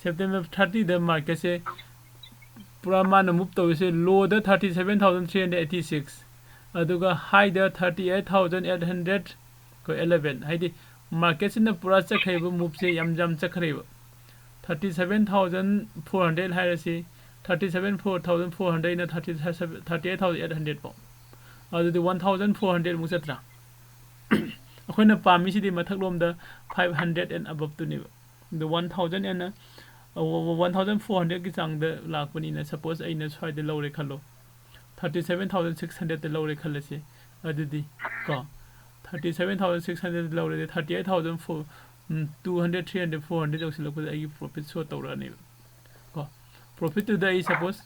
ꯁꯦꯞꯇꯦꯝꯕꯔ ꯊꯥꯔꯇꯤꯗ ꯃꯥꯔꯀꯦꯠꯁꯦ ꯄꯨꯔꯥ ꯃꯥꯅ ꯃꯨꯞ ꯇꯧꯔꯤꯁꯦ, load thirty seven thousand three hundred eighty six, ꯑꯗꯨꯒ ꯍꯥꯏꯗ thirty eight thousand eight hundred eleven꯫ ꯍꯥꯏꯗꯤ ꯃꯥꯔꯀꯦꯠꯁꯤꯅ ꯄꯨꯔꯥ ꯆꯠꯈ꯭ꯔꯤꯕ ꯃꯨꯞꯁꯦ ꯌꯥꯝ ꯌꯥꯝ ꯆꯠꯈ꯭ꯔꯦꯕ꯫ Thirty seven thousand four hundred ꯍꯥꯏꯔꯁꯤ, thirty seven four thousand four hundred ꯅ thirty, thirty eight thousand eight hundred ꯐꯥꯎ꯫ ꯑꯗꯨꯗꯤ one thousand four hundred ꯃꯨꯛ ꯆꯠꯇ꯭ꯔꯥ? ꯑꯩꯈꯣꯏꯅ ꯄꯥꯝꯃꯤꯁꯤꯗꯤ ꯃꯊꯛꯂꯣꯝꯗ five hundred and above ꯇꯨꯅꯦꯕ꯫ ꯑꯗꯣ one thousand and, ꯑ, one thousand four hundred ꯀꯤ ꯆꯥꯡꯗ ꯂꯥꯛꯄꯅꯤꯅ, ꯁꯄꯣꯁ ꯑꯩꯅ ꯁ꯭ꯋꯥꯏꯗ ꯂꯧꯔꯦ ꯈꯜꯂꯣ, thirty seven thousand six hundred ꯇ ꯂꯧꯔꯦ ꯈꯜꯂꯁꯤ꯫ ꯑꯗꯨꯗꯤ ꯀꯣ, thirty seven thousand six hundred ꯂꯧꯔꯗꯤ, thirty eight thousand four, ꯎꯝ, two hundred, three hundred, four hundred ꯌꯧꯁꯤꯜꯂꯛꯄꯗ ꯑꯩꯒꯤ ꯄ꯭ꯔꯣꯐꯤꯠ ꯁꯣ ꯇꯧꯔꯛꯑꯅꯦꯕ ꯀꯣ꯫ ꯄ꯭ꯔꯣꯐꯤꯠꯇꯨꯗ ꯑꯩ ꯁꯄꯣꯁ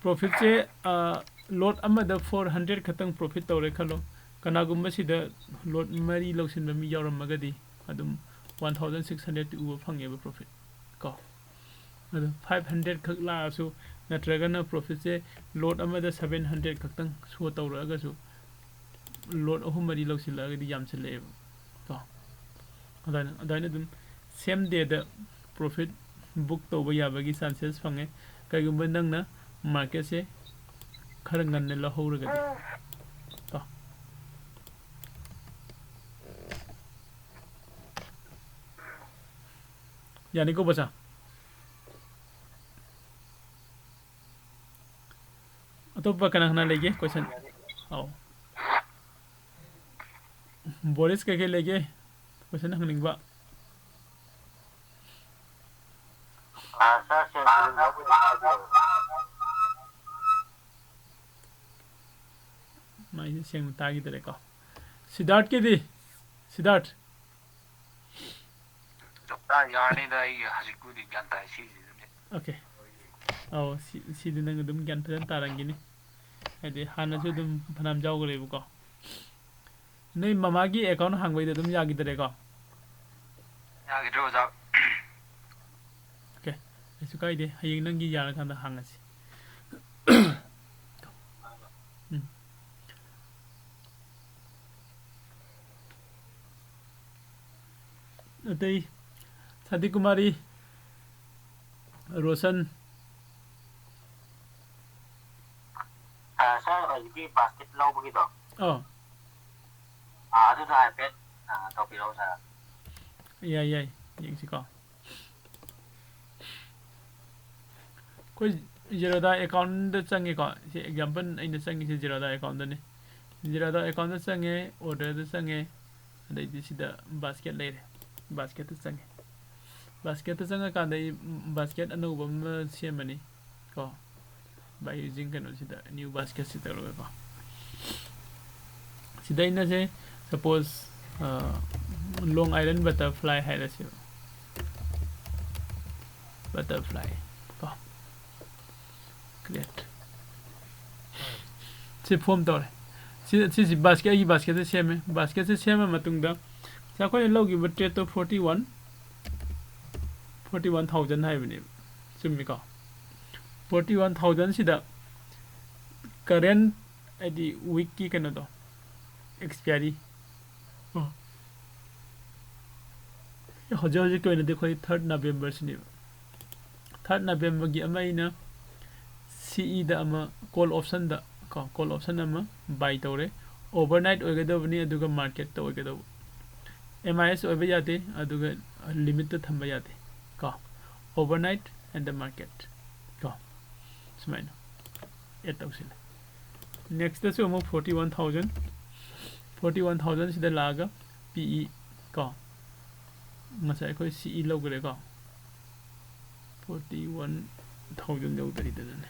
ꯄ꯭ꯔꯣꯐꯤꯠꯁꯦ ꯂꯣꯠ ꯑꯃꯗ ꯐꯣꯔ ꯍꯟꯗ꯭ꯔꯦꯠ ꯈꯛꯇꯪ ꯄ꯭ꯔꯣꯐꯤꯠ ꯇꯧꯔꯦ ꯈꯜꯂꯣ꯫ ꯀꯅꯥꯒꯨꯝꯕ ꯁꯤꯗ ꯂꯣꯠ ꯃꯔꯤ ꯂꯧꯁꯤꯟꯕ ꯃꯤ ꯌꯥꯎꯔꯝꯃꯒꯗꯤ ꯑꯗꯨꯝ ꯋꯥꯟ ꯊꯥꯎꯖꯟ ꯁꯤꯛꯁ ꯍꯟꯗ꯭ꯔꯦꯠꯇꯤ ꯎꯕ ꯐꯪꯉꯦꯕ ꯄ꯭ꯔꯣꯐꯤꯠ ꯀꯣ꯫ ꯑꯗꯣ ꯐꯥꯏꯚ ꯍꯟꯗ꯭ꯔꯦꯠ ꯈꯛ ꯂꯥꯛꯑꯁꯨ ꯅꯠꯇ꯭ꯔꯒꯅ ꯄ꯭ꯔꯣꯐꯤꯠꯁꯦ ꯂꯣꯠ ꯑꯃꯗ ꯁꯕꯦꯟ ꯍꯟꯗ꯭ꯔꯦꯠ ꯈꯛꯇꯪ ꯁꯣ ꯇꯧꯔꯛꯑꯒꯁꯨ ꯂꯣꯠ ꯑꯍꯨꯝ ꯃꯔꯤ ꯂꯧꯁꯤꯜꯂꯛꯑꯒꯗꯤ ꯌꯥꯝꯁꯤꯜꯂꯛꯑꯦꯕ ꯀꯣ꯫ ꯑꯗꯨꯃꯥꯏꯅ ꯑꯗꯨꯃꯥꯏꯅ ꯑꯗꯨꯝ ꯁꯦꯝ ꯗꯦꯗ ꯄ꯭ꯔꯣꯐꯤꯠ ꯕꯨꯛ ꯇꯧꯕ ꯌꯥꯕꯒꯤ ꯆꯥꯟꯁꯦꯁ ꯐꯪꯉꯦ꯫ ꯀꯩꯒꯨꯝꯕ ꯅꯪꯅ ꯃꯥꯔꯀꯦꯠꯁꯦ ꯈꯔ ꯉꯟꯅ ꯂꯧꯍꯧꯔꯒꯗꯤ ꯀꯣ꯫ ꯌꯥꯅꯤꯀꯣ ꯕꯣꯆꯥ? ꯑꯇꯣꯞꯄ ꯀꯅꯥ ꯀꯅꯥ ꯂꯩꯒꯦ ꯀꯣꯏꯁꯟ? ꯑꯧ, ꯕꯣꯔꯤꯁ ꯀꯩꯀꯩ ꯂꯩꯒꯦ ꯀꯣꯏꯁꯟ ꯍꯪꯅꯤꯡꯕ? ꯑꯥ, ꯁꯥꯔ, ꯁꯦꯡꯅ ꯑꯗꯨꯝ ꯂꯧꯕꯤꯔꯣ, ꯍꯥꯏꯕꯤꯔꯣ꯫ ꯃꯥꯏꯁꯦ ꯁꯦꯡꯅ ꯇꯥꯈꯤꯗꯔꯦꯀꯣ꯫ ꯁꯤꯗꯥꯔꯠꯀꯤꯗꯤ? ꯁꯤꯗꯥꯔꯠ? ꯗꯣꯛꯇꯔ, ꯌꯥꯔꯅꯤꯗ, ꯑꯩ ꯍꯧꯖꯤꯛꯄꯨꯗꯤ ꯒ꯭ꯌꯥꯟ ꯇꯥꯏ, ꯁꯤꯁꯤꯗꯅꯦ꯫ ꯑꯣꯀꯦ꯫ ꯑꯧ, ꯁꯤ, ꯁꯤꯗꯤ ꯅꯪ ꯑꯗꯨꯝ ꯒ꯭ꯌꯥꯟ ꯐꯖꯅ ꯇꯥꯔꯝꯒꯅꯤ꯫ ꯍꯥꯏꯗꯤ ꯍꯥꯟꯅꯁꯨ ꯑꯗꯨꯝ ꯐꯅꯌꯥꯝ ꯌꯥꯎꯈ꯭ꯔꯦꯕꯀꯣ꯫ ꯅꯣꯏ ꯃꯃꯥꯒꯤ ꯑꯦꯀꯥꯎꯟ ꯍꯥꯡꯕꯩꯗꯣ ꯑꯗꯨꯝ ꯌꯥꯈꯤꯗꯔꯦꯀꯣ? ꯌꯥꯈꯤꯗ꯭ꯔꯦ, ꯑꯣꯖꯥ꯫ ꯑꯣꯀꯦ, ꯀꯩꯁꯨ ꯀꯥꯏꯗꯦ꯫ ꯍꯌꯦꯡ ꯅꯪꯒꯤ ꯌꯥꯔꯀꯥꯟꯗ ꯍꯥꯡꯉꯁꯤ꯫ ꯎꯝ꯫ ꯑꯇꯩ, ꯁꯥꯟꯇꯤꯀꯨꯃꯥꯔꯤ, ꯔꯣꯁꯟ꯫ ꯑꯥ, ꯁꯥꯔ, ꯍꯧꯖꯤꯛꯀꯤ ꯕꯥꯁꯀꯦꯠ ꯂꯧꯕꯒꯤꯗꯣ꯫ ꯑꯥ꯫ ꯑꯥ, ꯑꯗꯨꯗꯣ ꯍꯥꯏꯐꯦꯠ, ꯑꯥ, ꯇꯧꯕꯤꯔꯛꯑꯣ, ꯁꯥꯔ꯫ ꯌꯥꯏ, ꯌꯥꯏ, ꯌꯦꯡꯁꯤꯀꯣ꯫ ꯑꯩꯈꯣꯏ ꯖꯤꯔꯣꯗꯥ ꯑꯦꯀꯥꯎꯟꯗ ꯆꯪꯉꯦꯀꯣ꯫ ꯁꯤ ꯑꯦꯛꯖꯥꯝꯄꯜ ꯑꯩꯅ ꯆꯪꯉꯤꯁꯦ ꯖꯤꯔꯣꯗꯥ ꯑꯦꯀꯥꯎꯟꯗꯅꯤ꯫ ꯖꯤꯔꯣꯗꯥ ꯑꯦꯀꯥꯎꯟꯗ ꯆꯪꯉꯦ, ꯑꯣꯔꯗꯔꯗ ꯆꯪꯉꯦ, ꯑꯗꯩꯗꯤ ꯁꯤꯗ ꯕꯥꯁꯀꯦꯠ ꯂꯩꯔꯦ꯫ ꯕꯥꯁꯀꯦꯠꯇ ꯆꯪꯉꯦ꯫ ꯕꯥꯁꯀꯦꯠꯇ ꯆꯪꯉꯀꯥꯟꯗ ꯑꯩ ꯕꯥꯁꯀꯦꯠ ꯑꯅꯧꯕ ꯑꯃ ꯁꯦꯝꯃꯅꯤ ꯀꯣ꯫ By using ꯀꯩꯅꯣꯁꯤꯗ, new basket ꯁꯤ ꯇꯧꯔꯒꯀꯣ꯫ ꯁꯤꯗ ꯑꯩꯅ ꯁꯦ, ꯁꯄꯣꯁ, ꯑ, Long Island butterfly ꯍꯥꯏꯔꯁꯦꯕ꯫ Butterfly꯫ Create. ꯁꯤ form ꯇꯧꯔꯦ꯫ ꯁꯤ, ꯁꯤꯁꯤ basket, ꯑꯩꯒꯤ basketꯁꯦ ꯁꯦꯝꯃꯦ꯫ Basketꯁꯦ ꯁꯦꯝꯃ ꯃꯇꯨꯡꯗ ꯉꯁꯥꯏ ꯑꯩꯈꯣꯏꯅ ꯂꯧꯈꯤꯕ tradeꯇꯣ forty one, forty one thousand ꯍꯥꯏꯕꯅꯦꯕ꯫ ꯆꯨꯝꯃꯤꯀꯣ? Forty one thousandꯁꯤꯗ current ꯍꯥꯏꯗꯤ weekꯀꯤ ꯀꯩꯅꯣꯗꯣ, expiry꯫ ꯑꯣ꯫ ꯍꯧꯖꯤꯛ ꯍꯧꯖꯤꯛꯀꯤ ꯑꯣꯏꯅꯗꯤ ꯑꯩꯈꯣꯏ third Novemberꯁꯤꯅꯦꯕ꯫ Third Novemberꯒꯤ ꯑꯃ ꯑꯩꯅ CEꯗ ꯑꯃ call optionꯗ ꯀꯣ, call option ꯑꯃ buy ꯇꯧꯔꯦ꯫ Overnight ꯑꯣꯏꯒꯗꯕꯅꯤ, ꯑꯗꯨꯒ marketꯇ ꯑꯣꯏꯒꯗꯧꯕ꯫ MIS ꯑꯣꯏꯕ ꯌꯥꯗꯦ, ꯑꯗꯨꯒ limitꯇ ꯊꯝꯕ ꯌꯥꯗꯦ ꯀꯣ꯫ Overnight and the market ꯀꯣ꯫ ꯁꯨꯃꯥꯏꯅ add ꯇꯧꯁꯤꯜꯂꯦ꯫ Nextꯇꯁꯨ ꯑꯃꯨꯛ forty one thousand, forty one thousandꯁꯤꯗ ꯂꯥꯛꯑꯒ PE ꯀꯣ꯫ ꯉꯁꯥꯏ ꯑꯩꯈꯣꯏ CE ꯂꯧꯈ꯭ꯔꯦꯀꯣ꯫ Forty one thousand ꯌꯧꯗꯔꯤꯗꯅꯅꯦ꯫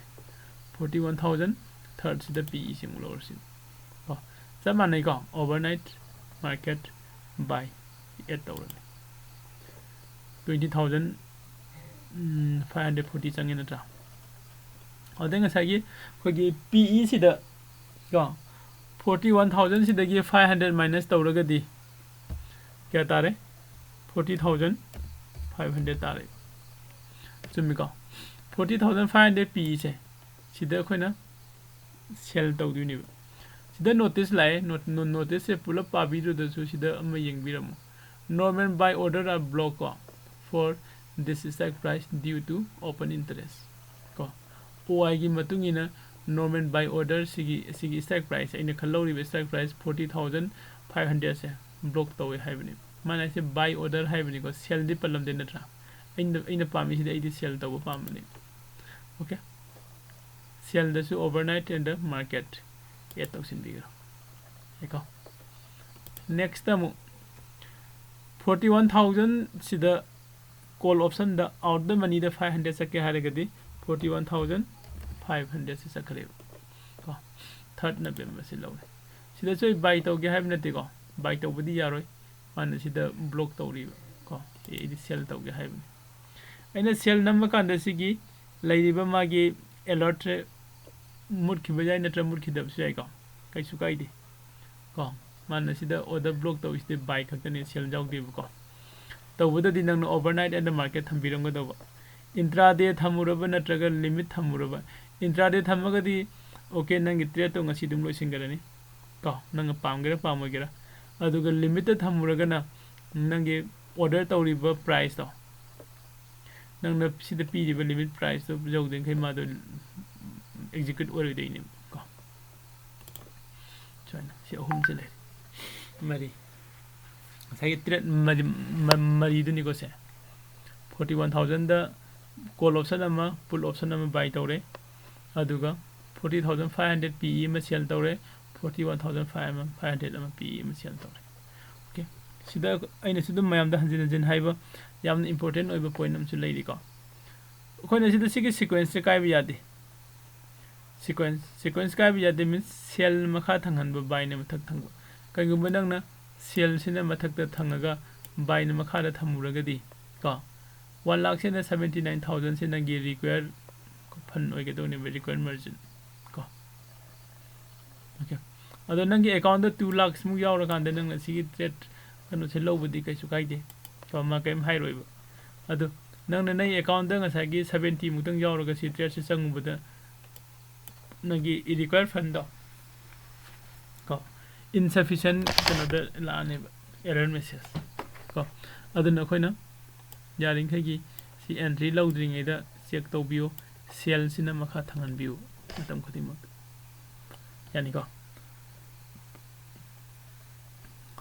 Forty one thousand, thirdꯁꯤꯗ PEꯁꯤ ꯑꯃꯨꯛ ꯂꯧꯔꯁꯤ꯫ ꯀꯣ, ꯆꯞ ꯃꯥꯟꯅꯩꯀꯣ, overnight market buy add ꯇꯧꯔꯅꯤ꯫ Twenty thousand five hundred forty ꯆꯪꯉꯦ ꯅꯠꯇ꯭ꯔꯥ? ꯑꯗꯩ ꯉꯁꯥꯏꯒꯤ ꯑꯩꯈꯣꯏꯒꯤ PEꯁꯤꯗ ꯀꯣ, forty one thousandꯁꯤꯗꯒꯤ five hundred minus ꯇꯧꯔꯒꯗꯤ ꯀꯌꯥ ꯇꯥꯔꯦ? Forty thousand five hundred ꯇꯥꯔꯦ꯫ ꯆꯨꯝꯃꯤꯀꯣ? Forty thousand five hundred PEꯁꯦ ꯁꯤꯗ ꯑꯩꯈꯣꯏꯅ sell ꯇꯧꯗꯣꯏꯅꯦꯕ꯫ ꯁꯤꯗ notice ꯂꯥꯛꯑꯦ꯫ Not-, no-, noticeꯁꯦ ꯄꯨꯂꯞ ꯄꯥꯕꯤꯗ꯭ꯔꯗꯁꯨ ꯁꯤꯗ ꯑꯃ ꯌꯦꯡꯕꯤꯔꯝꯃꯣ꯫ Normal buy order are blocked ꯀꯣ, for this strike price due to open interest ꯀꯣ꯫ OIꯒꯤ ꯃꯇꯨꯡ ꯏꯟꯅ normal buy order ꯁꯤꯒꯤ, ꯁꯤꯒꯤ strike price, ꯑꯩꯅ ꯈꯜꯍꯧꯔꯤꯕ strike price forty thousand five hundredꯁꯦ block ꯇꯧꯋꯦ ꯍꯥꯏꯕꯅꯤ꯫ ꯃꯥꯅ ꯍꯥꯏꯁꯦ buy order ꯍꯥꯏꯕꯅꯤꯀꯣ, sellꯗꯤ ꯄꯜꯂꯝꯗꯦ ꯅꯠꯇ꯭ꯔꯥ? ꯑꯩꯅ, ꯑꯩꯅ ꯄꯥꯝꯃꯤꯁꯤꯗꯤ ꯑꯩꯗꯤ sell ꯇꯧꯕ ꯄꯥꯝꯕꯅꯤ꯫ Okay? Sellꯗꯁꯨ overnight and the market add ꯇꯧꯁꯤꯟꯕꯤꯈ꯭ꯔꯣ꯫ ꯌꯥꯏꯀꯣ? Next ꯑꯃꯨꯛ forty one thousand ꯁꯤꯗ call optionꯗ out the moneyꯗ five hundred ꯆꯠꯀꯦ ꯍꯥꯏꯔꯒꯗꯤ forty one thousand five hundredꯁꯤ ꯆꯠꯈ꯭ꯔꯦꯕ꯫ ꯀꯣ, third Novemberꯁꯤ ꯂꯧꯔꯦ꯫ ꯁꯤꯗꯁꯨ ꯑꯩ buy ꯇꯧꯒꯦ ꯍꯥꯏꯕ ꯅꯠꯇꯦꯀꯣ, buy ꯇꯧꯕꯗꯤ ꯌꯥꯔꯣꯏ꯫ ꯃꯥꯅ ꯁꯤꯗ block ꯇꯧꯔꯤꯕ ꯀꯣ, ꯑꯦ, ꯑꯩꯗꯤ sell ꯇꯧꯒꯦ ꯍꯥꯏꯕꯅꯤ꯫ ꯑꯩꯅ sell ꯅꯝꯕ ꯀꯥꯟꯗ ꯁꯤꯒꯤ ꯂꯩꯔꯤꯕ ꯃꯥꯒꯤ ꯑꯦꯂꯔꯠꯁꯦ ꯃꯨꯠꯈꯤꯕ ꯌꯥꯏ, ꯅꯠꯇ꯭ꯔꯒ ꯃꯨꯠꯈꯤꯗꯕꯁꯨ ꯌꯥꯏꯀꯣ, ꯀꯩꯁꯨ ꯀꯥꯏꯗꯦ꯫ ꯀꯣ, ꯃꯥꯅ ꯁꯤꯗ ꯑꯣꯔꯗꯔ ꯕ꯭ꯂꯣꯛ ꯇꯧꯔꯤꯁꯤꯗꯤ ꯕꯥꯏ ꯈꯛꯇꯅꯦ, ꯁꯦꯜ ꯌꯥꯎꯗꯦꯕꯀꯣ꯫ ꯇꯧꯕꯗꯗꯤ ꯅꯪꯅ overnight in the market ꯊꯝꯕꯤꯔꯝꯒꯗꯧꯕ꯫ Intraday ꯊꯝꯃꯨꯔꯕ ꯅꯠꯇ꯭ꯔꯒ limit ꯊꯝꯃꯨꯔꯕ꯫ Intraday ꯊꯝꯃꯒꯗꯤ okay, ꯅꯪꯒꯤ ꯇ꯭ꯔꯦꯠꯇꯣ ꯉꯁꯤ ꯑꯗꯨꯝ ꯂꯣꯏꯁꯤꯟꯈ꯭ꯔꯅꯤ꯫ ꯀꯣ, ꯅꯪꯅ ꯄꯥꯝꯒꯦꯔꯥ ꯄꯥꯝꯃꯣꯏꯒꯦꯔꯥ꯫ ꯑꯗꯨꯒ ꯂꯤꯃꯤꯠꯇ ꯊꯝꯃꯨꯔꯒꯅ ꯅꯪꯒꯤ ꯑꯣꯔꯗꯔ ꯇꯧꯔꯤꯕ ꯄ꯭ꯔꯥꯏꯁꯇꯣ, ꯅꯪꯅ ꯁꯤꯗ ꯄꯤꯔꯤꯕ ꯂꯤꯃꯤꯠ ꯄ꯭ꯔꯥꯏꯁꯇꯣ ꯌꯧꯗ꯭ꯔꯤꯈꯩ ꯃꯥꯗꯣ ꯑꯦꯛꯖꯤꯀ꯭ꯌꯨꯠ ꯑꯣꯏꯔꯣꯏꯗꯣꯏꯅꯦꯕ ꯀꯣ꯫ ꯁꯨꯃꯥꯏꯅ ꯁꯤ ꯑꯍꯨꯝꯁꯦ ꯂꯩꯔꯦ꯫ ꯃꯔꯤ꯫ ꯉꯁꯥꯏꯒꯤ ꯇ꯭ꯔꯦꯠ ꯃꯔꯤ, ꯃ-, ꯃꯔꯤꯗꯨꯅꯤꯀꯣ ꯁꯦ꯫ Forty one thousandꯗ call option ꯑꯃ, put option ꯑꯃ buy ꯇꯧꯔꯦ꯫ ꯑꯗꯨꯒ forty thousand five hundred ꯄꯤ ꯏ ꯑꯃ ꯁꯦꯜ ꯇꯧꯔꯦ, forty one thousand five hundred ꯑꯃ ꯄꯤ ꯏ ꯑꯃ ꯁꯦꯜ ꯇꯧꯔꯦ꯫ Okay, ꯁꯤꯗ ꯑꯩꯅꯁꯨ ꯑꯗꯨꯝ ꯃꯌꯥꯝꯗ ꯍꯟꯖꯤꯟ ꯍꯟꯖꯤꯟ ꯍꯥꯏꯕ ꯌꯥꯝꯅ important ꯑꯣꯏꯕ point ꯑꯃꯁꯨ ꯂꯩꯔꯤꯀꯣ꯫ ꯑꯩꯈꯣꯏꯅ ꯁꯤꯗ ꯁꯤꯒꯤ sequenceꯁꯦ ꯀꯥꯏꯕ ꯌꯥꯗꯦ꯫ Sequence, sequence ꯀꯥꯏꯕ ꯌꯥꯗꯦ means ꯁꯦꯜ ꯃꯈꯥ ꯊꯪꯍꯟꯕ, buyꯅ ꯃꯊꯛ ꯊꯪꯕ꯫ ꯀꯩꯒꯨꯝꯕ ꯅꯪꯅ ꯁꯦꯜꯁꯤꯅ ꯃꯊꯛꯇ ꯊꯪꯉꯒ buyꯅ ꯃꯈꯥꯗ ꯊꯝꯃꯨꯔꯒꯗꯤ ꯀꯣ, one lakh ꯁꯤꯅ seventy nine thousandꯁꯦ ꯅꯪꯒꯤ required fund ꯑꯣꯏꯒꯗꯧꯅꯦꯕ, required margin ꯀꯣ꯫ Okay, ꯑꯗꯣ ꯅꯪꯒꯤ accountꯗ two lakhsꯃꯨꯛ ꯌꯥꯎꯔꯀꯥꯟꯗ ꯅꯪꯅ ꯁꯤꯒꯤ ꯇ꯭ꯔꯦꯠ ꯀꯩꯅꯣꯁꯦ ꯂꯧꯕꯗꯤ ꯀꯩꯁꯨ ꯀꯥꯏꯗꯦ ꯀꯣ, ꯃꯥ ꯀꯔꯤꯝ ꯍꯥꯏꯔꯣꯏꯕ꯫ ꯑꯗꯣ ꯅꯪꯅ ꯅꯪꯒꯤ accountꯗ ꯉꯁꯥꯏꯒꯤ seventyꯃꯨꯛꯇꯪ ꯌꯥꯎꯔꯒ ꯁꯤ ꯇ꯭ꯔꯦꯠꯁꯦ ꯆꯪꯉꯨꯕꯗ ꯅꯪꯒꯤ required fundꯗꯣ ꯀꯣ, insufficient ꯀꯩꯅꯣꯗ ꯂꯥꯛꯑꯅꯦꯕ, error message ꯀꯣ꯫ ꯑꯗꯨꯅ ꯑꯩꯈꯣꯏꯅ ꯌꯥꯔꯤꯈꯩꯒꯤ ꯁꯤ entry ꯂꯧꯗ꯭ꯔꯤꯉꯩꯗ check ꯇꯧꯕꯤꯌꯨ, ꯁꯦꯜꯁꯤꯅ ꯃꯈꯥ ꯊꯪꯍꯟꯕꯤꯌꯨ ꯃꯇꯝ ꯈꯨꯗꯤꯡꯃꯛꯇ꯫ ꯌꯥꯅꯤꯀꯣ?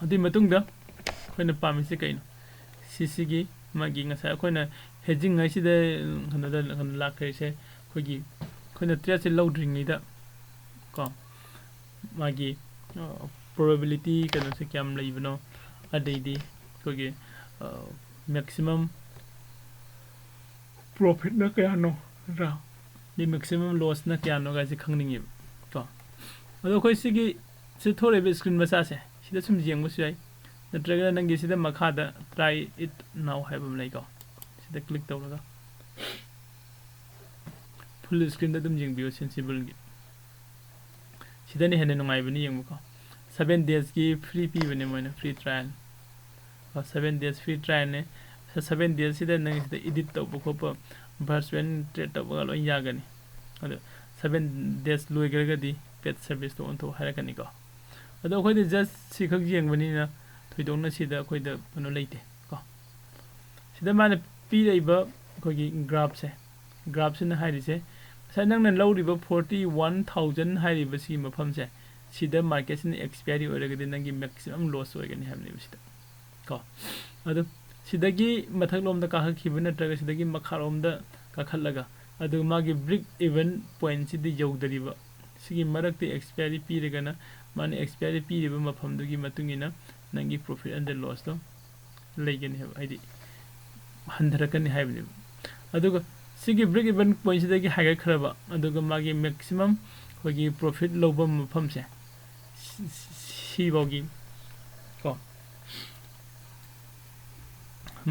ꯑꯗꯨꯒꯤ ꯃꯇꯨꯡꯗ ꯑꯩꯈꯣꯏꯅ ꯄꯥꯝꯃꯤꯁꯦ ꯀꯩꯅꯣ? ꯁꯤꯁꯤꯒꯤ ꯃꯥꯒꯤ ꯉꯁꯥꯏ ꯑꯩꯈꯣꯏꯅ hedging ꯍꯥꯏꯁꯤꯗ ꯀꯩꯅꯣꯗ, ꯀꯩꯅꯣ ꯂꯥꯛꯈ꯭ꯔꯤꯁꯦ ꯑꯩꯈꯣꯏꯒꯤ, ꯑꯩꯈꯣꯏꯅ tradeꯁꯦ ꯂꯧꯗ꯭ꯔꯤꯉꯩꯗ ꯀꯣ, ꯃꯥꯒꯤ, ꯑ, probability ꯀꯩꯅꯣꯁꯦ ꯀꯌꯥꯝ ꯂꯩꯕꯅꯣ, ꯑꯗꯩꯗꯤ ꯑꯩꯈꯣꯏꯒꯤ, ꯑ, maximum profitꯅ ꯀꯌꯥꯅꯣ, ꯅꯠꯇ꯭ꯔꯥ? ꯑꯗꯩ maximum lossꯅ ꯀꯌꯥꯅꯣ ꯒꯥꯏꯁꯦ ꯈꯪꯅꯤꯡꯉꯦꯕ ꯀꯣ꯫ ꯑꯗꯣ ꯑꯩꯈꯣꯏ ꯁꯤꯒꯤ, ꯁꯤ ꯊꯣꯛꯂꯛꯏꯕ screen ꯃꯆꯥꯁꯦ ꯁꯤꯗ ꯁꯨꯝ ꯌꯦꯡꯕꯁꯨ ꯌꯥꯏ, ꯅꯠꯇ꯭ꯔꯒꯅ ꯅꯪꯒꯤ ꯁꯤꯗ ꯃꯈꯥꯗ try it now ꯍꯥꯏꯕ ꯑꯃ ꯂꯩꯀꯣ, ꯁꯤꯗ click ꯇꯧꯔꯒ Full screenꯗ ꯑꯗꯨꯝ ꯌꯦꯡꯕꯤꯌꯨ Sensibleꯒꯤ꯫ ꯁꯤꯗꯅ ꯍꯦꯟꯅ ꯅꯨꯡꯉꯥꯏꯕꯅꯤ ꯌꯦꯡꯕꯀꯣ꯫ Seven daysꯀꯤ free ꯄꯤꯕꯅꯦ ꯃꯣꯏꯅ, free trial꯫ Seven days free trialꯅꯦ꯫ Seven daysꯁꯤꯗ ꯅꯪ ꯁꯤꯗ edit ꯇꯧꯕ ꯈꯣꯠꯄ, virtual trade ꯇꯧꯕꯒ ꯂꯣꯏ ꯌꯥꯒꯅꯤ꯫ ꯑꯗꯣ seven days ꯂꯣꯏꯈ꯭ꯔꯒꯗꯤ paid serviceꯇꯣ ꯑꯣꯟꯊꯣꯛ ꯍꯥꯏꯔꯛꯀꯅꯤꯀꯣ꯫ ꯑꯗꯣ ꯑꯩꯈꯣꯏꯗꯤ just ꯁꯤꯈꯛ ꯌꯦꯡꯕꯅꯤꯅ ꯊꯣꯏꯗꯣꯛꯅ ꯁꯤꯗ ꯑꯩꯈꯣꯏꯗ ꯀꯩꯅꯣ ꯂꯩꯇꯦ ꯀꯣ꯫ ꯁꯤꯗ ꯃꯥꯅ ꯄꯤꯔꯛꯏꯕ ꯑꯩꯈꯣꯏꯒꯤ graphꯁꯦ, graphꯁꯤꯅ ꯍꯥꯏꯔꯤꯁꯦ ꯉꯁꯥꯏ ꯅꯪꯅ ꯂꯧꯔꯤꯕ forty one thousand ꯍꯥꯏꯔꯤꯕ ꯁꯤꯒꯤ ꯃꯐꯝꯁꯦ, ꯁꯤꯗ marketꯁꯤꯅ expiry ꯑꯣꯏꯔꯒꯗꯤ ꯅꯪꯒꯤ maximum loss ꯑꯣꯏꯒꯅꯤ ꯍꯥꯏꯕꯅꯦꯕ ꯁꯤꯗ ꯀꯣ꯫ ꯑꯗꯨ ꯁꯤꯗꯒꯤ ꯃꯊꯛꯂꯣꯝꯗ ꯀꯥꯈꯠꯈꯤꯕ ꯅꯠꯇ꯭ꯔꯒ ꯁꯤꯗꯒꯤ ꯃꯈꯥꯔꯣꯝꯗ ꯀꯥꯈꯠꯂꯒ, ꯑꯗꯨꯒ ꯃꯥꯒꯤ break even pointꯁꯤꯗꯤ ꯌꯧꯗꯔꯤꯕ, ꯁꯤꯒꯤ ꯃꯔꯛꯇ expiry ꯄꯤꯔꯒꯅ, ꯃꯥꯅ expiry ꯄꯤꯔꯤꯕ ꯃꯐꯝꯗꯨꯒꯤ ꯃꯇꯨꯡ ꯏꯟꯅ ꯅꯪꯒꯤ profit and lossꯇꯣ ꯂꯩꯒꯅꯤ ꯍꯥꯏꯕ, ꯍꯥꯏꯗꯤ ꯍꯟꯊꯔꯛꯀꯅꯤ ꯍꯥꯏꯕꯅꯦꯕ꯫ ꯑꯗꯨꯒ ꯁꯤꯒꯤ break even pointꯁꯤꯗꯒꯤ ꯍꯥꯏꯒꯠꯈ꯭ꯔꯕ, ꯑꯗꯨꯒ ꯃꯥꯒꯤ maximum ꯑꯩꯈꯣꯏꯒꯤ profit ꯂꯧꯕ ꯃꯐꯝꯁꯦ, ꯁꯤ-, ꯁꯤꯐꯥꯎꯒꯤ ꯀꯣ,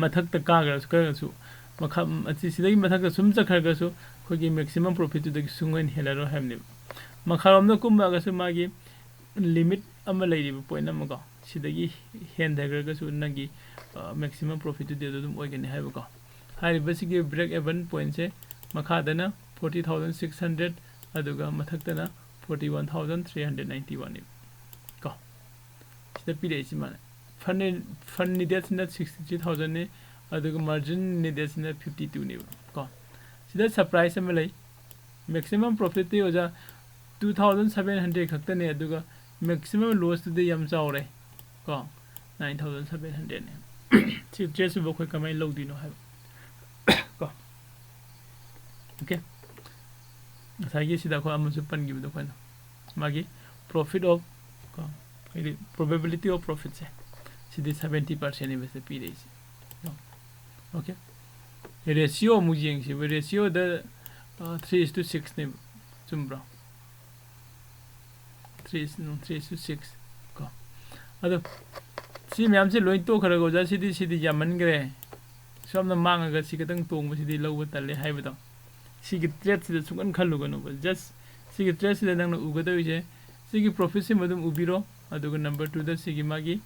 ꯃꯊꯛꯇ ꯀꯥꯈ꯭ꯔꯁꯨ, ꯀꯥꯈ꯭ꯔꯁꯨ, ꯃꯈꯥ, ꯑꯁꯤ, ꯁꯤꯗꯒꯤ ꯃꯊꯛꯇ ꯁꯨꯝ ꯆꯠꯈ꯭ꯔꯒꯁꯨ ꯑꯩꯈꯣꯏꯒꯤ maximum profitꯇꯨꯗꯒꯤ ꯁꯨꯡꯍꯦꯟ ꯍꯦꯜꯂꯔꯣꯏ ꯍꯥꯏꯕꯅꯦꯕ꯫ ꯃꯈꯥꯔꯣꯝꯗ ꯀꯨꯝꯃꯛꯑꯒꯁꯨ ꯃꯥꯒꯤ limit ꯑꯃ ꯂꯩꯔꯤꯕ, point ꯑꯃ ꯀꯣ, ꯁꯤꯗꯒꯤ ꯍꯦꯟꯊꯈ꯭ꯔꯒꯁꯨ ꯅꯪꯒꯤ, ꯑ, maximum profitꯇꯨꯗꯤ ꯑꯗꯨ ꯑꯗꯨꯝ ꯑꯣꯏꯒꯅꯤ ꯍꯥꯏꯕꯀꯣ꯫ ꯍꯥꯏꯔꯤꯕꯁꯤꯒꯤ break even pointꯁꯦ ꯃꯈꯥꯗꯅ forty thousand six hundred, ꯑꯗꯨꯒ ꯃꯊꯛꯇꯅ forty one thousand three hundred ninety one ꯅꯦꯕ ꯀꯣ꯫ ꯁꯤꯗ ꯄꯤꯔꯛꯏꯁꯤ ꯃꯥꯅ fund, fund neededꯁꯤꯅ sixty three thousandꯅꯤ, ꯑꯗꯨꯒ margin neededꯁꯤꯅ fifty twoꯅꯦꯕ ꯀꯣ꯫ ꯁꯤꯗ surprise ꯑꯃ ꯂꯩ꯫ Maximum profitꯇꯤ ꯑꯣꯖꯥ two thousand seven hundred ꯈꯛꯇꯅꯦ, ꯑꯗꯨꯒ maximum lossꯇꯨꯗꯤ ꯌꯥꯝ ꯆꯥꯎꯔꯦ ꯀꯣ, nine thousand seven hundredꯅꯦ꯫ ꯁꯤ tradeꯁꯤꯕꯨ ꯑꯩꯈꯣꯏ ꯀꯃꯥꯏꯅ ꯂꯧꯗꯣꯏꯅꯣ ꯍꯥꯏꯕ ꯀꯣ꯫ Okay, ꯉꯁꯥꯏꯒꯤ ꯁꯤꯗ ꯑꯩꯈꯣꯏ ꯑꯃꯁꯨ ꯄꯟꯈꯤꯕꯗꯣ ꯑꯩꯈꯣꯏꯅ, ꯃꯥꯒꯤ profit of ꯀꯣ, ꯍꯥꯏꯗꯤ probability of profitꯁꯦ, ꯁꯤꯗꯤ seventy percentꯅꯦꯕ ꯁꯤꯗ ꯄꯤꯔꯛꯏꯁꯦ꯫ Okay, ratio ꯑꯃꯨꯛ ꯌꯦꯡꯁꯤꯕ꯫ Ratioꯗ, ꯑ, three is to sixꯅꯦꯕ, ꯆꯨꯝꯕ꯭ꯔꯣ? Three is, three is to six ꯀꯣ꯫ ꯑꯗꯣ ꯁꯤ ꯃꯌꯥꯝꯁꯦ ꯂꯣꯏ ꯇꯣꯛꯈ꯭ꯔꯒ ꯑꯣꯖꯥ, ꯁꯤꯗꯤ, ꯁꯤꯗꯤ ꯌꯥꯝꯃꯟꯈ꯭ꯔꯦ, ꯁꯣꯝꯗ ꯃꯥꯡꯉꯒ ꯁꯤ ꯈꯛꯇꯪ ꯇꯣꯡꯕꯁꯤꯗꯤ ꯂꯧꯕ ꯇꯜꯂꯦ ꯍꯥꯏꯕꯗꯣ, ꯁꯤꯒꯤ ꯇ꯭ꯔꯦꯠꯁꯤꯗ ꯁꯨꯡꯈꯟ ꯈꯜꯂꯨꯒꯅꯨꯕ꯫ ꯖꯁ ꯁꯤꯒꯤ ꯇ꯭ꯔꯦꯠꯁꯤꯗ ꯅꯪꯅ ꯎꯒꯗꯧꯔꯤꯁꯦ, ꯁꯤꯒꯤ ꯄ꯭ꯔꯣꯐꯤꯠꯁꯤꯃ ꯑꯗꯨꯝ ꯎꯕꯤꯔꯣ꯫ ꯑꯗꯨꯒ ꯅꯝꯕꯔ ꯇꯨꯗ ꯁꯤꯒꯤ ꯃꯥꯒꯤ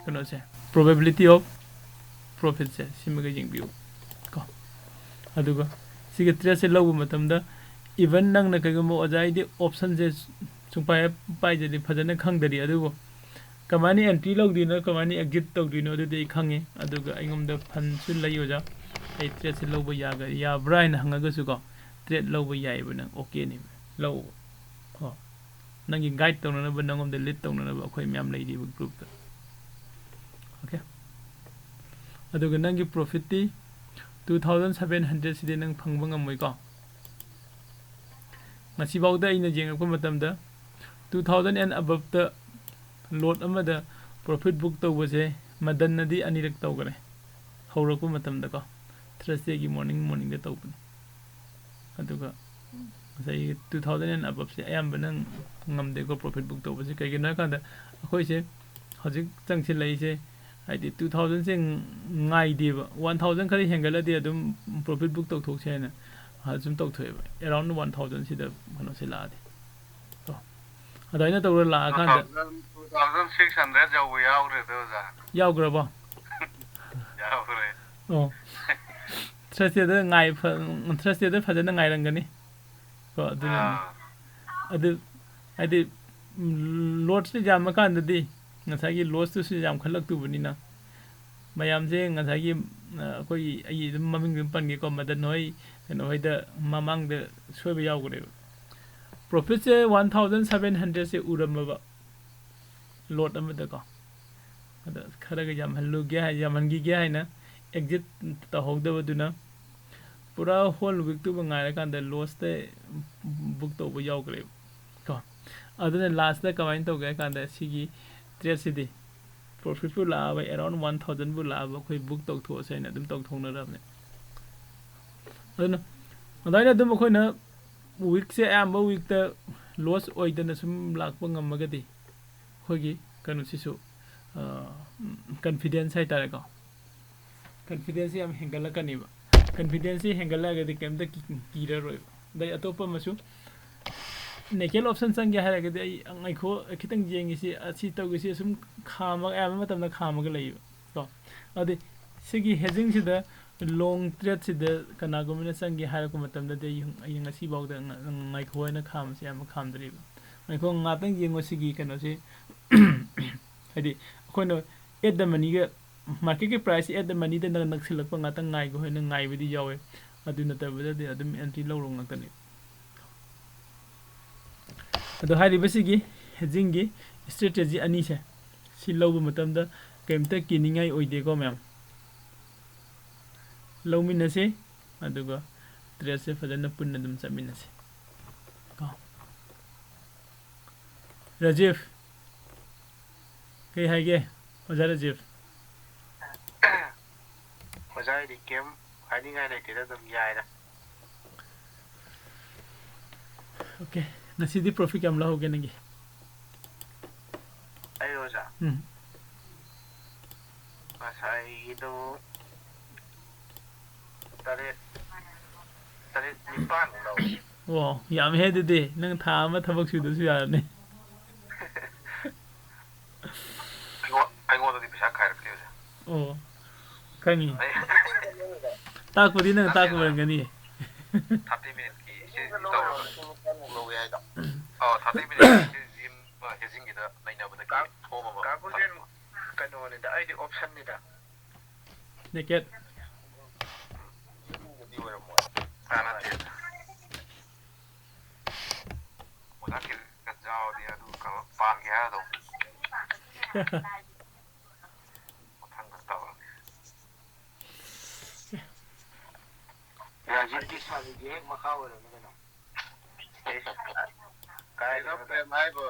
ꯀꯩꯅꯣꯁꯦ, probability of profitꯁꯦ, ꯁꯤꯃꯒ ꯌꯦꯡꯕꯤꯌꯨ ꯀꯣ꯫ ꯑꯗꯨꯒ ꯁꯤꯒꯤ ꯇ꯭ꯔꯦꯠꯁꯦ ꯂꯧꯕ ꯃꯇꯝꯗ, even ꯅꯪꯅ ꯀꯩꯒꯨꯝꯕ, "ꯑꯣꯖꯥ, ꯑꯩꯗꯤ ꯑꯣꯞꯁꯟꯁꯦ ꯁꯨꯡꯄꯥꯏ ꯄꯥꯏꯖꯗꯦ, ꯐꯖꯅ ꯈꯪꯗꯔꯤ, ꯑꯗꯨꯕꯨ ꯀꯃꯥꯏꯅ ꯑꯦꯟꯇ꯭ꯔꯤ ꯂꯧꯗꯣꯏꯅꯣ, ꯀꯃꯥꯏꯅ ꯑꯦꯛꯖꯤꯠ ꯇꯧꯗꯣꯏꯅꯣ, ꯑꯗꯨꯗꯤ ꯑꯩ ꯈꯪꯉꯦ꯫ ꯑꯗꯨꯒ ꯑꯩꯉꯣꯟꯗ ꯐꯟꯁꯨ ꯂꯩ, ꯑꯣꯖꯥ, ꯑꯩ ꯇ꯭ꯔꯦꯠꯁꯦ ꯂꯧꯕ ꯌꯥꯒ-, ꯌꯥꯕ꯭ꯔꯥ?" ꯍꯥꯏꯅ ꯍꯪꯉꯒꯁꯨ ꯀꯣ, ꯇ꯭ꯔꯦꯠ ꯂꯧꯕ ꯌꯥꯏꯑꯕ, ꯅꯪ ꯑꯣꯀꯦꯅꯦꯕ, ꯂꯧꯕ ꯀꯣ꯫ ꯅꯪꯒꯤ ꯒꯥꯏꯗ ꯇꯧꯅꯅꯕ, ꯅꯪꯉꯣꯟꯗ ꯂꯤꯗ ꯇꯧꯅꯅꯕ ꯑꯩꯈꯣꯏ ꯃꯌꯥꯝ ꯂꯩꯔꯤꯕ ꯒ꯭ꯔꯨꯞꯇ꯫ ꯑꯣꯀꯦ, ꯑꯗꯨꯒ ꯅꯪꯒꯤ ꯄ꯭ꯔꯣꯐꯤꯠꯇꯤ two thousand seven hundred ꯁꯤꯗꯤ ꯅꯪ ꯐꯪꯕ ꯉꯝꯃꯣꯏꯀꯣ꯫ ꯉꯁꯤꯐꯥꯎꯗ ꯑꯩꯅ ꯌꯦꯡꯉꯛꯄ ꯃꯇꯝꯗ, two thousand and aboveꯇ ꯂꯣꯠ ꯑꯃꯗ ꯄ꯭ꯔꯣꯐꯤꯠ ꯕꯨꯛ ꯇꯧꯕꯁꯦ ꯃꯗꯟꯅꯗꯤ ꯑꯅꯤꯔꯛ ꯇꯧꯈꯔꯦ꯫ ꯍꯧꯔꯛꯄ ꯃꯇꯝꯗꯀꯣ, ꯊꯔꯁꯗꯦꯒꯤ ꯃꯣꯔꯅꯤꯡ, ꯃꯣꯔꯅꯤꯡꯗ ꯇꯧꯕꯅꯤ꯫ ꯑꯗꯨꯒ ꯉꯁꯥꯏꯒꯤ two thousand and aboveꯁꯦ ꯑꯌꯥꯝꯕꯅ ꯉꯝꯗꯦꯀꯣ ꯄ꯭ꯔꯣꯐꯤꯠ ꯕꯨꯛ ꯇꯧꯕꯁꯦ꯫ ꯀꯩꯒꯤꯅꯣ ꯍꯥꯏꯀꯥꯟꯗ, ꯑꯩꯈꯣꯏꯁꯦ ꯍꯧꯖꯤꯛ ꯆꯪꯁꯤꯜꯂꯛꯏꯁꯦ, ꯍꯥꯏꯗꯤ two thousandꯁꯦ ꯉꯥꯏꯗꯦꯕ, one thousand ꯈꯔ ꯍꯦꯟꯒꯠꯂꯗꯤ ꯑꯗꯨꯝ ꯄ꯭ꯔꯣꯐꯤꯠ ꯕꯨꯛ ꯇꯧꯊꯣꯛꯁꯦ ꯍꯥꯏꯅ ꯑꯗꯨꯝ ꯇꯧꯊꯣꯛꯑꯦꯕ, around one thousandꯁꯤꯗ ꯀꯩꯅꯣꯁꯦ ꯂꯥꯛꯑꯗꯤ꯫ ꯀꯣ꯫ ꯑꯗꯨꯃꯥꯏꯅ ꯇꯧꯔ ꯂꯥꯛꯑꯀꯥꯟꯗ two thousand, two thousand six hundred ꯌꯧꯕ ꯌꯥꯎꯈ꯭ꯔꯦꯗ, ꯑꯣꯖꯥ꯫ ꯌꯥꯎꯈ꯭ꯔꯕꯣ? ꯌꯥꯎꯈ꯭ꯔꯦ꯫ ꯑꯣ꯫ ꯊꯔꯁꯗꯦꯗ ꯉꯥꯏ-, ꯐ-, ꯊꯔꯁꯗꯦꯗ ꯐꯖꯅ ꯉꯥꯏꯔꯝꯒꯅꯤ꯫ ꯀꯣ, ꯑꯗꯨꯅꯅꯤ꯫ ꯑꯥ꯫ ꯑꯗꯨ, ꯍꯥꯏꯗꯤ, ꯎꯝ, ꯂꯣꯠꯁꯦ ꯌꯥꯝꯃꯀꯥꯟꯗꯗꯤ ꯉꯁꯥꯏꯒꯤ ꯂꯣꯁꯇꯨꯁꯨ ꯌꯥꯝꯈꯠꯂꯛꯇꯨꯕꯅꯤꯅ, ꯃꯌꯥꯝꯁꯦ ꯉꯁꯥꯏꯒꯤ, ꯑ, ꯑꯩꯈꯣꯏꯒꯤ, ꯑꯩ ꯑꯗꯨꯝ ꯃꯃꯤꯡ ꯑꯗꯨꯝ ꯄꯟꯒꯦꯀꯣ, ꯃꯗꯟ ꯍꯣꯏ, ꯀꯩꯅꯣ ꯍꯣꯏꯗ ꯃꯃꯥꯡꯗ ꯁꯣꯏꯕ ꯌꯥꯎꯈ꯭ꯔꯦꯕ꯫ ꯄ꯭ꯔꯣꯐꯤꯠꯁꯦ one thousand seven hundredꯁꯦ ꯎꯔꯝꯃꯕ ꯂꯣꯠ ꯑꯃꯗꯀꯣ꯫ ꯑꯗ ꯈꯔꯒ ꯌꯥꯝꯍꯜꯂꯨꯒꯦ ꯍꯥꯏ, ꯌꯥꯝꯍꯟꯈꯤꯒꯦ ꯍꯥꯏꯅ ꯑꯦꯛꯖꯤꯠ ꯇꯧꯍꯧꯗꯕꯗꯨꯅ ꯄꯨꯔꯥ ꯍꯣꯜ ꯋꯤꯛꯇꯨꯕꯨ ꯉꯥꯏꯔꯀꯥꯟꯗ ꯂꯣꯁꯇ ꯕꯨꯛ ꯇꯧꯕ ꯌꯥꯎꯈ꯭ꯔꯦꯕ ꯀꯣ꯫ ꯑꯗꯨꯅ ꯂꯥꯁꯇ ꯀꯃꯥꯏꯅ ꯇꯧꯒꯦ ꯍꯥꯏ ꯀꯥꯟꯗ, ꯁꯤꯒꯤ ꯇ꯭ꯔꯦꯠꯁꯤꯗꯤ ꯄ꯭ꯔꯣꯐꯤꯠꯄꯨ ꯂꯥꯛꯑꯕ, around one thousandꯕꯨ ꯂꯥꯛꯑꯕ, ꯑꯩꯈꯣꯏ ꯕꯨꯛ ꯇꯧꯊꯣꯛꯑꯁꯦ ꯍꯥꯏꯅ ꯑꯗꯨꯝ ꯇꯧꯊꯣꯛꯅꯔꯕꯅꯦ꯫ ꯑꯗꯨꯅ ꯑꯗꯨꯃꯥꯏꯅ ꯑꯗꯨꯝ ꯑꯩꯈꯣꯏꯅ ꯋꯤꯛꯁꯦ ꯑꯌꯥꯝꯕ ꯋꯤꯛꯇ ꯂꯣꯁ ꯑꯣꯏꯗꯅ ꯁꯨꯝ ꯂꯥꯛꯄ ꯉꯝꯃꯒꯗꯤ, ꯑꯩꯈꯣꯏꯒꯤ ꯀꯩꯅꯣꯁꯤꯁꯨ, ꯑ, ꯀꯟꯐꯤꯗꯦꯟꯁ ꯍꯥꯏꯇꯥꯔꯦꯀꯣ, ꯀꯟꯐꯤꯗꯦꯟꯁꯁꯤ ꯌꯥꯝ ꯍꯦꯟꯒꯠꯂꯛꯀꯅꯦꯕ꯫ ꯀꯟꯐꯤꯗꯦꯟꯁꯁꯤ ꯍꯦꯟꯒꯠꯂꯛꯑꯒꯗꯤ ꯀꯩꯝꯇ ꯀꯤ- ꯀꯤꯔꯔꯣꯏꯕ꯫ ꯑꯗꯩ ꯑꯇꯣꯞꯄ ꯑꯃꯁꯨ, ꯅꯦꯀꯦꯜ ꯑꯣꯞꯁꯟ ꯆꯪꯒꯦ ꯍꯥꯏꯔꯒꯗꯤ ꯑꯩ ꯉꯥꯏꯈꯣ, ꯈꯤꯇꯪ ꯌꯦꯡꯉꯤꯁꯤ, ꯑꯁꯤ ꯇꯧꯒꯦꯁꯤ, ꯑꯁꯨꯝ ꯈꯥꯝꯃꯒ, ꯑꯌꯥꯝꯕ ꯃꯇꯝꯗ ꯈꯥꯝꯃꯒ ꯂꯩꯌꯦꯕ ꯀꯣ꯫ ꯑꯗꯨꯗꯤ ꯁꯤꯒꯤ ꯍꯦꯖꯤꯡꯁꯤꯗ, ꯂꯣꯡ ꯇ꯭ꯔꯦꯠꯁꯤꯗ ꯀꯅꯥꯒꯨꯝꯕꯅ ꯆꯪꯒꯦ ꯍꯥꯏꯔꯛꯄ ꯃꯇꯝꯗꯗꯤ ꯑꯩ, ꯑꯩ ꯉꯁꯤꯐꯥꯎꯗ ꯉ- ꯉꯥꯏꯈꯣ ꯍꯥꯏꯅ ꯈꯥꯝꯕꯁꯦ ꯑꯌꯥꯝꯕ ꯈꯥꯝꯗ꯭ꯔꯤꯕ꯫ ꯉꯥꯏꯈꯣ, ꯉꯥꯛꯇꯪ ꯌꯦꯡꯉꯣ ꯁꯤꯒꯤ ꯀꯩꯅꯣꯁꯤ꯫ ꯍꯥꯏꯗꯤ ꯑꯩꯈꯣꯏꯅ ꯑꯦꯠ ꯗ ꯃꯅꯤꯒ, ꯃꯥꯔꯀꯦꯠꯀꯤ ꯄ꯭ꯔꯥꯏꯁꯁꯤ ꯑꯦꯠ ꯗ ꯃꯅꯤꯗ ꯅꯛ- ꯅꯛꯁꯤꯜꯂꯛꯄ ꯉꯥꯛꯇꯪ ꯉꯥꯏꯈꯣ ꯍꯥꯏꯅ ꯉꯥꯏꯕꯗꯤ ꯌꯥꯎꯋꯦ꯫ ꯑꯗꯨ ꯅꯠꯇꯕꯗꯗꯤ ꯑꯗꯨꯝ ꯑꯦꯟꯇ꯭ꯔꯤ ꯂꯧꯔꯣ ꯉꯥꯛꯇꯅꯤ꯫ ꯑꯗꯣ ꯍꯥꯏꯔꯤꯕꯁꯤꯒꯤ ꯍꯦꯖꯤꯡꯒꯤ ꯏꯁꯇ꯭ꯔꯦꯇꯦꯖꯤ ꯑꯅꯤꯁꯦ, ꯁꯤ ꯂꯧꯕ ꯃꯇꯝꯗ ꯀꯔꯤꯝꯇ ꯀꯤꯅꯤꯡꯉꯥꯏ ꯑꯣꯏꯗꯦꯀꯣ ꯃꯌꯥꯝ꯫ ꯂꯧꯃꯤꯟꯅꯁꯤ, ꯑꯗꯨꯒ ꯇ꯭ꯔꯦꯠꯁꯦ ꯐꯖꯅ ꯄꯨꯟꯅ ꯑꯗꯨꯝ ꯆꯠꯃꯤꯟꯅꯁꯤ ꯀꯣ꯫ ꯔꯥꯖꯤꯞ, ꯀꯩ ꯍꯥꯏꯒꯦ? ꯑꯣꯖꯥ ꯔꯥꯖꯤꯞ꯫ ꯑꯣꯖꯥ, ꯑꯩꯗꯤ ꯀꯩꯝ ꯍꯥꯏꯅꯤꯡꯉꯥꯏ ꯂꯩꯇꯦꯗ, ꯑꯗꯨꯝ ꯌꯥꯏꯗ꯫ ꯑꯣꯀꯦ, ꯉꯁꯤꯗꯤ ꯄ꯭ꯔꯣꯐꯤꯠ ꯀꯌꯥꯝ ꯂꯧꯍꯧꯒꯦ ꯅꯪꯒꯤ? ꯑꯩ ꯑꯣꯖꯥ, ꯎꯝ꯫ ꯉꯁꯥꯏꯒꯤꯗꯣ ꯇꯔꯦꯠ, ꯇꯔꯦꯠ ꯅꯤꯄꯥꯟ ꯂꯧꯏ꯫ ꯋꯥꯎ, ꯌꯥꯝꯃꯦꯍꯦ ꯑꯗꯨꯗꯤ꯫ ꯅꯪ ꯊꯥ ꯑꯃ ꯊꯕꯛ ꯁꯨꯗ꯭ꯔꯁꯨ ꯌꯥꯔꯅꯤ꯫ ꯑꯩꯉꯣꯟ-, ꯑꯩꯉꯣꯟꯗꯗꯤ ꯄꯩꯁꯥ ꯈꯥꯏꯔꯛꯇꯦ ꯑꯣꯖꯥ꯫ ꯑꯣ, ꯈꯪꯉꯤ꯫ ꯑꯩ ꯇꯥꯛꯄꯗꯤ ꯅꯪ ꯇꯥꯛꯄ ꯅꯠꯇꯦꯗ꯫ ꯑꯣꯏꯔꯝꯒꯅꯤ꯫ Thirty minute ꯀꯤ ꯁꯤ ꯇꯧꯔꯕꯅꯦ꯫ ꯑꯣ, thirty minute ꯀꯤ ꯁꯤ ꯖꯤꯝ, ꯑ, ꯍꯦꯖꯤꯡꯒꯤꯗ ꯅꯩꯅꯕꯗꯒꯤ ꯊꯣꯛꯑꯕ ꯀꯥ ꯀꯨꯖꯦꯟ, ꯀꯩꯅꯣꯅꯤꯗ, ꯑꯩꯗꯤ ꯑꯣꯞꯁꯟꯅꯤꯗ꯫ ꯅꯦꯀꯦꯠ꯫ ꯀꯥꯟꯅꯗꯦ꯫ ꯑꯣꯖꯥ ꯀꯤꯔꯟ ꯌꯥꯎꯔꯗꯤ ꯑꯗꯨ ꯀꯩꯅꯣ ꯄꯥꯟꯒꯦ ꯍꯥꯏꯔꯗꯧ꯫ ꯃꯊꯪꯗ ꯇꯧꯔꯒꯦ꯫ ꯔꯥꯖꯤꯠꯀꯤ ꯁꯥꯕꯤꯒꯤ ꯍꯦꯛ ꯃꯈꯥ ꯑꯣꯏꯔꯝꯃꯤ ꯀꯩꯅꯣ꯫ ꯀꯥꯏꯗꯅꯣ ꯄ꯭ꯔꯦꯝ ꯍꯥꯏꯕꯣ?